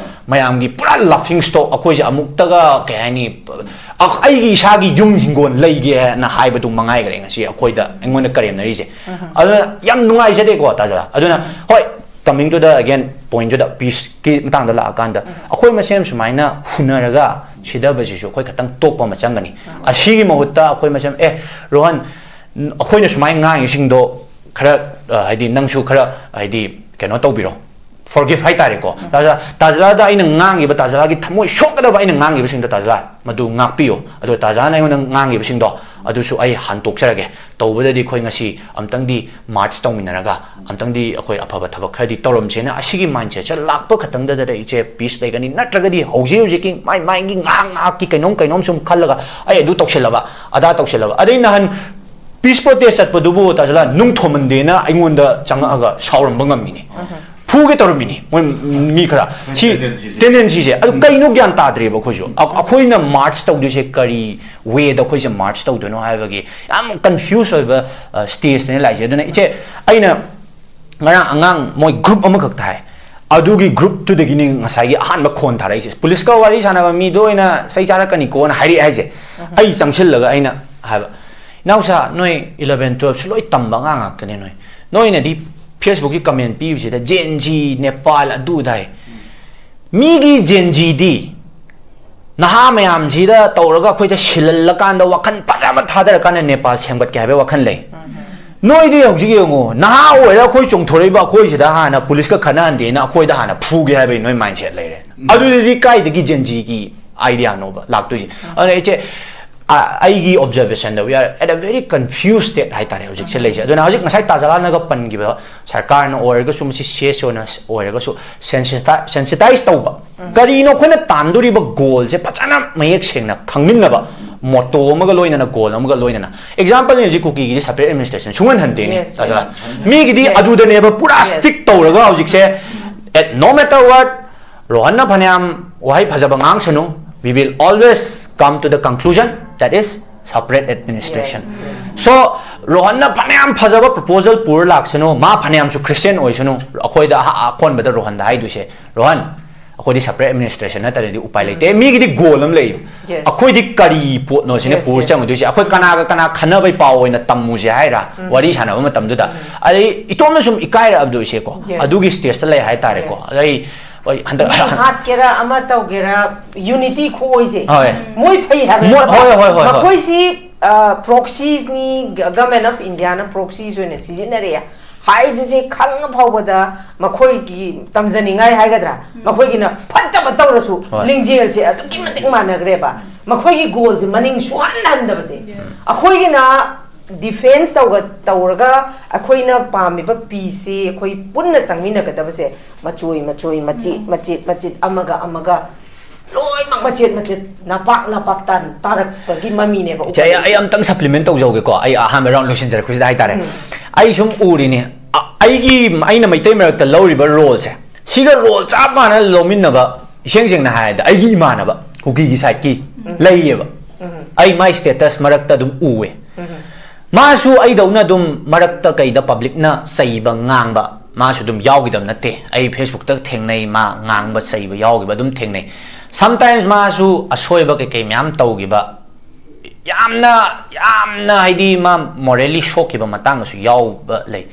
ꯃꯌꯥꯝꯒꯤ ꯄꯨꯔꯥ ꯂꯥꯐꯤꯡ ꯁ꯭ꯇꯣꯛ, ꯑꯩꯈꯣꯏꯁꯦ ꯑꯃꯨꯛꯇꯒ, ꯀꯩ ꯍꯥꯏꯅꯤ, ꯑ-, ꯑꯩꯒꯤ ꯏꯁꯥꯒꯤ ꯌꯨꯝ ꯍꯤꯡꯒꯣꯜ ꯂꯩꯒꯦꯅ ꯍꯥꯏꯕꯗꯨ ꯃꯉꯥꯏꯈ꯭ꯔꯦ ꯉꯁꯤ ꯑꯩꯈꯣꯏꯗ, ꯑꯩꯉꯣꯟꯗ ꯀꯔꯦꯝꯅꯔꯤꯁꯦ꯫ ꯑꯗꯨꯅ ꯌꯥꯝ ꯅꯨꯡꯉꯥꯏꯖꯗꯦꯀꯣ, ꯇꯥꯖꯥ꯫ ꯑꯗꯨꯅ, ꯍꯣꯏ, coming to the again point to the peace ꯀꯤ ꯃꯇꯥꯡꯗ ꯂꯥꯛꯑꯀꯥꯟꯗ, ꯑꯩꯈꯣꯏ ꯃꯁꯦꯟ ꯁꯨꯃꯥꯏꯅ ꯍꯨꯟꯅꯔꯒ ꯁꯤꯗꯕꯁꯤꯁꯨ ꯑꯩꯈꯣꯏ ꯈꯛꯇꯪ ꯇꯣꯛꯄ ꯑꯃ ꯆꯪꯒꯅꯤ꯫ ꯑꯁꯤꯒꯤ ꯃꯍꯨꯠꯇ ꯑꯩꯈꯣꯏ ꯃꯁꯦꯟ, "ꯑꯦ, ꯔꯣꯍꯟ, ꯎꯝ, ꯑꯩꯈꯣꯏꯅ ꯁꯨꯃꯥꯏꯅ ꯉꯥꯡꯉꯤꯁꯤꯡꯗꯣ ꯈꯔ, ꯑ, ꯍꯥꯏꯗꯤ, ꯅꯪꯁꯨ ꯈꯔ, ꯍꯥꯏꯗꯤ, ꯀꯩꯅꯣ ꯇꯧꯕꯤꯔꯣ, ꯐꯣꯔꯒꯤꯐ ꯍꯥꯏꯇꯥꯔꯦꯀꯣ꯫ ꯇꯥꯖꯥ, ꯇꯥꯖꯂꯥꯗ ꯑꯩꯅ ꯉꯥꯡꯉꯤꯕ, ꯇꯥꯖꯂꯥꯒꯤ ꯊꯃꯣꯏ ꯁꯣꯛꯀꯗꯕ ꯑꯩꯅ ꯉꯥꯡꯉꯤꯕꯁꯤꯡꯗꯣ, ꯇꯥꯖꯂꯥ, ꯃꯗꯨ ꯉꯥꯛꯄꯤꯌꯨ꯫ ꯑꯗꯣ ꯇꯥꯖꯥꯅ ꯑꯩꯉꯣꯟꯗ ꯉꯥꯡꯉꯤꯕꯁꯤꯡꯗꯣ, ꯑꯗꯨꯁꯨ ꯑꯩ ꯍꯟꯇꯣꯛꯆꯔꯒꯦ꯫ ꯇꯧꯕꯗꯗꯤ ꯑꯩꯈꯣꯏ ꯉꯁꯤ ꯑꯝꯇꯪꯗꯤ ꯃꯥꯔꯆ ꯇꯧꯃꯤꯟꯅꯔꯒ, ꯑꯝꯇꯪꯗꯤ ꯑꯩꯈꯣꯏ ꯑꯐꯕ ꯊꯕꯛ ꯈꯔꯗꯤ ꯇꯧꯔꯝꯁꯦꯅ", ꯑꯁꯤꯒꯤ ꯃꯥꯏꯟꯁꯦꯠꯁꯦ ꯂꯥꯛꯄ ꯈꯛꯇꯪꯗꯗ ꯏꯆꯦ, ꯄꯤꯁ ꯂꯩꯒꯅꯤ꯫ ꯅꯠꯇ꯭ꯔꯒꯗꯤ ꯍꯧꯖꯤꯛ ꯍꯧꯖꯤꯛꯀꯤ ꯃꯥꯏ ꯃꯥꯏꯒꯤ ꯉꯥꯏꯍꯥꯛ ꯉꯥꯏꯍꯥꯛꯀꯤ ꯀꯩꯅꯣꯝ ꯀꯩꯅꯣꯝ ꯁꯨꯝ ꯈꯜꯂꯒ, "ꯑꯩ ꯑꯗꯨ ꯇꯧꯁꯤꯜꯂꯕ, ꯑꯗꯥ ꯇꯧꯁꯤꯜꯂꯕ", ꯑꯗꯩ ꯅꯍꯥꯟ ꯄꯤꯁ ꯄ꯭ꯔꯣꯇꯦꯁ ꯆꯠꯄꯗꯨꯕꯨ ꯇꯥꯖꯂꯥ ꯅꯨꯡ ꯊꯣꯝꯍꯟꯗꯦꯅ ꯑꯩꯉꯣꯟꯗ ꯆꯪꯉꯛꯑꯒ ꯁꯥꯎꯔꯝꯕ ꯉꯝꯃꯤꯅꯤ꯫ ꯐꯨꯒꯦ ꯇꯧꯔꯝꯃꯤꯅꯤ ꯃꯣꯏ ꯃꯤ ꯈꯔ꯫ ꯁꯤ tendency ꯁꯦ꯫ Tendency ꯁꯦ ꯑꯗꯨ ꯀꯩꯅꯣ ꯒ꯭ꯌꯥꯟ ꯇꯥꯗ꯭ꯔꯦꯕ ꯑꯩꯈꯣꯏꯁꯨ꯫ ꯑ-, ꯑꯩꯈꯣꯏꯅ ꯃꯥꯔꯆ ꯇꯧꯗꯣꯏꯁꯦ ꯀꯔꯤ ꯋꯦꯗ ꯑꯩꯈꯣꯏꯁꯦ ꯃꯥꯔꯆ ꯇꯧꯗꯣꯏꯅꯣ ꯍꯥꯏꯕꯒꯤ ꯌꯥꯝ ꯀꯟꯐ꯭ꯌꯨꯁ ꯑꯣꯏꯕ ꯁ꯭ꯇꯦꯖꯅꯦ ꯂꯥꯛꯏꯁꯦ꯫ ꯑꯗꯨꯅ ꯏꯆꯦ, ꯑꯩꯅ ꯉꯔꯥꯡ ꯑꯉꯥꯡ ꯃꯣꯏ ꯒ꯭ꯔꯨꯞ ꯑꯃꯈꯛ ꯊꯥꯏ, ꯑꯗꯨꯒꯤ ꯒ꯭ꯔꯨꯞꯇꯨꯗꯒꯤꯅꯤ ꯉꯁꯥꯏꯒꯤ ꯑꯍꯥꯟꯕ ꯈꯣꯟ ꯊꯥꯔꯛꯏꯁꯦ꯫ ꯄꯨꯂꯤꯁꯀ ꯋꯥꯔꯤ ꯁꯥꯟꯅꯕ ꯃꯤꯗꯣ ꯑꯣꯏꯅ ꯆꯩ ꯆꯥꯔꯛꯀꯅꯤꯀꯣꯅ ꯍꯥꯏꯔꯛꯑꯦ ꯍꯥꯏꯁꯦ꯫ ꯑꯩ ꯆꯪꯁꯤꯜꯂꯒ ꯑꯩꯅ ꯍꯥꯏꯕ, "ꯏꯅꯥꯎꯁꯥ, ꯅꯣꯏ ꯏꯂꯚꯦꯟ ꯇꯨꯋꯦꯜꯞꯁꯨ ꯂꯣꯏ ꯇꯝꯕ ꯑꯉꯥꯡ ꯉꯥꯛꯇꯅꯦ ꯅꯣꯏ꯫ ꯅꯣꯏꯅꯗꯤ ꯐꯦꯁꯕꯨꯛꯀꯤ ꯀꯃꯦꯟ ꯄꯤꯕꯁꯤꯗ ꯖꯦꯟ ꯖꯤ, ꯅꯦꯄꯥꯜ, ꯑꯗꯨ ꯑꯗꯥꯏ꯫ ꯃꯤꯒꯤ ꯖꯦꯟ ꯖꯤꯗꯤ ꯅꯍꯥ ꯃꯌꯥꯝꯁꯤꯗ ꯇꯧꯔꯒ ꯑꯩꯈꯣꯏꯗ ꯁꯤꯜꯍꯜꯂꯀꯥꯟꯗ ꯋꯥꯈꯜ ꯐꯖꯕ ꯊꯥꯗꯔꯀꯥꯟꯗ ꯅꯦꯄꯥꯜ ꯁꯦꯝꯒꯠꯀꯦ ꯍꯥꯏꯕꯒꯤ ꯋꯥꯈꯜ ꯂꯩ꯫ ꯅꯣꯏꯗꯤ ꯍꯧꯖꯤꯛ ꯌꯦꯡꯉꯣ, ꯅꯍꯥ ꯑꯣꯏꯔ ꯑꯩꯈꯣꯏ ꯆꯣꯡꯊꯣꯔꯛꯏꯕ ꯑꯩꯈꯣꯏꯁꯤꯗ ꯍꯥꯟꯅ ꯄꯨꯂꯤꯁꯀ ꯈꯠꯅꯍꯟꯗꯦꯅ ꯑꯩꯈꯣꯏꯗ ꯍꯥꯟꯅ ꯐꯨꯒꯦ ꯍꯥꯏꯕꯒꯤ ꯅꯣꯏ ꯃꯥꯏꯟꯁꯦꯠ ꯂꯩꯔꯦ꯫ ꯑꯗꯨꯗꯤ ꯀꯥꯏꯗꯒꯤ ꯖꯦꯟ ꯖꯤꯒꯤ ꯑꯥꯏꯗꯤꯌꯥꯅꯣꯕ ꯂꯥꯛꯇꯣꯏꯁꯦ?" ꯑꯗꯨꯅ ꯏꯆꯦ, ꯑ-, ꯑꯩꯒꯤ ꯑꯣꯕꯖꯔꯕꯦꯁꯟꯗ we are at a very confused state ꯍꯥꯏꯇꯥꯔꯦ ꯍꯧꯖꯤꯛꯁꯦ ꯂꯩꯁꯦ꯫ ꯑꯗꯨꯅ ꯍꯧꯖꯤꯛ ꯉꯁꯥꯏ ꯇꯥꯖꯂꯥꯅꯒ ꯄꯟꯈꯤꯕ ꯁꯔꯀꯥꯔꯅ ꯑꯣꯏꯔꯒꯁꯨ, ꯃꯁꯤ ꯁꯤ ꯑꯦꯁ ꯑꯣꯅ ꯑꯣꯏꯔꯒꯁꯨ, ꯁꯦꯟꯁꯤꯇꯥꯏꯁ ꯇꯧꯕ꯫ ꯀꯔꯤꯅꯣ ꯑꯩꯈꯣꯏꯅ ꯇꯥꯟꯗꯣꯔꯤꯕ ꯒꯣꯜꯁꯦ ꯐꯖꯅ ꯃꯌꯦꯛ ꯁꯦꯡꯅ ꯈꯪꯃꯤꯟꯅꯕ, ꯃꯣꯇꯣ ꯑꯃꯒ ꯂꯣꯏꯅꯅ, ꯒꯣꯜ ꯑꯃꯒ ꯂꯣꯏꯅꯅ꯫ ꯑꯦꯛꯖꯥꯝꯄꯜꯅꯤ ꯍꯧꯖꯤꯛ ꯀꯨꯀꯤꯒꯤꯗꯤ ꯁꯄꯔꯦꯠ ꯑꯦꯗꯃꯤꯅꯤꯁꯇ꯭ꯔꯦꯁꯟ ꯁꯨꯡꯍꯟ ꯍꯟꯗꯦꯅꯦ꯫ Yes, yes. ꯃꯤꯒꯤꯗꯤ ꯑꯗꯨꯗꯅꯦꯕ ꯄꯨꯔꯥ ꯁ꯭ꯇꯤꯛ ꯇꯧꯔꯒ ꯍꯧꯖꯤꯛꯁꯦ, at no matter what, ꯔꯣꯍꯟꯅ ꯐꯅꯌꯥꯝ ꯋꯥꯍꯩ ꯐꯖꯕ ꯉꯥꯡꯁꯅꯨ, we will always come to the conclusion that is separate administration. So, ꯔꯣꯍꯟꯅ ꯐꯅꯌꯥꯝ ꯐꯖꯕ ꯄ꯭ꯔꯣꯄꯣꯖꯜ ꯄꯨꯔ ꯂꯥꯛꯁꯅꯨ, ꯃꯥ ꯐꯅꯌꯥꯝꯁꯨ ꯈ꯭ꯔꯤꯁꯇꯤꯌꯥꯟ ꯑꯣꯏꯁꯅꯨ, ꯑꯩꯈꯣꯏꯗ ꯑꯍ-, ꯑꯀꯣꯟꯕꯗ ꯔꯣꯍꯟꯗ ꯍꯥꯏꯗꯣꯏꯁꯦ, "ꯔꯣꯍꯟ, ꯑꯩꯈꯣꯏꯗꯤ ꯁꯄꯔꯦꯠ ꯑꯦꯗꯃꯤꯅꯤꯁꯇ꯭ꯔꯦꯁꯟ ꯅꯠꯇ꯭ꯔꯗꯤ ꯎꯄꯥꯏ ꯂꯩꯇꯦ, ꯃꯤꯒꯤꯗꯤ ꯒꯣꯜ ꯑꯃ ꯂꯩ, Yes. ꯑꯩꯈꯣꯏꯗꯤ ꯀꯔꯤ ꯄꯣꯠꯅꯣ ꯁꯤꯅ Yes, ꯄꯨꯔ yes. ꯆꯪꯉꯨꯗꯣꯏꯁꯦ? ꯑꯩꯈꯣꯏ ꯀꯅꯥꯒ ꯀꯅꯥ ꯈꯟꯅꯕꯩ ꯄꯥꯎ ꯑꯣꯏꯅ ꯇꯝꯃꯨꯁꯦ ꯍꯥꯏꯔꯥ?" ꯋꯥꯔꯤ ꯁꯥꯟꯅꯕ ꯃꯇꯝꯗꯨꯗ꯫ ꯑꯗꯩ ꯏꯇꯣꯝꯅ ꯁꯨꯝ ꯏꯀꯥꯏꯔꯛꯑꯕꯗꯣ ꯏꯆꯦꯀꯣ, Yes. ꯑꯗꯨꯒꯤ ꯁ꯭ꯇꯦꯖꯇ ꯂꯩ ꯍꯥꯏꯇꯥꯔꯦꯀꯣ꯫ Yes. ꯑꯗꯩ ꯍꯣꯏ, ꯍꯟꯗꯛ ꯃꯤ ꯍꯥꯠꯀꯦꯔꯥ ꯑꯃ ꯇꯧꯒꯦꯔꯥ, ꯌꯨꯅꯤꯇꯤ ꯈꯨꯑꯣꯏꯁꯦ ꯍꯣꯏ꯫ ꯃꯣꯏ ꯐꯩ ꯍꯥꯏꯕ ꯃꯣꯏ-, ꯅꯠꯇꯕ꯫ ꯍꯣꯏ, ꯍꯣꯏ, ꯍꯣꯏ, ꯍꯣꯏ꯫ ꯃꯈꯣꯏꯁꯤ, ꯑ, ꯄ꯭ꯔꯣꯛꯁꯤꯁꯅꯤ, ꯒ-, ꯒꯚꯔꯟꯃꯦꯟ ꯑꯣꯐ ꯏꯟꯗꯤꯌꯥꯅ ꯄ꯭ꯔꯣꯛꯁꯤꯁ ꯑꯣꯏꯅ ꯁꯤꯖꯤꯟꯅꯔꯛꯑꯦ ꯍꯥꯏꯕꯁꯦ ꯈꯪꯉ ꯐꯥꯎꯕꯗ ꯃꯈꯣꯏꯒꯤ ꯇꯝꯖꯅꯤꯡꯉꯥꯏ ꯍꯥꯏꯒꯗ꯭ꯔꯥ, ꯃꯈꯣꯏꯒꯤꯅ ꯐꯠꯇꯕ ꯇꯧꯔꯁꯨ ꯍꯣꯏ꯫ ꯂꯤꯡꯖꯦꯜꯁꯦ ꯑꯗꯨꯛꯀꯤ ꯃꯇꯤꯛ ꯃꯥꯟꯅꯈ꯭ꯔꯦꯕ꯫ ꯃꯈꯣꯏꯒꯤ ꯒꯣꯜꯁꯦ ꯃꯅꯤꯡ ꯁꯨꯍꯟ ꯍꯟꯗꯕꯁꯦ꯫ Yes. ꯑꯩꯈꯣꯏꯒꯤꯅ ꯗꯤꯐꯦꯟꯁ ꯇꯧꯒ-, ꯇꯧꯔꯒ ꯑꯩꯈꯣꯏꯅ ꯄꯥꯝꯃꯤꯕ ꯄꯤꯁꯁꯦ ꯑꯩꯈꯣꯏ ꯄꯨꯟꯅ ꯆꯪꯃꯤꯟꯅꯒꯗꯕꯁꯦ ꯃꯆꯣꯏ ꯃꯆꯣꯏ, ꯃꯆꯦꯠ ꯃꯆꯦꯠ ꯃꯆꯦꯠ, ꯑꯃꯒ ꯑꯃꯒ ꯂꯣꯏꯅꯃꯛ ꯃꯆꯦꯠ ꯃꯆꯦꯠ ꯅꯄꯥꯛ ꯅꯄꯥꯛ ꯇꯥꯔꯛꯄꯒꯤ ꯃꯃꯤꯅꯦꯕ꯫ ꯏꯆꯦ, ꯑꯩ ꯑꯩ ꯑꯃꯇꯪ ꯁꯄ꯭ꯂꯤꯃꯦꯟ ꯇꯧꯖꯍꯧꯒꯦꯀꯣ꯫ ꯑꯩ ꯑꯍꯥꯟꯕ ꯔꯥꯎꯟ ꯂꯣꯏꯁꯤꯟꯖꯔꯛꯄꯁꯤꯗ ꯍꯥꯏꯇꯥꯔꯦ꯫ ꯑꯩ ꯁꯨꯝ ꯎꯔꯤꯅꯦ, ꯑ- ꯑꯩꯒꯤ, ꯑꯩꯅ ꯃꯩꯇꯩ ꯃꯔꯛꯇ ꯂꯧꯔꯤꯕ ꯔꯣꯜꯁꯦ, ꯁꯤꯒ ꯔꯣꯜ ꯆꯞ ꯃꯥꯟꯅ ꯂꯧꯃꯤꯟꯅꯕ, ꯏꯁꯦꯡ ꯁꯦꯡꯅ ꯍꯥꯏꯔꯗꯤ ꯑꯩꯒꯤ ꯏꯃꯥꯟꯅꯕ ꯀꯨꯀꯤꯒꯤ ꯁꯥꯏꯠꯀꯤ ꯂꯩꯌꯦꯕ꯫ ꯑꯩ ꯃꯥꯏ ꯁ꯭ꯇꯦꯇꯁ ꯃꯔꯛꯇ ꯑꯗꯨꯝ ꯎꯋꯦ꯫ ꯃꯥꯁꯨ ꯑꯩꯗꯧꯅ ꯑꯗꯨꯝ ꯃꯔꯛꯇ ꯀꯩꯗ ꯄꯕ꯭ꯂꯤꯛꯅ ꯆꯩꯕ ꯉꯥꯡꯕ ꯃꯥꯁꯨ ꯑꯗꯨꯝ ꯌꯥꯎꯈꯤꯗꯕ ꯅꯠꯇꯦ꯫ ꯑꯩ ꯐꯦꯁꯕꯨꯛꯇ ꯊꯦꯡꯅꯩ, ꯃꯥ ꯉꯥꯡꯕ ꯆꯩꯕ ꯌꯥꯎꯈꯤꯕ ꯑꯗꯨꯝ ꯊꯦꯡꯅꯩ꯫ ꯁꯝꯇꯥꯏꯝꯁ ꯃꯥꯁꯨ ꯑꯁꯣꯏꯕ ꯀꯩꯀꯩ ꯃꯌꯥꯝ ꯇꯧꯈꯤꯕ, ꯌꯥꯝꯅ ꯌꯥꯝꯅ ꯍꯥꯏꯗꯤ ꯃꯥ ꯃꯣꯔꯦꯂꯤ ꯁꯣꯛꯈꯤꯕ ꯃꯇꯥꯡꯗꯁꯨ ꯌꯥꯎꯕ ꯂꯩ꯫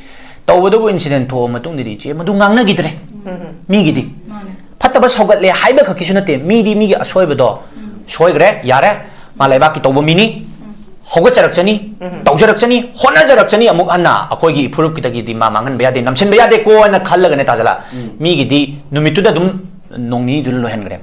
ꯇꯧꯕꯗꯕꯨ ꯏꯟꯁꯤꯗꯦꯟ ꯊꯣꯛꯑ ꯃꯇꯨꯡꯗꯗꯤ ꯏꯆꯦ ꯃꯗꯨ ꯉꯥꯡꯅꯈꯤꯗ꯭ꯔꯦ꯫ ꯃꯤꯒꯤꯗꯤ ꯐꯠꯇꯕ ꯁꯧꯒꯠꯂꯦ ꯍꯥꯏꯕ ꯈꯛꯀꯤꯁꯨ ꯅꯠꯇꯦ, ꯃꯤꯗꯤ ꯃꯤꯒꯤ ꯑꯁꯣꯏꯕꯗꯣ ꯁꯣꯏꯈ꯭ꯔꯦ, ꯌꯥꯔꯦ, ꯃꯥ ꯂꯩꯕꯥꯛꯀꯤ ꯇꯧꯕ ꯃꯤꯅꯤ, ꯍꯧꯒꯠꯆꯔꯛꯆꯅꯤ, ꯇꯧꯖꯔꯛꯆꯅꯤ, ꯍꯣꯠꯅꯖꯔꯛꯆꯅꯤ꯫ ꯑꯃꯨꯛ ꯍꯟꯅ ꯑꯩꯈꯣꯏꯒꯤ ꯏꯐꯨꯔꯨꯞꯀꯤꯗꯒꯤꯗꯤ ꯃꯥ ꯃꯥꯡꯍꯟꯕ ꯌꯥꯗꯦ, ꯅꯝꯁꯤꯟꯕ ꯌꯥꯗꯦꯀꯣꯅ ꯈꯜꯂꯒꯅꯦ ꯇꯥꯖꯂꯥ, ꯃꯤꯒꯤꯗꯤ ꯅꯨꯃꯤꯠꯇꯨꯗ ꯑꯗꯨꯝ ꯅꯣꯡ ꯅꯤꯅꯤꯗꯨꯅ ꯂꯣꯏꯍꯟꯈ꯭ꯔꯦ꯫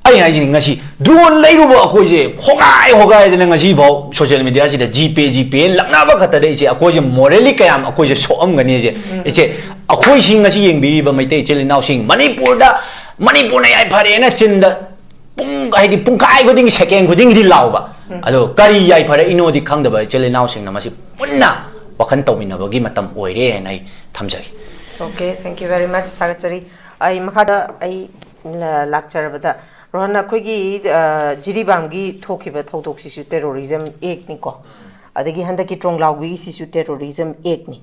ꯑꯩ ꯍꯥꯏꯁꯤꯅꯤ, ꯉꯁꯤ ꯗ꯭ꯔꯣꯟ ꯂꯩꯔꯨꯕ ꯑꯩꯈꯣꯏꯁꯦ ꯍꯣꯒꯥꯏ ꯍꯣꯒꯥꯏꯗꯅ ꯉꯁꯤꯐꯥꯎ ꯁꯣꯁꯤꯌꯦꯜ ꯃꯤꯗꯤꯌꯥꯁꯤꯗ ꯖꯤ ꯄꯦ, ꯖꯤ ꯄꯦ ꯂꯛꯅꯕ ꯈꯛꯇꯗ ꯏꯆꯦ ꯑꯩꯈꯣꯏꯁꯦ ꯃꯣꯔꯦꯂꯤ ꯀꯌꯥꯝ ꯑꯩꯈꯣꯏꯁꯦ ꯁꯣꯛꯑꯝꯒꯅꯤ ꯏꯆꯦ꯫ ꯏꯆꯦ, ꯑꯩꯈꯣꯏꯁꯤ ꯉꯁꯤ ꯌꯦꯡꯕꯤꯔꯤꯕ ꯃꯩꯇꯩ ꯏꯆꯤꯜ ꯏꯅꯥꯎꯁꯤꯡ ꯃꯅꯤꯄꯨꯔꯗ, ꯃꯅꯤꯄꯨꯔꯅ ꯌꯥꯏꯐꯔꯦꯅ ꯆꯤꯟꯗ ꯄꯨꯡ, ꯍꯥꯏꯗꯤ ꯄꯨꯡꯈꯥꯏ ꯈꯨꯗꯤꯡꯒꯤ, ꯁꯦꯀꯦꯟ ꯈꯨꯗꯤꯡꯒꯤꯗꯤ ꯂꯥꯎꯕ, ꯑꯗꯣ ꯀꯔꯤ ꯌꯥꯏꯐꯔꯛꯏꯅꯣꯗꯤ ꯈꯪꯗꯕ ꯏꯆꯤꯜ ꯏꯅꯥꯎꯁꯤꯡꯅ ꯃꯁꯤ ꯄꯨꯟꯅ ꯋꯥꯈꯜ ꯇꯧꯃꯤꯟꯅꯕꯒꯤ ꯃꯇꯝ ꯑꯣꯏꯔꯦꯅ ꯑꯩ ꯊꯝꯖꯒꯦ꯫ Okay, thank you very much, ꯊꯥꯒꯠꯆꯔꯤ꯫ ꯑꯩ ꯃꯈꯥꯗ ꯑꯩ ꯂ- ꯂꯥꯛꯆꯔꯕꯗ, ꯔꯣꯍꯟ, ꯑꯩꯈꯣꯏꯒꯤ ꯑ, ꯖꯤꯔꯤꯕꯥꯝꯒꯤ ꯊꯣꯛꯈꯤꯕ ꯊꯧꯗꯣꯛꯁꯤꯁꯨ ꯇꯦꯔꯣꯔꯤꯖꯝ ꯑꯦꯛꯅꯤꯀꯣ, ꯑꯗꯒꯤ ꯍꯟꯗꯛꯀꯤ ꯇ꯭ꯔꯣꯡꯂꯥꯎꯕꯤꯒꯤꯁꯤꯁꯨ ꯇꯦꯔꯣꯔꯤꯖꯝ ꯑꯦꯛꯅꯤ꯫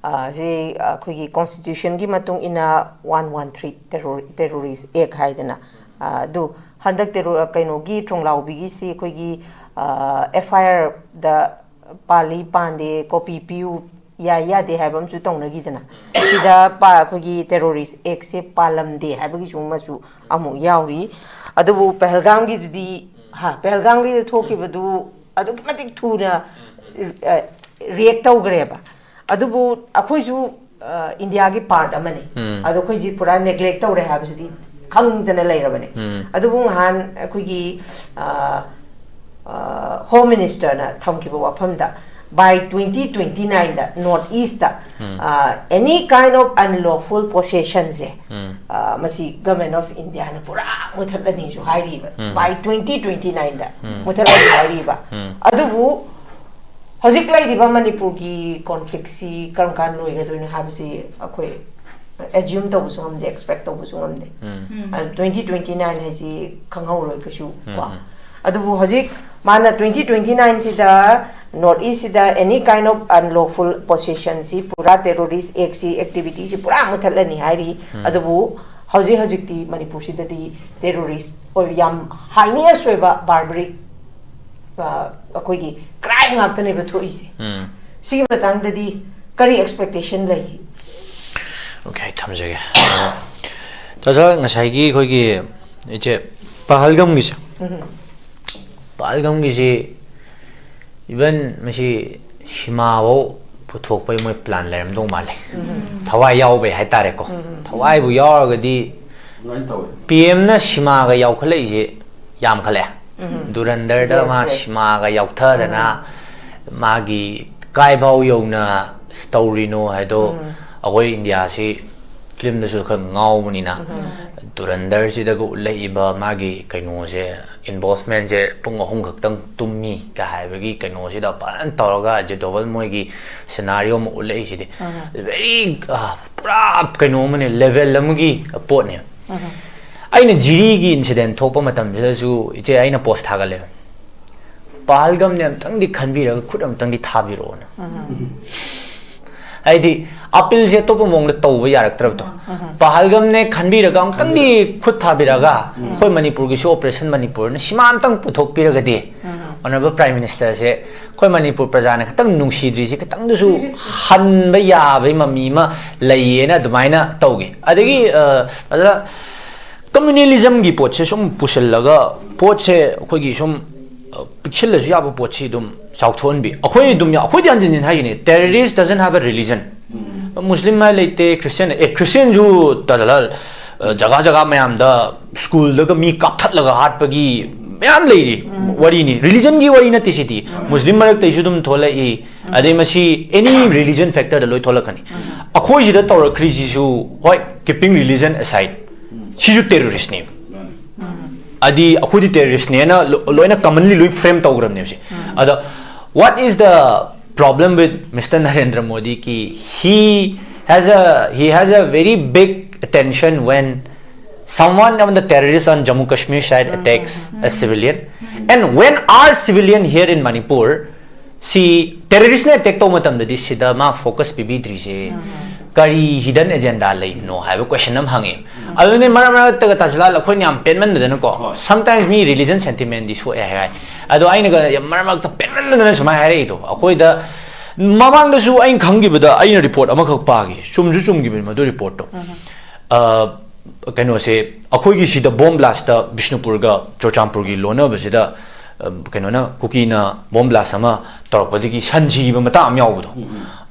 ꯑ, ꯁꯤ ꯑꯩꯈꯣꯏꯒꯤ ꯀꯣꯟꯁꯇꯤꯇ꯭ꯌꯨꯁꯟꯒꯤ ꯃꯇꯨꯡ ꯏꯟꯅ ꯋꯥꯟ ꯋꯥꯟ ꯊ꯭ꯔꯤ ꯇꯦꯔꯣꯔꯤꯁ ꯑꯦꯛ ꯍꯥꯏꯗꯅ, ꯑ, ꯑꯗꯨ ꯍꯟꯗꯛ ꯇꯦꯔꯣ ꯀꯩꯅꯣꯒꯤ ꯇ꯭ꯔꯣꯡꯂꯥꯎꯕꯤꯒꯤꯁꯤ ꯑꯩꯈꯣꯏꯒꯤ ꯑꯦꯐ ꯑꯥꯏ ꯑꯥꯔꯗ ꯄꯥꯜꯂꯤ ꯄꯥꯟꯗꯦ, ꯀꯣꯄꯤ ꯄꯤꯌꯨ, ꯌꯥꯏ ꯌꯥꯗꯦ ꯍꯥꯏꯕ ꯑꯃꯁꯨ ꯇꯧꯅꯈꯤꯗꯅ, ꯁꯤꯗ ꯄꯥ- ꯑꯩꯈꯣꯏꯒꯤ ꯇꯦꯔꯣꯔꯤꯁ ꯑꯦꯛꯁꯦ ꯄꯥꯜꯂꯝꯗꯦ ꯍꯥꯏꯕꯒꯤꯁꯨ ꯑꯃꯁꯨ ꯑꯃꯨꯛ ꯌꯥꯎꯔꯤ꯫ ꯑꯗꯨꯕꯨ ꯄꯍꯜꯒꯥꯝꯒꯤꯗꯨꯗꯤ, ꯍꯥ, ꯄꯍꯜꯒꯥꯝꯒꯤꯗ ꯊꯣꯛꯈꯤꯕꯗꯨ ꯑꯗꯨꯛꯀꯤ ꯃꯇꯤꯛ ꯊꯨꯅ ꯔꯤꯌꯦꯛ ꯇꯧꯈ꯭ꯔꯦꯕ꯫ ꯑꯗꯨꯕꯨ ꯑꯩꯈꯣꯏꯁꯨ ꯑ, ꯏꯟꯗꯤꯌꯥꯒꯤ ꯄꯥꯔꯠ ꯑꯃꯅꯤ꯫ ꯑꯗꯣ ꯑꯩꯈꯣꯏꯁꯤ ꯄꯨꯔꯥ ꯅꯦꯒ꯭ꯂꯦꯛ ꯇꯧꯔꯦ ꯍꯥꯏꯕꯁꯤꯗꯤ ꯈꯪꯗꯅ ꯂꯩꯔꯕꯅꯤ꯫ ꯑꯗꯨꯕꯨ ꯉꯍꯥꯟ ꯑꯩꯈꯣꯏꯒꯤ ꯍꯣꯝ ꯃꯤꯅꯤꯁꯇꯔꯅ ꯊꯝꯈꯤꯕ ꯋꯥꯐꯝꯗ, By twenty twenty-nine the North East ꯇ, ꯑ, any kind of unlawful possession ꯁꯦ, ꯑ, ꯃꯁꯤ Government of India ꯅ ꯄꯨꯔꯥ ꯃꯨꯊꯠꯂꯅꯤꯁꯨ ꯍꯥꯏꯔꯤꯕ꯫ By twenty twenty-nine ꯗ ꯃꯨꯊꯠꯂꯅꯤ ꯍꯥꯏꯔꯤꯕ꯫ ꯑꯗꯨꯕꯨ ꯍꯧꯖꯤꯛ ꯂꯩꯔꯤꯕ ꯃꯅꯤꯄꯨꯔꯒꯤ conflict ꯁꯤ ꯀꯔꯝ ꯀꯥꯟ ꯂꯣꯏꯒꯗꯣꯏꯅꯣ ꯍꯥꯏꯕꯁꯤ ꯑꯩꯈꯣꯏ assume ꯇꯧꯕꯁꯨ ꯉꯝꯗꯦ, expect ꯇꯧꯕꯁꯨ ꯉꯝꯗꯦ꯫ ꯎꯝ꯫ ꯑꯗꯨ twenty twenty-nine ꯍꯥꯏꯁꯤ ꯈꯪꯍꯧꯔꯣꯏ ꯀꯩꯁꯨ ꯀꯣ꯫ ꯎꯝ, ꯎꯝ꯫ ꯑꯗꯨꯕꯨ ꯍꯧꯖꯤꯛ ꯃꯥꯅ twenty twenty-nine ꯁꯤꯗ North East ꯁꯤꯗ any kind of unlawful possession ꯁꯤ ꯄꯨꯔꯥ terrorist act ꯁꯤ, activity ꯁꯤ ꯄꯨꯔꯥ ꯃꯨꯊꯠꯂꯅꯤ ꯍꯥꯏꯔꯤ꯫ ꯎꯝ꯫ ꯑꯗꯨꯕꯨ ꯍꯧꯖꯤꯛ ꯍꯧꯖꯤꯛꯇꯤ ꯃꯅꯤꯄꯨꯔꯁꯤꯗꯗꯤ terrorist ꯑꯣꯏ ꯌꯥꯝ heinous ꯑꯣꯏꯕ barbaric, ꯑ, ꯑꯩꯈꯣꯏꯒꯤ crime ꯉꯥꯛꯇꯅꯦꯕ ꯊꯣꯛꯏꯁꯦ꯫ ꯎꯝ꯫ ꯁꯤꯒꯤ ꯃꯇꯥꯡꯗꯗꯤ ꯀꯔꯤ expectation ꯂꯩ? Okay, ꯊꯝꯖꯒꯦ꯫ ꯇꯥꯖꯥ, ꯉꯁꯥꯏꯒꯤ ꯑꯩꯈꯣꯏꯒꯤ ꯏꯆꯦ ꯄꯍꯜꯒꯝꯒꯤꯁꯦ, ꯎꯝ꯫ ꯄꯍꯜꯒꯝꯒꯤꯁꯤ even ꯃꯁꯤ ꯁꯤꯃꯥꯐꯧ ꯄꯨꯊꯣꯛꯄꯩ ꯃꯣꯏ plan ꯂꯩꯔꯝꯗꯧ ꯃꯥꯜꯂꯦ꯫ ꯎꯝ꯫ ꯊꯋꯥꯏ ꯌꯥꯎꯕꯩ ꯍꯥꯏꯇꯥꯔꯦꯀꯣ꯫ ꯎꯝ꯫ ꯊꯋꯥꯏꯕꯨ ꯌꯥꯎꯔꯒꯗꯤ ꯑꯗꯨꯃꯥꯏꯅ ꯇꯧꯋꯦ꯫ P M ꯅ ꯁꯤꯃꯥꯒ ꯌꯥꯎꯈꯠꯂꯛꯏꯁꯦ ꯌꯥꯝꯈꯠꯂꯛꯑꯦ꯫ ꯎꯝ꯫ ꯗꯨꯔꯟꯗꯔꯗ Yes, ꯃꯥ yes꯫ ꯁꯤꯃꯥꯒ ꯌꯥꯎꯊꯗꯅ ꯎꯝ꯫ ꯃꯥꯒꯤ ꯀꯥꯏꯐꯥꯎ ꯌꯧꯅ ꯇꯧꯔꯤꯅꯣ ꯍꯥꯏꯗꯣ ꯎꯝ꯫ ꯑꯩꯈꯣꯏ ꯏꯟꯗꯤꯌꯥꯁꯤ ꯐꯤꯂꯝꯗꯁꯨ ꯈꯔ ꯉꯥꯎꯕꯅꯤꯅ ꯎꯝ꯫ ꯗꯨꯔꯟꯗꯔꯁꯤꯗꯒ ꯎꯠꯂꯛꯏꯕ ꯃꯥꯒꯤ ꯀꯩꯅꯣꯁꯦ, involvement ꯁꯦ ꯄꯨꯡ ꯑꯍꯨꯝ ꯈꯛꯇꯪ ꯇꯨꯝꯃꯤ ꯀ ꯍꯥꯏꯕꯒꯤ ꯀꯩꯅꯣꯁꯤꯗ ꯐꯖꯅ ꯇꯧꯔꯒ ꯑꯖꯤꯠ ꯗꯣꯚꯜ ꯃꯣꯏꯒꯤ scenario ꯑꯃ ꯎꯠꯂꯛꯏꯁꯤꯗꯤ ꯎꯝ꯫ Very, ꯑ, ꯄꯨꯔꯥ ꯀꯩꯅꯣ ꯑꯃꯅꯦ, level ꯑꯃꯒꯤ ꯄꯣꯠꯅꯦ꯫ ꯎꯝ꯫ ꯑꯩꯅ ꯖꯤꯔꯤꯒꯤ incident ꯊꯣꯛꯄ ꯃꯇꯝꯁꯤꯗꯁꯨ ꯏꯆꯦ ꯑꯩꯅ post ꯊꯥꯒꯠꯂꯦ, "ꯄꯍꯜꯒꯝꯅꯦ ꯑꯝꯇꯪꯗꯤ ꯈꯟꯕꯤꯔꯒ ꯈꯨꯠ ꯑꯝꯇꯪꯗꯤ ꯊꯥꯕꯤꯔꯛꯑꯣꯅ"꯫ ꯎꯝ꯫ ꯍꯥꯏꯗꯤ appeal ꯁꯦ ꯑꯇꯣꯞꯄ ꯃꯑꯣꯡꯗ ꯇꯧꯕ ꯌꯥꯔꯛꯇ꯭ꯔꯕꯗꯣ꯫ ꯎꯝ꯫ ꯄꯍꯜꯒꯝꯅꯦ ꯈꯟꯕꯤꯔꯒ ꯑꯃꯨꯛꯇꯪꯗꯤ ꯈꯨꯠ ꯊꯥꯕꯤꯔꯒ ꯎꯝ꯫ ꯑꯩꯈꯣꯏ ꯃꯅꯤꯄꯨꯔꯒꯤꯁꯨ Operation ꯃꯅꯤꯄꯨꯔꯅ ꯁꯤꯃꯥ ꯑꯝꯇꯪ ꯄꯨꯊꯣꯛꯄꯤꯔꯒꯗꯤ ꯎꯝ꯫ Honourable Prime Minister ꯁꯦ ꯑꯩꯈꯣꯏ ꯃꯅꯤꯄꯨꯔ ꯄ꯭ꯔꯖꯥꯅ ꯈꯤꯇꯪ ꯅꯨꯡꯁꯤꯗ꯭ꯔꯤꯁꯦ ꯈꯤꯇꯪꯗꯁꯨ ꯍꯟꯕ ꯌꯥꯕꯒꯤ ꯃꯃꯤ ꯑꯃ ꯂꯩꯌꯦꯅ ꯑꯗꯨꯃꯥꯏꯅ ꯇꯧꯒꯦ꯫ ꯑꯗꯒꯤ, ꯑ, ꯑꯗ communalism ꯒꯤ ꯄꯣꯠꯁꯦ ꯁꯨꯝ ꯄꯨꯁꯤꯜꯂꯒ ꯄꯣꯠꯁꯦ ꯑꯩꯈꯣꯏꯒꯤ ꯁꯨꯝ, ꯑ, ꯄꯤꯛꯁꯤꯜꯂꯁꯨ ꯌꯥꯕ ꯄꯣꯠꯁꯤ ꯑꯗꯨꯝ ꯆꯥꯎꯊꯣꯛꯍꯟꯕꯤ꯫ ꯑꯩꯈꯣꯏ ꯑꯗꯨꯝ, ꯑꯩꯈꯣꯏꯗꯤ ꯍꯟꯖꯤꯟ ꯍꯟꯖꯤꯟ ꯍꯥꯏꯒꯅꯤ, terrorist doesn't have a religion꯫ ꯃꯨꯁꯂꯤꯝ ꯍꯥꯏ ꯂꯩꯇꯦ, ꯈ꯭ꯔꯤꯁꯇꯤꯌꯥꯟ, ꯑꯦ, ꯈ꯭ꯔꯤꯁꯇꯤꯌꯥꯟꯁꯨ ꯇꯥꯖꯥꯂꯥꯜ, ꯑ, ꯖꯒꯥ ꯖꯒꯥ ꯃꯌꯥꯝꯗ ꯁ꯭ꯀꯨꯜꯗꯒ ꯃꯤ ꯀꯥꯞꯊꯠꯂꯒ ꯍꯥꯠꯄꯒꯤ ꯃꯌꯥꯝ ꯂꯩꯔꯤ꯫ ꯋꯥꯔꯤꯅꯤ, ꯔꯤꯂꯤꯖꯟꯒꯤ ꯋꯥꯔꯤ ꯅꯠꯇꯦ ꯁꯤꯗꯤ꯫ ꯃꯨꯁꯂꯤꯝ ꯃꯔꯛꯇꯩꯁꯨ ꯑꯗꯨꯝ ꯊꯣꯛꯂꯛꯏ꯫ ꯑꯗꯩ ꯃꯁꯤ ꯑꯦꯅꯤ ꯔꯤꯂꯤꯖꯟ ꯐꯦꯛꯇꯔꯗ ꯂꯣꯏ ꯊꯣꯛꯂꯛꯀꯅꯤ꯫ ꯑꯩꯈꯣꯏ ꯁꯤꯗ ꯇꯧꯔꯛꯈ꯭ꯔꯤꯁꯤꯁꯨ, ꯍꯣꯏ, ꯀꯤꯞꯄꯤꯡ ꯔꯤꯂꯤꯖꯟ ꯑꯦꯁꯥꯏꯠ, ꯁꯤꯁꯨ ꯇꯦꯔꯣꯔꯤꯁꯅꯦꯕ꯫ ꯍꯥꯏꯗꯤ ꯑꯩꯈꯣꯏꯗꯤ ꯇꯦꯔꯣꯔꯤꯁꯅꯦꯅ ꯂꯣ- ꯂꯣꯏꯅ ꯀꯃꯟꯂꯤ ꯂꯣꯏ ꯐ꯭ꯔꯦꯝ ꯇꯧꯈ꯭ꯔꯕꯅꯦꯕ ꯁꯤ꯫ ꯑꯗꯣ what is the problem with Mister Narendra Modi? Ki he has a he has a very big attention when someone on the terrorist on Jammu Kashmir side attacks a civilian, and when our civilian here in Manipur, ꯁꯤ ꯇꯦꯔꯣꯔꯤꯁꯅ attack ꯇꯧꯕ ꯃꯇꯝꯗꯗꯤ ꯁꯤꯗ ꯃꯥ focus ꯄꯤꯕꯤꯗ꯭ꯔꯤꯁꯦ ꯀꯔꯤ ꯍꯤꯗꯟ agenda ꯂꯩꯕꯅꯣ ꯍꯥꯏꯕ ꯀꯣꯏꯁꯟ ꯑꯃ ꯍꯪꯉꯦ꯫ ꯑꯗꯨꯅꯦ ꯃꯔꯛ ꯃꯔꯛꯇꯒ ꯇꯥꯖꯂꯥꯜ ꯑꯩꯈꯣꯏꯅ ꯌꯥꯝ ꯄꯦꯟꯃꯟꯗꯗꯅꯀꯣ, ꯍꯣꯏ꯫ Sometimes ꯃꯤ ꯔꯤꯂꯤꯖꯟ ꯁꯦꯟꯇꯤꯃꯦꯟꯗꯤ ꯁꯣꯛꯑꯦ ꯍꯥꯏ꯫ ꯑꯗꯣ ꯑꯩꯅꯒ ꯌꯥꯝ ꯃꯔꯛ ꯃꯔꯛꯇ ꯄꯦꯟꯃꯟꯗꯗꯅ ꯁꯨꯃꯥꯏꯅ ꯍꯥꯏꯔꯛꯏꯗꯣ, ꯑꯩꯈꯣꯏꯗ ꯃꯃꯥꯡꯗꯁꯨ ꯑꯩꯅ ꯈꯪꯈꯤꯕꯗ ꯑꯩꯅ ꯔꯤꯄꯣꯔꯠ ꯑꯃꯈꯛ ꯄꯥꯈꯤ, ꯆꯨꯝꯁꯨ ꯆꯨꯝꯈꯤꯕꯅꯤ ꯃꯗꯨ ꯔꯤꯄꯣꯔꯠꯇꯣ꯫ ꯑ, ꯀꯩꯅꯣꯁꯦ, ꯑꯩꯈꯣꯏꯒꯤ ꯁꯤꯗ ꯕꯣꯝ ꯕ꯭ꯂꯥꯁꯇ ꯕꯤꯁꯅꯨꯄꯨꯔꯒ ꯆꯨꯔꯆꯥꯟꯄꯨꯔꯒꯤ ꯂꯣꯟꯅꯕꯁꯤꯗ, ꯑ, ꯀꯩꯅꯣꯅ, ꯀꯨꯀꯤꯅ ꯕꯣꯝ ꯕ꯭ꯂꯥꯁ ꯑꯃ ꯇꯧꯔꯛꯄꯗꯒꯤ ꯁꯟ ꯁꯤꯈꯤꯕ ꯃꯇꯥꯡ ꯑꯃ ꯌꯥꯎꯕꯗꯣ꯫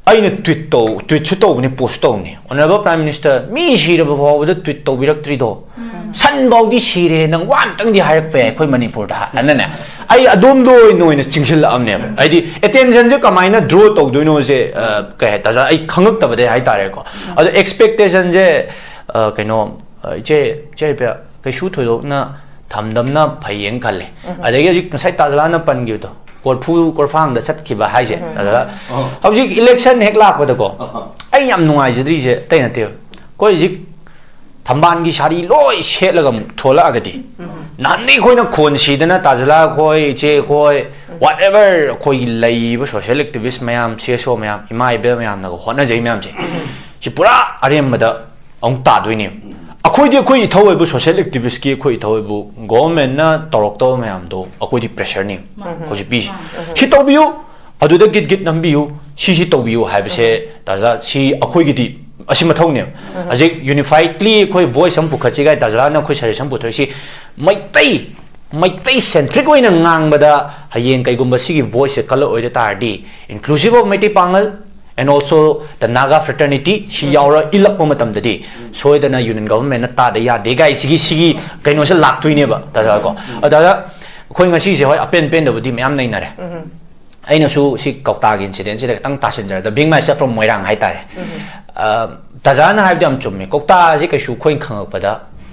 ꯑꯩꯅ ꯇ꯭ꯋꯤꯠ ꯇꯧ ꯇ꯭ꯋꯤꯠꯁꯨ ꯇꯧꯕꯅꯤ, ꯄꯣꯁꯁꯨ ꯇꯧꯕꯅꯤ, "Honourable Prime Minister, ꯃꯤ ꯁꯤꯔꯕ ꯐꯥꯎꯕꯗ ꯇ꯭ꯋꯤꯠ ꯇꯧꯕꯤꯔꯛꯇ꯭ꯔꯤꯗꯣ, ꯁꯟ ꯐꯥꯎꯗꯤ ꯁꯤꯔꯦ, ꯅꯪ ꯋꯥ ꯑꯝꯇꯪꯗꯤ ꯍꯥꯏꯔꯛꯄ ꯌꯥꯏ ꯑꯩꯈꯣꯏ ꯃꯅꯤꯄꯨꯔꯗ", ꯍꯥꯏꯅꯅꯦ꯫ ꯑꯩ ꯑꯗꯣꯝꯗ ꯑꯣꯏꯅ ꯑꯣꯏꯅ ꯆꯤꯡꯁꯤꯜꯂꯛꯑꯕꯅꯦꯕ꯫ ꯍꯥꯏꯗꯤ ꯑꯦꯇꯦꯟꯁꯟꯁꯦ ꯀꯃꯥꯏꯅ ꯗ꯭ꯔꯣ ꯇꯧꯗꯣꯏꯅꯣꯁꯦ, ꯑ, ꯀꯩ ꯍꯥꯏ ꯇꯥꯖꯥ, ꯑꯩ ꯈꯪꯉꯛꯇꯕꯗꯩ ꯍꯥꯏꯇꯥꯔꯦꯀꯣ꯫ ꯑꯗꯣ ꯑꯦꯛꯁꯄꯦꯛꯇꯦꯁꯟꯁꯦ, ꯑ, ꯀꯩꯅꯣ, ꯑ, ꯏꯆꯦ, ꯏꯆꯦ ꯏꯕꯦꯝ, ꯀꯩꯁꯨ ꯊꯣꯏꯗꯣꯛꯅ ꯊꯝꯗꯝꯅ ꯐꯩꯌꯦꯅ ꯈꯜꯂꯦ꯫ ꯑꯗꯒꯤ ꯍꯧꯖꯤꯛ ꯉꯁꯥꯏ ꯇꯥꯖꯂꯥꯅ ꯄꯟꯈꯤꯕꯗꯣ, ꯀꯣꯔꯐꯨ ꯀꯣꯔꯐꯥꯡꯗ ꯆꯠꯈꯤꯕ ꯍꯥꯏꯁꯦ, ꯑꯗ ꯍꯧꯖꯤꯛ ꯏꯂꯦꯛꯁꯟ ꯍꯦꯛ ꯂꯥꯛꯄꯗꯀꯣ, ꯑꯩ ꯌꯥꯝ ꯅꯨꯡꯉꯥꯏꯖꯗ꯭ꯔꯤꯁꯦ ꯑꯇꯩ ꯅꯠꯇꯦꯕ꯫ ꯑꯩꯈꯣꯏ ꯍꯧꯖꯤꯛ ꯊꯝꯕꯥꯜꯒꯤ ꯁꯥꯔꯤ ꯂꯣꯏ ꯁꯦꯠꯂꯒ ꯑꯃꯨꯛ ꯊꯣꯛꯂꯛꯑꯒꯗꯤ, ꯅꯍꯥꯟꯗꯩ ꯑꯩꯈꯣꯏꯅ ꯈꯣꯟ ꯁꯤꯗꯅ ꯇꯥꯖꯂꯥ ꯈꯣꯏ, ꯏꯆꯦ ꯈꯣꯏ, whatever, ꯑꯩꯈꯣꯏꯒꯤ ꯂꯩꯔꯤꯕ ꯁꯣꯁꯤꯌꯦꯜ ꯑꯦꯛꯇꯤꯚꯤꯁ ꯃꯌꯥꯝ, ꯁꯤ ꯑꯦꯁ ꯑꯣ ꯃꯌꯥꯝ, ꯏꯃꯥ ꯏꯕꯦꯜ ꯃꯌꯥꯝꯅꯒ ꯍꯣꯠꯅꯖꯩ ꯃꯌꯥꯝꯁꯦ, ꯁꯤ ꯄꯨꯔꯥ ꯑꯔꯦꯝꯕꯗ ꯑꯃꯨꯛ ꯇꯥꯗꯣꯏꯅꯦꯕ꯫ ꯑꯩꯈꯣꯏꯗꯤ ꯑꯩꯈꯣꯏ ꯏꯊꯧ ꯍꯥꯏꯕꯨ, ꯁꯣꯁꯤꯌꯦꯜ ꯑꯦꯛꯇꯤꯚꯤꯁꯀꯤ ꯑꯩꯈꯣꯏ ꯏꯊꯧ ꯍꯥꯏꯕꯨ, ꯒꯣꯚꯔꯟꯃꯦꯟꯠꯅ ꯇꯧꯔꯛꯇꯕ ꯃꯌꯥꯝꯗꯣ ꯑꯩꯈꯣꯏꯗꯤ ꯄ꯭ꯔꯦꯁꯔꯅꯤ ꯍꯧꯖꯤꯛ ꯄꯤꯁꯦ꯫ ꯁꯤ ꯇꯧꯕꯤꯌꯨ, ꯑꯗꯨꯗ ꯒꯤꯠ ꯒꯤꯠ ꯅꯝꯕꯤꯌꯨ, ꯁꯤ ꯁꯤ ꯇꯧꯕꯤꯌꯨ ꯍꯥꯏꯕꯁꯦ, ꯇꯥꯖꯥ, ꯁꯤ ꯑꯩꯈꯣꯏꯒꯤꯗꯤ ꯑꯁꯤ ꯃꯊꯧꯅꯦꯕ꯫ ꯍꯧꯖꯤꯛ ꯌꯨꯅꯤꯐꯥꯏꯠꯂꯤ ꯑꯩꯈꯣꯏ ꯚꯣꯏꯁ ꯑꯃ ꯄꯨꯈꯠꯁꯤ ꯀꯥꯏ ꯇꯥꯖꯥꯅ ꯑꯩꯈꯣꯏ ꯁꯖꯦꯁꯟ ꯄꯨꯊꯣꯛꯏꯁꯤ, ꯃꯩꯇꯩ, ꯃꯩꯇꯩ ꯁꯦꯟꯇ꯭ꯔꯤꯛ ꯑꯣꯏꯅ ꯉꯥꯡꯕꯗ ꯍꯌꯦꯡ ꯀꯩꯒꯨꯝꯕ ꯁꯤꯒꯤ ꯚꯣꯏꯁꯁꯦ ꯀꯜꯂꯛꯑꯣꯏꯗ ꯇꯥꯔꯗꯤ, inclusive of Meitei Pangal and also the Naga fraternity ꯁꯤ ꯌꯥꯎꯔ ꯏꯜꯂꯛꯄ ꯃꯇꯝꯗꯗꯤ ꯁꯣꯏꯗꯅ ꯌꯨꯅꯤꯌꯟ ꯒꯚꯔꯟꯃꯦꯟꯠꯅ ꯇꯥꯗ ꯌꯥꯗꯦ ꯀꯥꯏ ꯁꯤꯒꯤ, ꯁꯤꯒꯤ ꯀꯩꯅꯣꯁꯦ ꯂꯥꯛꯇꯣꯏꯅꯦꯕ, ꯇꯥꯖꯥ ꯀꯣ꯫ ꯑꯗ ꯑꯩꯈꯣꯏ ꯉꯁꯤꯁꯦ, ꯍꯣꯏ, ꯑꯄꯦꯟ ꯄꯦꯟꯗꯕꯨꯗꯤ ꯃꯌꯥꯝ ꯅꯩꯅꯔꯦ꯫ ꯑꯩꯅꯁꯨ ꯁꯤ ꯀꯧꯇꯥꯒꯤ incidentꯁꯤꯗ ꯈꯤꯇꯪ ꯇꯥꯁꯤꯟꯖꯔꯦ꯫ The Being Myself from Moirang ꯍꯥꯏꯇꯥꯔꯦ꯫ ꯑ, ꯇꯥꯖꯥꯅ ꯍꯥꯏꯕꯗꯤ ꯌꯥꯝ ꯆꯨꯝꯃꯦ꯫ ꯀꯧꯇꯥꯁꯦ ꯀꯩꯁꯨ ꯑꯩꯈꯣꯏꯅ ꯈꯪꯉꯛꯄꯗ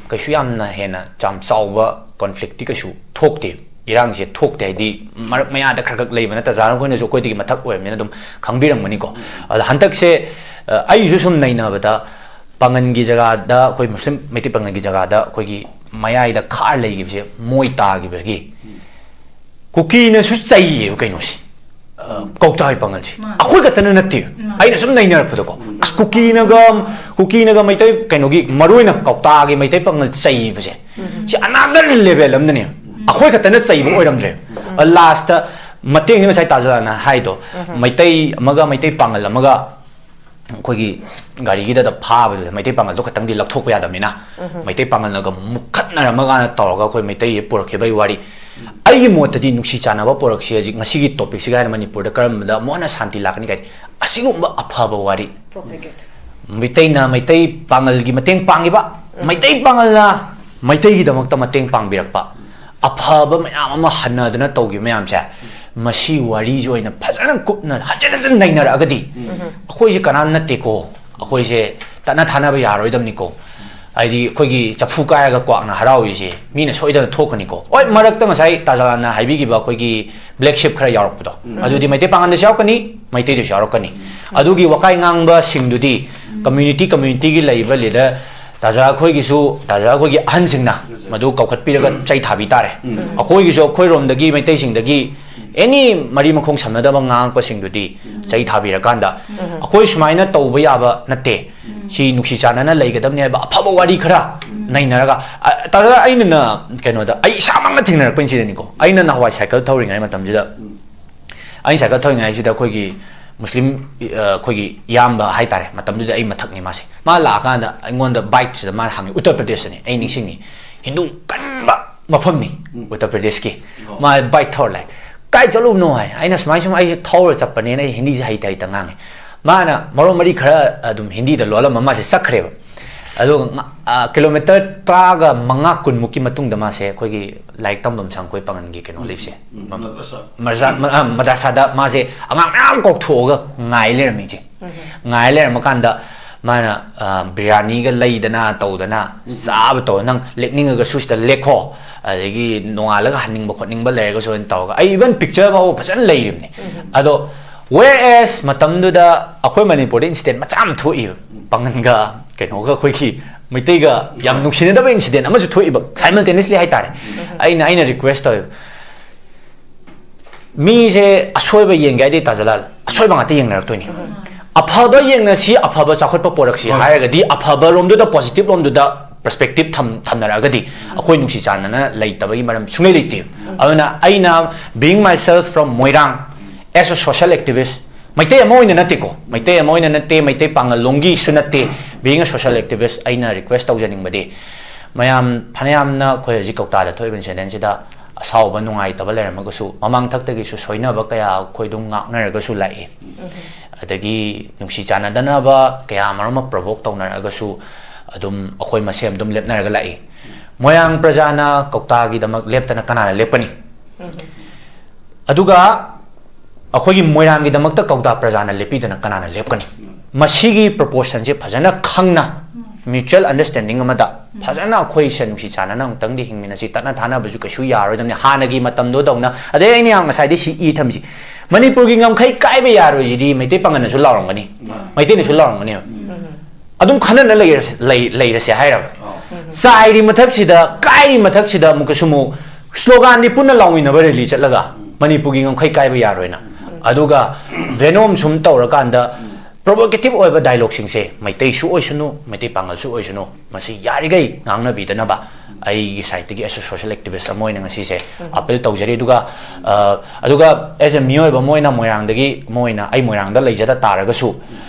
ꯀꯩꯁꯨ ꯌꯥꯝꯅ ꯍꯦꯟꯅ ꯌꯥꯝ ꯆꯥꯎꯕ conflictꯇꯤ ꯀꯩꯁꯨ ꯊꯣꯛꯇꯦ꯫ ꯏꯔꯥꯡꯁꯦ ꯊꯣꯛꯇꯦ ꯍꯥꯏꯗꯤ ꯃꯔꯛ ꯃꯌꯥꯗ ꯈꯔ ꯈꯛ ꯂꯩꯕꯅ ꯇꯥꯖꯥꯅ ꯑꯩꯈꯣꯏꯅꯁꯨ ꯑꯩꯈꯣꯏꯗꯒꯤ ꯃꯊꯛ ꯑꯣꯏꯔꯕꯅꯤꯅ ꯑꯗꯨꯝ ꯈꯪꯕꯤꯔꯝꯒꯅꯤꯀꯣ꯫ ꯑꯗ ꯍꯟꯗꯛꯁꯦ, ꯑ, ꯑꯩꯁꯨ ꯁꯨꯝ ꯅꯩꯅꯕꯗ ꯄꯥꯉꯟꯒꯤ ꯖꯒꯥꯗ, ꯑꯩꯈꯣꯏ ꯃꯨꯁꯂꯤꯝ ꯃꯩꯇꯩ ꯄꯥꯉꯟꯒꯤ ꯖꯒꯥꯗ ꯑꯩꯈꯣꯏꯒꯤ ꯃꯌꯥꯏꯗ ꯈꯥꯔ ꯂꯩꯈꯤꯕꯁꯦ ꯃꯣꯏ ꯇꯥꯈꯤꯕꯒꯤ ꯀꯨꯀꯤꯅꯁꯨ ꯆꯩꯌꯦꯕ ꯀꯩꯅꯣꯁꯦ꯫ ꯑ, ꯀꯧꯇꯥꯒꯤ ꯄꯥꯉꯜꯁꯦ꯫ ꯃꯥꯅꯦ꯫ ꯑꯩꯈꯣꯏ ꯈꯛꯇꯅ ꯅꯠꯇꯦ꯫ ꯃꯥꯅꯦ꯫ ꯑꯩꯅ ꯁꯨꯝ ꯅꯩꯅꯔꯛꯄꯗꯀꯣ꯫ ꯑꯁ, ꯀꯨꯀꯤꯅꯒ, ꯀꯨꯀꯤꯅꯒ ꯃꯩꯇꯩ ꯀꯩꯅꯣꯒꯤ, ꯃꯔꯨ ꯑꯣꯏꯅ ꯀꯧꯇꯥꯒꯤ ꯃꯩꯇꯩ ꯄꯥꯉꯜ ꯆꯩꯕꯁꯦ꯫ ꯁꯤ another level ꯑꯃꯗꯅꯦ꯫ ꯑꯩꯈꯣꯏ ꯈꯛꯇꯅ ꯆꯩꯕ ꯑꯣꯏꯔꯝꯗ꯭ꯔꯦ꯫ ꯑ, lastꯇ ꯃꯇꯦꯡꯁꯦ ꯉꯁꯥꯏ ꯇꯥꯖꯥꯅ ꯍꯥꯏꯗꯣ, ꯃꯩꯇꯩ ꯑꯃꯒ ꯃꯩꯇꯩ ꯄꯥꯉꯜ ꯑꯃꯒ ꯑꯩꯈꯣꯏꯒꯤ ꯒꯥꯔꯤꯒꯤꯗ ꯐꯥꯕꯗꯨꯗ ꯃꯩꯇꯩ ꯄꯥꯉꯜꯗꯣ ꯈꯛꯇꯪꯗꯤ ꯂꯧꯊꯣꯛꯄ ꯌꯥꯗꯕꯅꯤꯅ, ꯃꯩꯇꯩ ꯄꯥꯉꯜꯅꯒ ꯃꯨꯛꯈꯠꯅꯔꯝꯃꯒꯅ ꯇꯧꯔꯒ ꯑꯩꯈꯣꯏ ꯃꯩꯇꯩ ꯄꯨꯔꯛꯈꯤꯕꯒꯤ ꯋꯥꯔꯤ꯫ ꯑꯩꯒꯤ ꯃꯣꯠꯇꯗꯤ ꯅꯨꯡꯁꯤ ꯆꯥꯟꯅꯕ ꯄꯨꯔꯛꯁꯤ ꯍꯧꯖꯤꯛ ꯉꯁꯤꯒꯤ topicꯁꯤꯒ ꯍꯥꯏꯅ ꯃꯅꯤꯄꯨꯔꯗ ꯀꯔꯝꯕꯗ ꯑꯃꯨꯛ ꯍꯟꯅ ꯁꯥꯟꯇꯤ ꯂꯥꯛꯀꯅꯤ ꯀꯥꯏꯗꯤ ꯑꯁꯤꯒꯨꯝꯕ ꯑꯐꯕ ꯋꯥꯔꯤ꯫ Propagate꯫ ꯃꯩꯇꯩꯅ ꯃꯩꯇꯩ ꯄꯥꯉꯜꯒꯤ ꯃꯇꯦꯡ ꯄꯥꯡꯉꯤꯕ, ꯃꯩꯇꯩ ꯄꯥꯉꯜꯅ ꯃꯩꯇꯩꯒꯤꯗꯃꯛꯇ ꯃꯇꯦꯡ ꯄꯥꯡꯕꯤꯔꯛꯄ, ꯑꯐꯕ ꯃꯌꯥꯝ ꯑꯃ ꯍꯟꯅꯗꯅ ꯇꯧꯈꯤꯕ ꯃꯌꯥꯝꯁꯦ, ꯃꯁꯤ ꯋꯥꯔꯤꯁꯦ ꯑꯣꯏꯅ ꯐꯖꯅ ꯀꯨꯞꯅ ꯍꯟꯖꯤꯟ ꯍꯟꯖꯤꯟ ꯅꯩꯅꯔꯛꯑꯒꯗꯤ, ꯑꯩꯈꯣꯏꯁꯦ ꯀꯅꯥꯝ ꯅꯠꯇꯦꯀꯣ, ꯑꯩꯈꯣꯏꯁꯦ ꯇꯠꯅ ꯊꯥꯅꯕ ꯌꯥꯔꯣꯏꯗꯕꯅꯤꯀꯣ, ꯍꯥꯏꯗꯤ ꯑꯩꯈꯣꯏꯒꯤ ꯆꯐꯨ ꯀꯥꯏꯔꯒ ꯀ꯭ꯋꯥꯛꯅ ꯍꯔꯥꯎꯔꯤꯁꯦ ꯃꯤꯅ ꯁꯣꯏꯗꯅ ꯊꯣꯛꯀꯅꯤꯀꯣ꯫ ꯍꯣꯏ, ꯃꯔꯛꯇ ꯉꯁꯥꯏ ꯇꯥꯖꯥꯅ ꯍꯥꯏꯕꯤꯈꯤꯕ ꯑꯩꯈꯣꯏꯒꯤ black sheep ꯈꯔ ꯌꯥꯎꯔꯛꯄꯗꯣ, ꯑꯗꯨꯗꯤ ꯃꯩꯇꯩ ꯄꯥꯉꯜꯗꯁꯨ ꯌꯥꯎꯔꯛꯀꯅꯤ, ꯃꯩꯇꯩꯗꯁꯨ ꯌꯥꯎꯔꯛꯀꯅꯤ꯫ ꯑꯗꯨꯒꯤ ꯋꯥꯀꯥꯏ ꯉꯥꯡꯕꯁꯤꯡꯗꯨꯗꯤ community communityꯒꯤ ꯂꯩꯕ leader, ꯇꯥꯖꯥ ꯑꯩꯈꯣꯏꯒꯤꯁꯨ, ꯇꯥꯖꯥ ꯑꯩꯈꯣꯏꯒꯤ ꯑꯍꯟꯁꯤꯡꯅ ꯃꯗꯨ ꯀꯧꯈꯠꯄꯤꯔꯒ ꯆꯩ ꯊꯥꯕꯤ ꯇꯥꯔꯦ꯫ ꯑꯩꯈꯣꯏꯒꯤꯁꯨ ꯑꯩꯈꯣꯏꯔꯣꯝꯗꯒꯤ ꯃꯩꯇꯩꯁꯤꯡꯗꯒꯤ any ꯃꯔꯤ ꯃꯈꯣꯡ ꯁꯝꯅꯗꯕ ꯉꯥꯡꯉꯛꯄꯁꯤꯡꯗꯨꯗꯤ ꯆꯩ ꯊꯥꯕꯤꯔꯀꯥꯟꯗ, ꯑꯩꯈꯣꯏ ꯁꯨꯃꯥꯏꯅ ꯇꯧꯕ ꯌꯥꯕ ꯅꯠꯇꯦ, ꯁꯤ ꯅꯨꯡꯁꯤ ꯆꯥꯟꯅꯅ ꯂꯩꯒꯗꯕꯅꯤ ꯍꯥꯏꯕ ꯑꯐꯕ ꯋꯥꯔꯤ ꯈꯔ ꯅꯩꯅꯔꯒ, ꯑ, ꯇꯥꯖꯥ, ꯑꯩꯅ ꯅ-, ꯀꯩꯅꯣꯗ ꯑꯩ ꯏꯁꯥꯃꯛꯅ ꯊꯦꯡꯅꯔꯛꯄ incidentꯅꯤꯀꯣ꯫ ꯑꯩꯅ ꯅꯍꯥꯟꯋꯥꯏ cycle ꯊꯧꯔꯤꯉꯩ ꯃꯇꯝꯁꯤꯗ, ꯑꯩꯅ cycle ꯊꯧꯔꯤꯉꯩꯁꯤꯗ ꯑꯩꯈꯣꯏꯒꯤ ꯃꯨꯁꯂꯤꯝ, ꯑ, ꯑꯩꯈꯣꯏꯒꯤ ꯏꯌꯥꯝꯕ ꯍꯥꯏꯇꯥꯔꯦ, ꯃꯇꯝꯗꯨꯗ ꯑꯩ ꯃꯊꯛꯅꯤ ꯃꯥꯁꯦ꯫ ꯃꯥ ꯂꯥꯛꯑꯀꯥꯟꯗ ꯑꯩꯉꯣꯟꯗ bikeꯁꯤꯗ ꯃꯥꯅ ꯍꯪꯉꯤ, ꯎꯠꯇꯔ ꯄ꯭ꯔꯗꯦꯁꯇꯅꯤ, ꯑꯩ ꯅꯤꯡꯁꯤꯡꯉꯤ, ꯍꯤꯟꯗꯨ ꯀꯟꯕ ꯃꯐꯝꯅꯤ ꯎꯠꯇꯔ ꯄ꯭ꯔꯗꯦꯁꯀꯤ꯫ ꯃꯥ bike ꯊꯧꯔ ꯂꯥꯛꯑꯦ꯫ "ꯀꯥꯏ ꯆꯠꯂꯨꯕꯅꯣ?" ꯍꯥꯏ꯫ ꯑꯩꯅ ꯁꯨꯃꯥꯏꯅ ꯁꯨꯝ ꯑꯩꯁꯦ ꯊꯧꯔ ꯆꯠꯄꯅꯦꯅ ꯑꯩ ꯍꯤꯟꯗꯤꯁꯦ ꯍꯩꯇ ꯍꯩꯇ ꯉꯥꯡꯉꯦ꯫ ꯃꯥꯅ ꯃꯔꯣꯟ ꯃꯔꯤ ꯈꯔ ꯑꯗꯨꯝ ꯍꯤꯟꯗꯤꯗ ꯂꯣꯜꯂꯝꯃ ꯃꯥꯁꯦ ꯆꯠꯈ꯭ꯔꯦꯕ꯫ ꯑꯗꯨꯒ ꯉ- ꯑ, ꯀꯤꯂꯣꯃꯤꯇꯔ ꯇꯔꯥꯒ ꯃꯉꯥ, ꯀꯨꯟꯃꯨꯛꯀꯤ ꯃꯇꯨꯡꯗ ꯃꯥꯁꯦ ꯑꯩꯈꯣꯏꯒꯤ ꯂꯥꯏꯔꯤꯛ ꯇꯝꯐꯝ ꯁꯪ, ꯑꯩꯈꯣꯏ ꯄꯥꯉꯜꯒꯤ ꯀꯩꯅꯣ ꯂꯩꯕꯁꯦ, ꯎꯝ, ꯃ- ꯃꯗ꯭ꯔꯁꯥ꯫ ꯃꯔꯖꯥ- ꯃ- ꯑ, ꯃꯗ꯭ꯔꯁꯥꯗ ꯃꯥꯁꯦ ꯑꯉꯥꯡ ꯃꯌꯥꯝ ꯀꯧꯊꯣꯛꯑꯒ ꯉꯥꯏ ꯂꯩꯔꯝꯃꯤ, ꯏꯆꯦ꯫ ꯉꯥꯏ ꯂꯩꯔꯝꯃꯀꯥꯟꯗ ꯃꯥꯅ, ꯑ, ꯕꯤꯔꯌꯥꯅꯤꯒ ꯂꯩꯗꯅ ꯇꯧꯗꯅ, ꯎꯝ, ꯆꯥꯕ ꯇꯧꯗꯅ, "ꯅꯪ ꯂꯦꯛꯅꯤꯡꯉꯒꯁꯨ ꯁꯤꯗ ꯂꯦꯛꯈꯣ, ꯑꯗꯒꯤ ꯅꯣꯡꯉꯥꯜꯂꯒ ꯍꯟꯅꯤꯡꯕ ꯈꯣꯠꯅꯤꯡꯕ ꯂꯩꯔꯒꯁꯨ" ꯍꯥꯏꯅ ꯇꯧꯔꯒ, ꯑꯩ even picture ꯐꯥꯎꯕ ꯐꯖꯅ ꯂꯩꯔꯤꯕꯅꯦ꯫ ꯎꯝ꯫ ꯑꯗꯣ whereas ꯃꯇꯝꯗꯨꯗ ꯑꯩꯈꯣꯏ ꯃꯅꯤꯄꯨꯔꯗ incident ꯃꯆꯥ ꯑꯃ ꯊꯣꯛꯏꯕ, ꯄꯥꯉꯜꯒ ꯀꯩꯅꯣꯒ, ꯑꯩꯈꯣꯏꯒꯤ ꯃꯩꯇꯩꯒ ꯌꯥꯝ ꯅꯨꯡꯁꯤꯅꯗꯕ incident ꯑꯃꯁꯨ ꯊꯣꯛꯏꯕ, simultaneously ꯍꯥꯏꯇꯥꯔꯦ꯫ ꯑꯩꯅ, ꯑꯩꯅ request ꯇꯧꯋꯦꯕ, ꯃꯤꯁꯦ ꯑꯁꯣꯏꯕ ꯌꯦꯡꯒꯦ ꯍꯥꯏꯗꯤ, ꯇꯥꯖꯂꯥꯜ, ꯑꯁꯣꯏꯕ ꯉꯥꯛꯇ ꯌꯦꯡꯅꯔꯛꯇꯣꯏꯅꯤ꯫ ꯑꯐꯕ ꯌꯦꯡꯅꯁꯤ, ꯑꯐꯕ ꯆꯥꯎꯈꯠꯄ ꯄꯣꯔꯛꯁꯤ ꯍꯣꯏ꯫ ꯍꯥꯏꯔꯒꯗꯤ, ꯑꯐꯕ ꯔꯣꯝꯗꯨꯗ, positive ꯂꯣꯝꯗꯨꯗ perspective ꯊꯝ-, ꯊꯝꯅꯔꯛꯑꯒꯗꯤ, ꯑꯩꯈꯣꯏ ꯅꯨꯡꯁꯤ ꯆꯥꯟꯅꯅ ꯂꯩꯇꯕꯒꯤ ꯃꯔꯝ ꯁꯨꯡꯂꯩ ꯂꯩꯇꯦ꯫ ꯑꯗꯨꯅ ꯑꯩꯅ, being myself from Moirang, as a social activist, Meitei ꯑꯃ ꯑꯣꯏꯅ ꯅꯠꯇꯦꯀꯣ, ꯃꯩꯇꯩ ꯑꯃ ꯑꯣꯏꯅ ꯅꯠꯇꯦ, ꯃꯩꯇꯩ ꯄꯥꯉꯜꯂꯣꯝꯒꯤꯁꯨ ꯅꯠꯇꯦ, being a social activist, ꯑꯩꯅ request ꯇꯧꯖꯅꯤꯡꯕꯗꯤ, ꯃꯌꯥꯝ ꯐꯅꯌꯥꯝꯅ ꯑꯩꯈꯣꯏ ꯍꯧꯖꯤꯛ ꯀꯧꯇꯥꯗ ꯊꯣꯛꯏꯕ incidentꯁꯤꯗ ꯑꯁꯥꯎꯕ, ꯅꯨꯡꯉꯥꯏꯇꯕ ꯂꯩꯔꯝꯃꯒꯁꯨ, ꯃꯃꯥꯡꯊꯛꯇꯒꯤꯁꯨ ꯁꯣꯏꯅꯕ ꯀꯌꯥ ꯑꯩꯈꯣꯏ ꯑꯗꯨꯝ ꯉꯥꯛꯅꯔꯒꯁꯨ ꯂꯥꯛꯏ꯫ ꯑꯗꯒꯤ ꯅꯨꯡꯁꯤ ꯆꯥꯟꯅꯗꯅꯕ ꯀꯌꯥ ꯃꯔꯨꯝ ꯑꯃ provoke ꯇꯧꯅꯔꯒꯁꯨ, ꯑꯗꯨꯝ ꯑꯩꯈꯣꯏ ꯃꯁꯦꯟ ꯑꯗꯨꯝ ꯂꯦꯞꯅꯔꯒ ꯂꯥꯛꯏ꯫ ꯃꯣꯏꯔꯥꯡ ꯄ꯭ꯔꯖꯥꯅ ꯀꯧꯇꯥꯒꯤꯗꯃꯛ ꯂꯦꯞꯇꯅ ꯀꯅꯥꯅ ꯂꯦꯞꯀꯅꯤ? ꯑꯗꯨꯒ ꯑꯩꯈꯣꯏꯒꯤ ꯃꯣꯏꯔꯥꯡꯒꯤꯗꯃꯛꯇ ꯀꯧꯇꯥ ꯄ꯭ꯔꯖꯥꯅ ꯂꯦꯞꯄꯤꯗꯅ ꯀꯅꯥꯅ ꯂꯦꯞꯀꯅꯤ? ꯃꯁꯤꯒꯤ proportionꯁꯦ ꯐꯖꯅ ꯈꯪꯅ, mutual understanding ꯑꯃꯗ ꯐꯖꯅ ꯑꯩꯈꯣꯏꯁꯦ ꯅꯨꯡꯁꯤ ꯆꯥꯟꯅꯅ ꯑꯃꯨꯛꯇꯪꯗꯤ ꯍꯤꯡꯃꯤꯟꯅꯁꯤ꯫ ꯇꯠꯅ ꯊꯥꯅꯕꯁꯨ ꯀꯩꯁꯨ ꯌꯥꯔꯣꯏꯗꯕꯅꯤ, ꯍꯥꯟꯅꯒꯤ ꯃꯇꯝꯗꯨꯗꯧꯅ꯫ ꯑꯗꯩ ꯑꯩꯅ ꯌꯥꯝ ꯉꯁꯥꯏꯗꯩ ꯁꯤ ꯏ ꯊꯝꯃꯤꯁꯤ, ꯃꯅꯤꯄꯨꯔꯒꯤ ꯉꯝꯈꯩ ꯀꯥꯏꯕ ꯌꯥꯔꯣꯏꯁꯤꯗꯤ ꯃꯩꯇꯩ ꯄꯥꯉꯜꯅꯁꯨ ꯂꯥꯎꯔꯝꯒꯅꯤ, ꯃꯥꯅꯤ꯫ ꯃꯩꯇꯩꯅꯁꯨ ꯂꯥꯎꯔꯝꯒꯅꯤꯕ꯫ ꯎꯝ꯫ ꯑꯗꯨꯝ ꯈꯟꯅꯅ ꯂꯩꯔꯁ-, ꯂꯩ-, ꯂꯩꯔꯁꯦ ꯍꯥꯏꯔꯕ? ꯑꯧ꯫ ꯎꯝ꯫ ꯆꯥꯏꯔꯤ ꯃꯊꯛꯁꯤꯗ, ꯀꯥꯏꯔꯤ ꯃꯊꯛꯁꯤꯗ ꯑꯃꯨꯛꯀꯁꯨ ꯑꯃꯨꯛ sloganꯗꯤ ꯄꯨꯟꯅ ꯂꯥꯎꯃꯤꯟꯅꯕ rally ꯆꯠꯂꯒ, ꯎꯝ꯫ ꯃꯅꯤꯄꯨꯔꯒꯤ ꯉꯝꯈꯩ ꯀꯥꯏꯕ ꯌꯥꯔꯣꯏꯅ꯫ ꯎꯝ꯫ ꯑꯗꯨꯒ Venom ꯁꯨꯝ ꯇꯧꯔꯀꯥꯟꯗ, ꯎꯝ꯫ Provocative ꯑꯣꯏꯕ dialogueꯁꯤꯡꯁꯦ ꯃꯩꯇꯩꯁꯨ ꯑꯣꯏꯁꯅꯨ, ꯃꯩꯇꯩ ꯄꯥꯉꯜꯁꯨ ꯑꯣꯏꯁꯅꯨ, ꯃꯁꯤ ꯌꯥꯔꯤꯈꯩ ꯉꯥꯡꯅꯕꯤꯗꯅꯕ ꯑꯩꯒꯤ sideꯇꯒꯤ as a social activist ꯑꯃ ꯑꯣꯏꯅ ꯉꯁꯤꯁꯦ ꯎꯝ꯫ Appeal ꯇꯧꯖꯔꯤ꯫ ꯑꯗꯨꯒ, ꯑ, ꯑꯗꯨꯒ as a ꯃꯤꯑꯣꯏꯕ ꯑꯃ ꯑꯣꯏꯅ, ꯃꯣꯏꯔꯥꯡꯗꯒꯤ ꯑꯃ ꯑꯣꯏꯅ, ꯑꯩ ꯃꯣꯏꯔꯥꯡꯗ ꯂꯩꯖꯗ ꯇꯥꯔꯒꯁꯨ,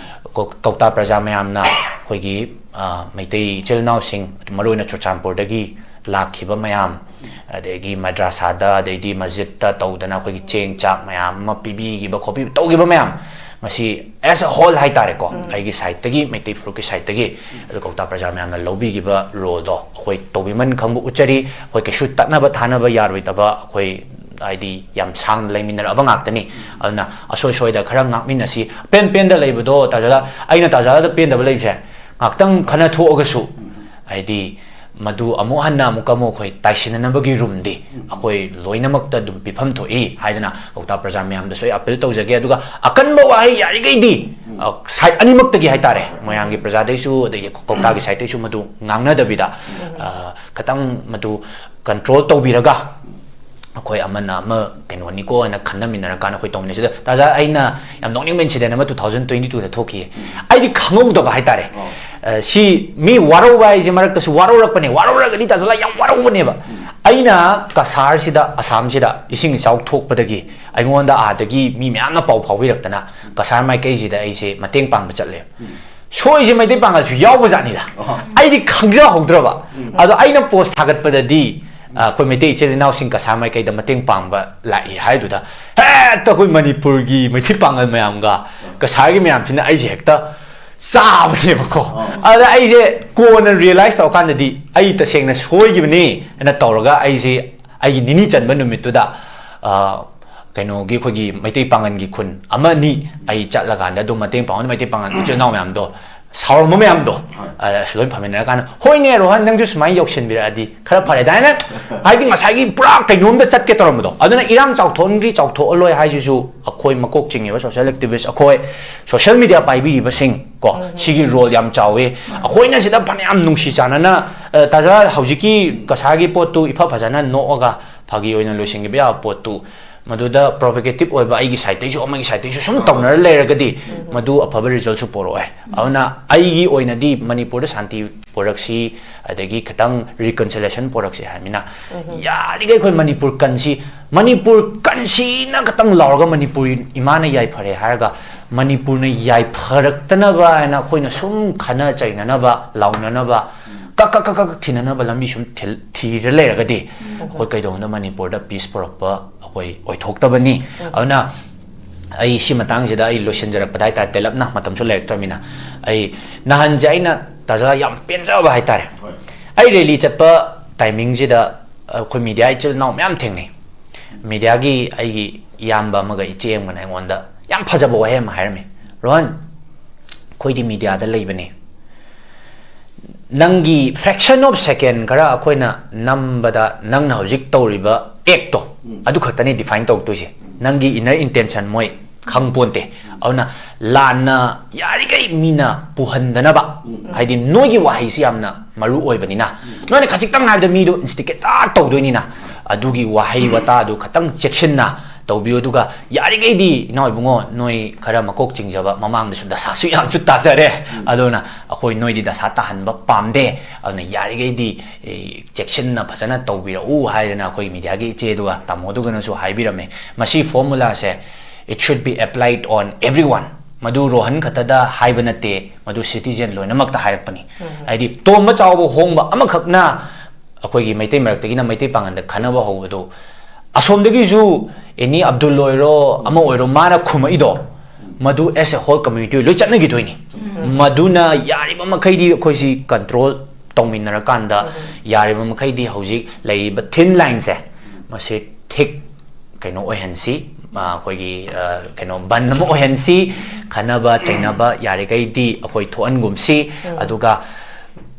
ꯀꯧ-, ꯀꯧꯇꯥ ꯄ꯭ꯔꯖꯥ ꯃꯌꯥꯝꯅ ꯑꯩꯈꯣꯏꯒꯤ, ꯑ, ꯃꯩꯇꯩ ꯏꯆꯤꯜ ꯏꯅꯥꯎꯁꯤꯡ, ꯃꯔꯨꯑꯣꯏꯅ ꯆꯨꯔꯆꯥꯟꯄꯨꯔꯗꯒꯤ ꯂꯥꯛꯈꯤꯕ ꯃꯌꯥꯝ, ꯑꯗꯒꯤ ꯃꯗ꯭ꯔꯁꯥꯗ, ꯑꯗꯩꯗꯤ ꯃꯁꯖꯤꯠꯇ ꯇꯧꯗꯅ ꯑꯩꯈꯣꯏꯒꯤ ꯆꯦꯡ ꯆꯥꯛ ꯃꯌꯥꯝ ꯑꯃ ꯄꯤꯕꯤꯈꯤꯕ ꯈꯣꯠꯄꯤꯕ ꯇꯧꯈꯤꯕ ꯃꯌꯥꯝ, ꯃꯁꯤ as a whole ꯍꯥꯏꯇꯥꯔꯦꯀꯣ, ꯑꯩꯒꯤ ꯁꯥꯏꯠꯇꯒꯤ, ꯃꯩꯇꯩ ꯐꯨꯔꯨꯞꯀꯤ ꯁꯥꯏꯠꯇꯒꯤ, ꯑꯗꯨ ꯀꯧꯇꯥ ꯄ꯭ꯔꯖꯥ ꯃꯌꯥꯝꯅ ꯂꯧꯕꯤꯈꯤꯕ ꯔꯣꯜꯗꯣ ꯑꯩꯈꯣꯏ ꯇꯧꯕꯤꯃꯟ ꯈꯪꯕ ꯎꯠꯆꯔꯤ꯫ ꯑꯩꯈꯣꯏ ꯀꯩꯁꯨ ꯇꯠꯅꯕ ꯊꯥꯅꯕ ꯌꯥꯔꯣꯏꯗꯕ, ꯑꯩꯈꯣꯏ ꯍꯥꯏꯗꯤ ꯌꯥꯝ ꯁꯥꯡꯅ ꯂꯩꯃꯤꯟꯅꯔꯛꯑꯕ ꯉꯥꯛꯇꯅꯤ꯫ ꯑꯗꯨꯅ ꯑꯁꯣꯏ ꯁꯣꯏꯗ ꯈꯔ ꯉꯥꯛꯃꯤꯟꯅꯁꯤ꯫ ꯄꯦꯟ ꯄꯦꯟꯗ ꯂꯩꯕꯗꯣ ꯇꯥꯖꯥꯗ, ꯑꯩꯅ ꯇꯥꯖꯥꯗ ꯄꯦꯟꯗꯕ ꯂꯩꯕꯁꯦ, ꯉꯥꯛꯇꯪ ꯈꯟꯅ ꯊꯣꯛꯑꯒꯁꯨ, ꯍꯥꯏꯗꯤ ꯃꯗꯨ ꯑꯃꯨꯛ ꯍꯟꯅ ꯑꯃꯨꯛꯀ ꯑꯃꯨꯛ ꯑꯩꯈꯣꯏ ꯇꯥꯏꯁꯤꯟꯅꯅꯕꯒꯤ ꯔꯨꯝꯗꯤ ꯑꯩꯈꯣꯏ ꯂꯣꯏꯅꯃꯛꯇ ꯑꯗꯨꯝ ꯄꯤꯐꯝ ꯊꯣꯛꯏ ꯍꯥꯏꯗꯅ ꯀꯧꯇꯥ ꯄ꯭ꯔꯖꯥ ꯃꯌꯥꯝꯗꯁꯨ ꯑꯩ ꯑꯄꯤꯜ ꯇꯧꯖꯒꯦ꯫ ꯑꯗꯨꯒ ꯑꯀꯟꯕ ꯋꯥꯍꯩ ꯌꯥꯔꯤꯈꯩꯗꯤ, ꯑ, ꯁꯥꯏꯠ ꯑꯅꯤꯃꯛꯇꯒꯤ ꯍꯥꯏꯇꯥꯔꯦ, ꯃꯣꯏꯔꯥꯡꯒꯤ ꯄ꯭ꯔꯖꯥꯗꯩꯁꯨ ꯑꯗꯒꯤ ꯀꯧꯇꯥꯒꯤ ꯁꯥꯏꯠꯇꯩꯁꯨ ꯃꯗꯨ ꯉꯥꯡꯅꯗꯕꯤꯗ, ꯑ, ꯈꯤꯇꯪ ꯃꯗꯨ ꯀꯟꯇ꯭ꯔꯣꯜ ꯇꯧꯕꯤꯔꯒ ꯑꯩꯈꯣꯏ ꯑꯃꯅ ꯑꯃ ꯀꯩꯅꯣꯅꯤꯀꯣ ꯍꯥꯏꯅ ꯈꯟꯅꯃꯤꯟꯅꯔꯀꯥꯟꯗ ꯑꯩꯈꯣꯏ ꯇꯧꯃꯤꯟꯅꯩ꯫ ꯁꯤꯗ ꯇꯥꯖꯥ, ꯑꯩꯅ ꯌꯥꯝ ꯅꯣꯛꯅꯤꯡꯕ ꯏꯟꯁꯤꯗꯦꯟ ꯑꯃ ꯇꯨ ꯊꯥꯎꯖꯟ ꯇ꯭ꯋꯦꯟꯇꯤ ꯇꯨꯗ ꯊꯣꯛꯈꯤꯌꯦ꯫ ꯑꯩꯗꯤ ꯈꯪꯍꯧꯗꯕ ꯍꯥꯏꯇꯥꯔꯦ꯫ ꯑ, ꯁꯤ ꯃꯤ ꯋꯥꯔꯧꯕ ꯍꯥꯏꯁꯦ ꯃꯔꯛꯇꯁꯨ ꯋꯥꯔꯧꯔꯛꯄꯅꯦ, ꯋꯥꯔꯧꯔꯒꯗꯤ ꯇꯥꯖꯥꯂꯥ ꯌꯥꯝ ꯋꯥꯔꯧꯕꯅꯦꯕ꯫ ꯑꯩꯅ ꯀꯁꯥꯔꯁꯤꯗ, ꯑꯁꯥꯝꯁꯤꯗ ꯏꯁꯤꯡ ꯏꯆꯥꯎ ꯊꯣꯛꯄꯗꯒꯤ ꯑꯩꯉꯣꯟꯗ ꯑꯥꯗꯒꯤ ꯃꯤ ꯃꯌꯥꯝꯅ ꯄꯥꯎ ꯐꯥꯎꯕꯤꯔꯛꯇꯅ ꯀꯁꯥꯔ ꯃꯥꯏꯀꯩꯁꯤꯗ ꯑꯩꯁꯦ ꯃꯇꯦꯡ ꯄꯥꯡꯕ ꯆꯠꯂꯦ꯫ ꯁꯣꯏꯁꯦ ꯃꯩꯇꯩ ꯄꯥꯡꯒꯜꯁꯨ ꯌꯥꯎꯕ ꯖꯥꯠꯅꯤꯗ꯫ ꯑꯣ꯫ ꯑꯩꯗꯤ ꯈꯪꯖꯍꯧꯗ꯭ꯔꯕ꯫ ꯎꯝ꯫ ꯑꯗꯣ ꯑꯩꯅ ꯄꯣꯁ ꯊꯥꯒꯠꯄꯗꯗꯤ, ꯑ, ꯑꯩꯈꯣꯏ ꯃꯩꯇꯩ ꯏꯆꯤꯜ ꯏꯅꯥꯎꯁꯤꯡ ꯀꯁꯥꯔ ꯃꯥꯏꯀꯩꯗ ꯃꯇꯦꯡ ꯄꯥꯡꯕ ꯂꯥꯛꯏ ꯍꯥꯏꯗꯨꯗ, ꯍꯦꯛꯇ ꯑꯩꯈꯣꯏ ꯃꯅꯤꯄꯨꯔꯒꯤ ꯃꯩꯇꯩ ꯄꯥꯡꯒꯜ ꯃꯌꯥꯝꯒ ꯀꯁꯥꯔꯒꯤ ꯃꯌꯥꯝꯁꯤꯅ ꯑꯩꯁꯦ ꯍꯦꯛꯇ ꯆꯥꯕꯅꯦꯕꯀꯣ꯫ ꯑꯣ꯫ ꯑꯗ ꯑꯩꯁꯦ ꯀꯣꯟꯅ ꯔꯤꯌꯦꯂꯥꯏꯁ ꯇꯧꯔꯀꯥꯟꯗꯗꯤ ꯑꯩ ꯇꯁꯦꯡꯅ ꯁꯣꯏꯈꯤꯕꯅꯤ ꯍꯥꯏꯅ ꯇꯧꯔꯒ ꯑꯩꯁꯦ ꯑꯩꯒꯤ ꯅꯤꯅꯤ ꯆꯟꯕ ꯅꯨꯃꯤꯠꯇꯨꯗ, ꯑ, ꯀꯩꯅꯣꯒꯤ ꯑꯩꯈꯣꯏꯒꯤ ꯃꯩꯇꯩ ꯄꯥꯡꯒꯜꯒꯤ ꯈꯨꯟ ꯑꯃ ꯑꯅꯤ ꯑꯩ ꯆꯠꯂꯀꯥꯟꯗ ꯑꯗꯨꯝ ꯃꯇꯦꯡ ꯄꯥꯡꯉꯣ, ꯃꯩꯇꯩ ꯄꯥꯡꯒꯜ ꯏꯆꯤꯜ ꯏꯅꯥꯎ ꯃꯌꯥꯝꯗꯣ ꯁꯥꯎꯔꯝꯕ ꯃꯌꯥꯝꯗꯣ, ꯍꯣꯏ꯫ ꯑ, ꯑꯁ, ꯂꯣꯏ ꯐꯝꯃꯤꯟꯅꯔꯀꯥꯟꯗ, "ꯍꯣꯏꯅꯦ ꯔꯣꯍꯟ, ꯅꯪꯁꯨ ꯁꯨꯃꯥꯏꯅ ꯌꯧꯁꯤꯟꯕꯤꯔꯛꯑꯗꯤ ꯈꯔ ꯐꯔꯦ" ꯑꯗꯨꯃꯥꯏꯅ, ꯍꯥꯏꯗꯤ ꯉꯁꯥꯏꯒꯤ ꯄꯨꯔꯥ ꯀꯩꯅꯣꯝꯗ ꯆꯠꯀꯦ ꯇꯧꯔꯝꯕꯗꯣ꯫ ꯑꯗꯨꯅ ꯏꯔꯥꯡ ꯆꯥꯎꯊꯣꯛꯍꯟꯈ꯭ꯔꯤ ꯆꯥꯎꯊꯣꯛꯍꯜꯂꯣꯏ ꯍꯥꯏꯁꯤꯁꯨ ꯑꯩꯈꯣꯏ ꯃꯀꯣꯛ ꯆꯤꯡꯉꯤꯕ ꯁꯣꯁꯤꯌꯦꯜ ꯑꯦꯛꯇꯤꯚꯤꯁ, ꯑꯩꯈꯣꯏ ꯁꯣꯁꯤꯌꯦꯜ ꯃꯤꯗꯤꯌꯥ ꯄꯥꯏꯕꯤꯔꯤꯕꯁꯤꯡ ꯀꯣ, ꯁꯤꯒꯤ ꯔꯣꯜ ꯌꯥꯝ ꯆꯥꯎꯋꯤ꯫ ꯑꯩꯈꯣꯏꯅ ꯁꯤꯗ ꯐꯅꯌꯥꯝ ꯅꯨꯡꯁꯤ ꯆꯥꯟꯅꯅ, ꯑ, ꯇꯥꯖꯥ, ꯍꯧꯖꯤꯛꯀꯤ ꯀꯁꯥꯔꯒꯤ ꯄꯣꯠꯇꯨ ꯏꯐ ꯐꯖꯅ ꯅꯣꯛꯑꯒ ꯐꯥꯒꯤ ꯑꯣꯏꯅ ꯂꯣꯏꯁꯤꯟꯈꯤꯕ ꯌꯥꯕ ꯄꯣꯠꯇꯨ, ꯃꯗꯨꯗ ꯄ꯭ꯔꯣꯚꯣꯀꯦꯇꯤꯞ ꯑꯣꯏꯕ ꯑꯩꯒꯤ ꯁꯥꯏꯠꯇꯩꯁꯨ ꯑꯃꯒꯤ ꯁꯥꯏꯠꯇꯩꯁꯨ ꯁꯨꯝ ꯇꯧꯅꯔ ꯂꯩꯔꯒꯗꯤ, ꯃꯗꯨ ꯑꯐꯕ ꯔꯤꯖꯜꯁꯨ ꯄꯣꯔꯛꯑꯣꯏ꯫ ꯑꯗꯨꯅ ꯑꯩꯒꯤ ꯑꯣꯏꯅꯗꯤ ꯃꯅꯤꯄꯨꯔꯗ ꯁꯥꯟꯇꯤ ꯄꯨꯔꯛꯁꯤ, ꯑꯗꯒꯤ ꯈꯤꯇꯪ ꯔꯤꯀꯟꯁꯤꯂꯦꯁꯟ ꯄꯨꯔꯛꯁꯤ ꯍꯥꯏꯃꯤꯅ, ꯌꯥꯔꯤꯈꯩ ꯑꯩꯈꯣꯏ ꯃꯅꯤꯄꯨꯔ ꯀꯟꯁꯤ, ꯃꯅꯤꯄꯨꯔ ꯀꯟꯁꯤꯅ ꯈꯤꯇꯪ ꯂꯥꯎꯔꯒ ꯃꯅꯤꯄꯨꯔ ꯏꯃꯥꯅ ꯌꯥꯏꯐꯔꯦ ꯍꯥꯏꯔꯒ ꯃꯅꯤꯄꯨꯔꯅ ꯌꯥꯏꯐꯔꯛꯇꯅꯕ ꯍꯥꯏꯅ ꯑꯩꯈꯣꯏꯅ ꯁꯨꯝ ꯈꯠꯅ ꯆꯩꯅꯅꯕ, ꯂꯥꯎꯅꯅꯕ, ꯀꯛ ꯀꯛ ꯀꯛ ꯀꯛ ꯊꯤꯅꯅꯕ ꯂꯝꯕꯤ ꯁꯨꯝ ꯊꯤꯜ-, ꯊꯤꯔ ꯂꯩꯔꯒꯗꯤ ꯑꯩꯈꯣꯏ ꯀꯩꯗꯧꯅ ꯃꯅꯤꯄꯨꯔꯗ ꯄꯤꯁ ꯄꯨꯔꯛꯄ ꯑꯩꯈꯣꯏ ꯑꯣꯏꯊꯣꯛꯇꯕꯅꯤ꯫ ꯑꯗꯨꯅ ꯑꯩ ꯁꯤ ꯃꯇꯥꯡꯁꯤꯗ ꯑꯩ ꯂꯣꯏꯁꯤꯟꯖꯔꯛꯄꯗ ꯍꯥꯏꯇꯥꯔꯦ, ꯇꯦꯜꯂꯞꯅ ꯃꯇꯝꯁꯨ ꯂꯩꯔꯛꯇ꯭ꯔꯕꯅꯤꯅ, ꯑꯩ ꯅꯍꯥꯟꯁꯦ ꯑꯩꯅ ꯇꯥꯖꯥ ꯌꯥꯝ ꯄꯦꯟꯖꯕ ꯍꯥꯏꯇꯥꯔꯦ꯫ ꯑꯩ ꯔꯦꯂꯤ ꯆꯠꯄ ꯇꯥꯏꯃꯤꯡꯁꯤꯗ ꯑꯩꯈꯣꯏ ꯃꯤꯗꯤꯌꯥ ꯏꯆꯤꯜ ꯏꯅꯥꯎ ꯃꯌꯥꯝ ꯊꯦꯡꯅꯩ꯫ ꯃꯤꯗꯤꯌꯥꯒꯤ ꯑꯩꯒꯤ ꯏꯌꯥꯝꯕ ꯑꯃꯒ ꯏꯆꯦ ꯑꯃꯒꯅ ꯑꯩꯉꯣꯟꯗ ꯌꯥꯝ ꯐꯖꯕ ꯋꯥꯍꯩ ꯑꯃ ꯍꯥꯏꯔꯝꯃꯤ, "ꯔꯣꯍꯟ, ꯑꯩꯈꯣꯏꯗꯤ ꯃꯤꯗꯤꯌꯥꯗ ꯂꯩꯕꯅꯦ, ꯅꯪꯒꯤ fraction of second ꯈꯔ ꯑꯩꯈꯣꯏꯅ ꯅꯝꯕꯗ ꯅꯪꯅ ꯍꯧꯖꯤꯛ ꯇꯧꯔꯤꯕ ꯑꯦꯛꯇꯣ, ꯎꯝ꯫ ꯑꯗꯨ ꯈꯛꯇꯅꯤ define ꯇꯧꯔꯛꯇꯣꯏꯁꯦ꯫ ꯅꯪꯒꯤ inner intention ꯃꯣꯏ ꯈꯪ ꯄꯣꯟꯇꯦ꯫ ꯑꯗꯨꯅ ꯂꯥꯟꯅ ꯌꯥꯔꯤꯈꯩ ꯃꯤꯅ ꯄꯨꯍꯟꯗꯅꯕ, ꯎꯝ꯫ ꯍꯥꯏꯗꯤ ꯅꯣꯏꯒꯤ ꯋꯥꯍꯩꯁꯤ ꯌꯥꯝꯅ ꯃꯔꯨ ꯑꯣꯏꯕꯅꯤꯅ, ꯎꯝ꯫ ꯅꯣꯏꯅ ꯈꯖꯤꯛꯇꯪ ꯍꯥꯏꯕꯗ ꯃꯤꯗꯣ instigate ꯇꯧꯗꯣꯏꯅꯤꯅ, ꯑꯗꯨꯒꯤ ꯋꯥꯍꯩ ꯋꯥꯇꯥꯗꯨ ꯈꯇꯪ ꯆꯦꯛꯁꯤꯟꯅ ꯇꯧꯕꯤꯌꯨ꯫ ꯑꯗꯨꯒ ꯌꯥꯔꯤꯈꯩꯗꯤ ꯏꯅꯥꯎ ꯏꯕꯨꯡꯉꯣ, ꯅꯣꯏ ꯈꯔ ꯃꯀꯣꯛ ꯆꯤꯡꯖꯕ, ꯃꯃꯥꯡꯗꯁꯨ ꯗꯁꯥꯁꯨ ꯌꯥꯝꯁꯨ ꯇꯥꯖꯔꯦ, ꯎꯝ꯫ ꯑꯗꯨꯅ ꯑꯩꯈꯣꯏ ꯅꯣꯏꯗꯤ ꯗꯁꯥ ꯇꯥꯍꯟꯕ ꯄꯥꯝꯗꯦ, ꯑꯗꯨꯅ ꯌꯥꯔꯤꯈꯩꯗꯤ, ꯑꯦ, ꯆꯦꯛꯁꯤꯟꯅ ꯐꯖꯅ ꯇꯧꯕꯤꯔꯛꯎ" ꯍꯥꯏꯗꯅ ꯑꯩꯈꯣꯏ ꯃꯤꯗꯤꯌꯥꯒꯤ ꯏꯆꯦꯗꯨꯒ ꯇꯥꯃꯣꯗꯨꯒꯅꯁꯨ ꯍꯥꯏꯕꯤꯔꯝꯃꯦ꯫ ꯃꯁꯤ formulaꯁꯦ, it should be applied on everyone꯫ ꯃꯗꯨ ꯔꯣꯍꯟ ꯈꯛꯇꯗ ꯍꯥꯏꯕ ꯅꯠꯇꯦ, ꯃꯗꯨ citizen ꯂꯣꯏꯅꯃꯛꯇ ꯍꯥꯏꯔꯛꯄꯅꯤ꯫ ꯎꯝ꯫ ꯍꯥꯏꯗꯤ ꯇꯣꯝꯕ ꯆꯥꯎꯕ ꯍꯣꯡꯕ ꯑꯃꯈꯛꯅ ꯑꯩꯈꯣꯏꯒꯤ ꯃꯩꯇꯩ ꯃꯔꯛꯇꯒꯤꯅ ꯃꯩꯇꯩ ꯄꯥꯉꯟꯗ ꯈꯟꯅꯕ ꯍꯧꯕꯗꯣ, ꯑꯁꯣꯝꯗꯒꯤꯁꯨ ꯑꯦꯅꯤ ꯑꯕꯗꯨꯜ ꯑꯣꯏꯔꯣ, ꯑꯃ ꯑꯣꯏꯔꯣ, ꯃꯥꯅ ꯈꯨꯝꯃꯛꯏꯗꯣ, ꯃꯗꯨ as a whole community ꯂꯣꯏ ꯆꯠꯅꯈꯤꯗꯣꯏꯅꯤ꯫ ꯎꯝ꯫ ꯃꯗꯨꯅ ꯌꯥꯔꯤꯕ ꯃꯈꯩꯗꯤ ꯑꯩꯈꯣꯏꯁꯤ control ꯇꯧꯃꯤꯟꯅꯔꯀꯥꯟꯗ, ꯎꯝ꯫ ꯌꯥꯔꯤꯕ ꯃꯈꯩꯗꯤ ꯍꯧꯖꯤꯛ ꯂꯩꯔꯤꯕ thin lineꯁꯦ, ꯃꯁꯤ ꯊꯤꯛ ꯀꯩꯅꯣ ꯑꯣꯏꯍꯟꯁꯤ, ꯑ, ꯑꯩꯈꯣꯏꯒꯤ, ꯑ, ꯀꯩꯅꯣ, ꯕꯟ ꯑꯃ ꯑꯣꯏꯍꯟꯁꯤ, ꯈꯟꯅꯕ ꯆꯩꯅꯕ ꯌꯥꯔꯤꯈꯩꯗꯤ ꯑꯩꯈꯣꯏ ꯊꯣꯛꯍꯟꯒꯨꯝꯁꯤ꯫ ꯎꯝ꯫ ꯑꯗꯨꯒ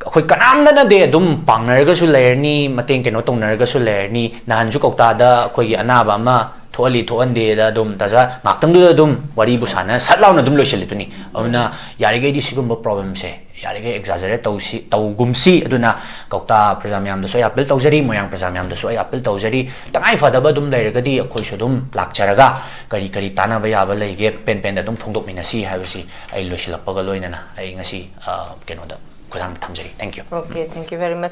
ꯑꯩꯈꯣꯏ ꯀꯅꯥꯝꯇꯅꯗꯤ ꯑꯗꯨꯝ ꯄꯥꯡꯅꯔꯒꯁꯨ ꯂꯩꯔꯅꯤ, ꯃꯇꯦꯡ ꯀꯩꯅꯣ ꯇꯧꯅꯔꯒꯁꯨ ꯂꯩꯔꯅꯤ꯫ ꯅꯍꯥꯟꯁꯨ ꯀꯧꯇꯥꯗ ꯑꯩꯈꯣꯏꯒꯤ ꯑꯅꯥꯕ ꯑꯃ ꯊꯣꯛꯍꯜꯂꯤ ꯊꯣꯛꯍꯟꯗꯦꯗ ꯑꯗꯨꯝ ꯇꯥꯖꯥ ꯉꯥꯛꯇꯪꯗꯨꯗ ꯑꯗꯨꯝ ꯋꯥꯔꯤꯕꯨ ꯁꯥꯟꯅ ꯁꯠ ꯂꯥꯎꯅ ꯑꯗꯨꯝ ꯂꯣꯏꯁꯤꯜꯂꯤꯗꯨꯅꯤ꯫ ꯑꯗꯨꯅ ꯌꯥꯔꯤꯈꯩꯗꯤ ꯁꯤꯒꯨꯝꯕ problemꯁꯦ ꯌꯥꯔꯤꯈꯩ exaggerate ꯇꯧꯁꯤ, ꯇꯧꯒꯨꯝꯁꯤ꯫ ꯑꯗꯨꯅ ꯀꯧꯇꯥ ꯄ꯭ꯔꯖꯥ ꯃꯌꯥꯝꯗꯁꯨ ꯑꯩ appeal ꯇꯧꯖꯔꯤ, ꯃꯣꯏꯔꯥꯡ ꯄ꯭ꯔꯖꯥ ꯃꯌꯥꯝꯗꯁꯨ ꯑꯩ appeal ꯇꯧꯖꯔꯤ꯫ ꯇꯉꯥꯏ ꯐꯗꯕ ꯑꯗꯨꯝ ꯂꯩꯔꯒꯗꯤ ꯑꯩꯈꯣꯏꯁꯨ ꯑꯗꯨꯝ ꯂꯥꯛꯆꯔꯒ ꯀꯔꯤ ꯀꯔꯤ ꯇꯥꯟꯅꯕ ꯌꯥꯕ ꯂꯩꯒꯦ ꯄꯦꯟ ꯄꯦꯟꯗ ꯑꯗꯨꯝ ꯐꯣꯡꯗꯣꯛꯃꯤꯟꯅꯁꯤ ꯍꯥꯏꯕꯁꯤ ꯑꯩ ꯂꯣꯏꯁꯤꯜꯂꯛꯄꯒ ꯂꯣꯏꯅꯅ ꯑꯩ ꯉꯁꯤ, ꯑ, ꯀꯩꯅꯣꯗ ꯈꯨꯠꯊꯥꯡꯗ ꯊꯝꯖꯔꯤ꯫ Thank you꯫ Okay, thank you very much꯫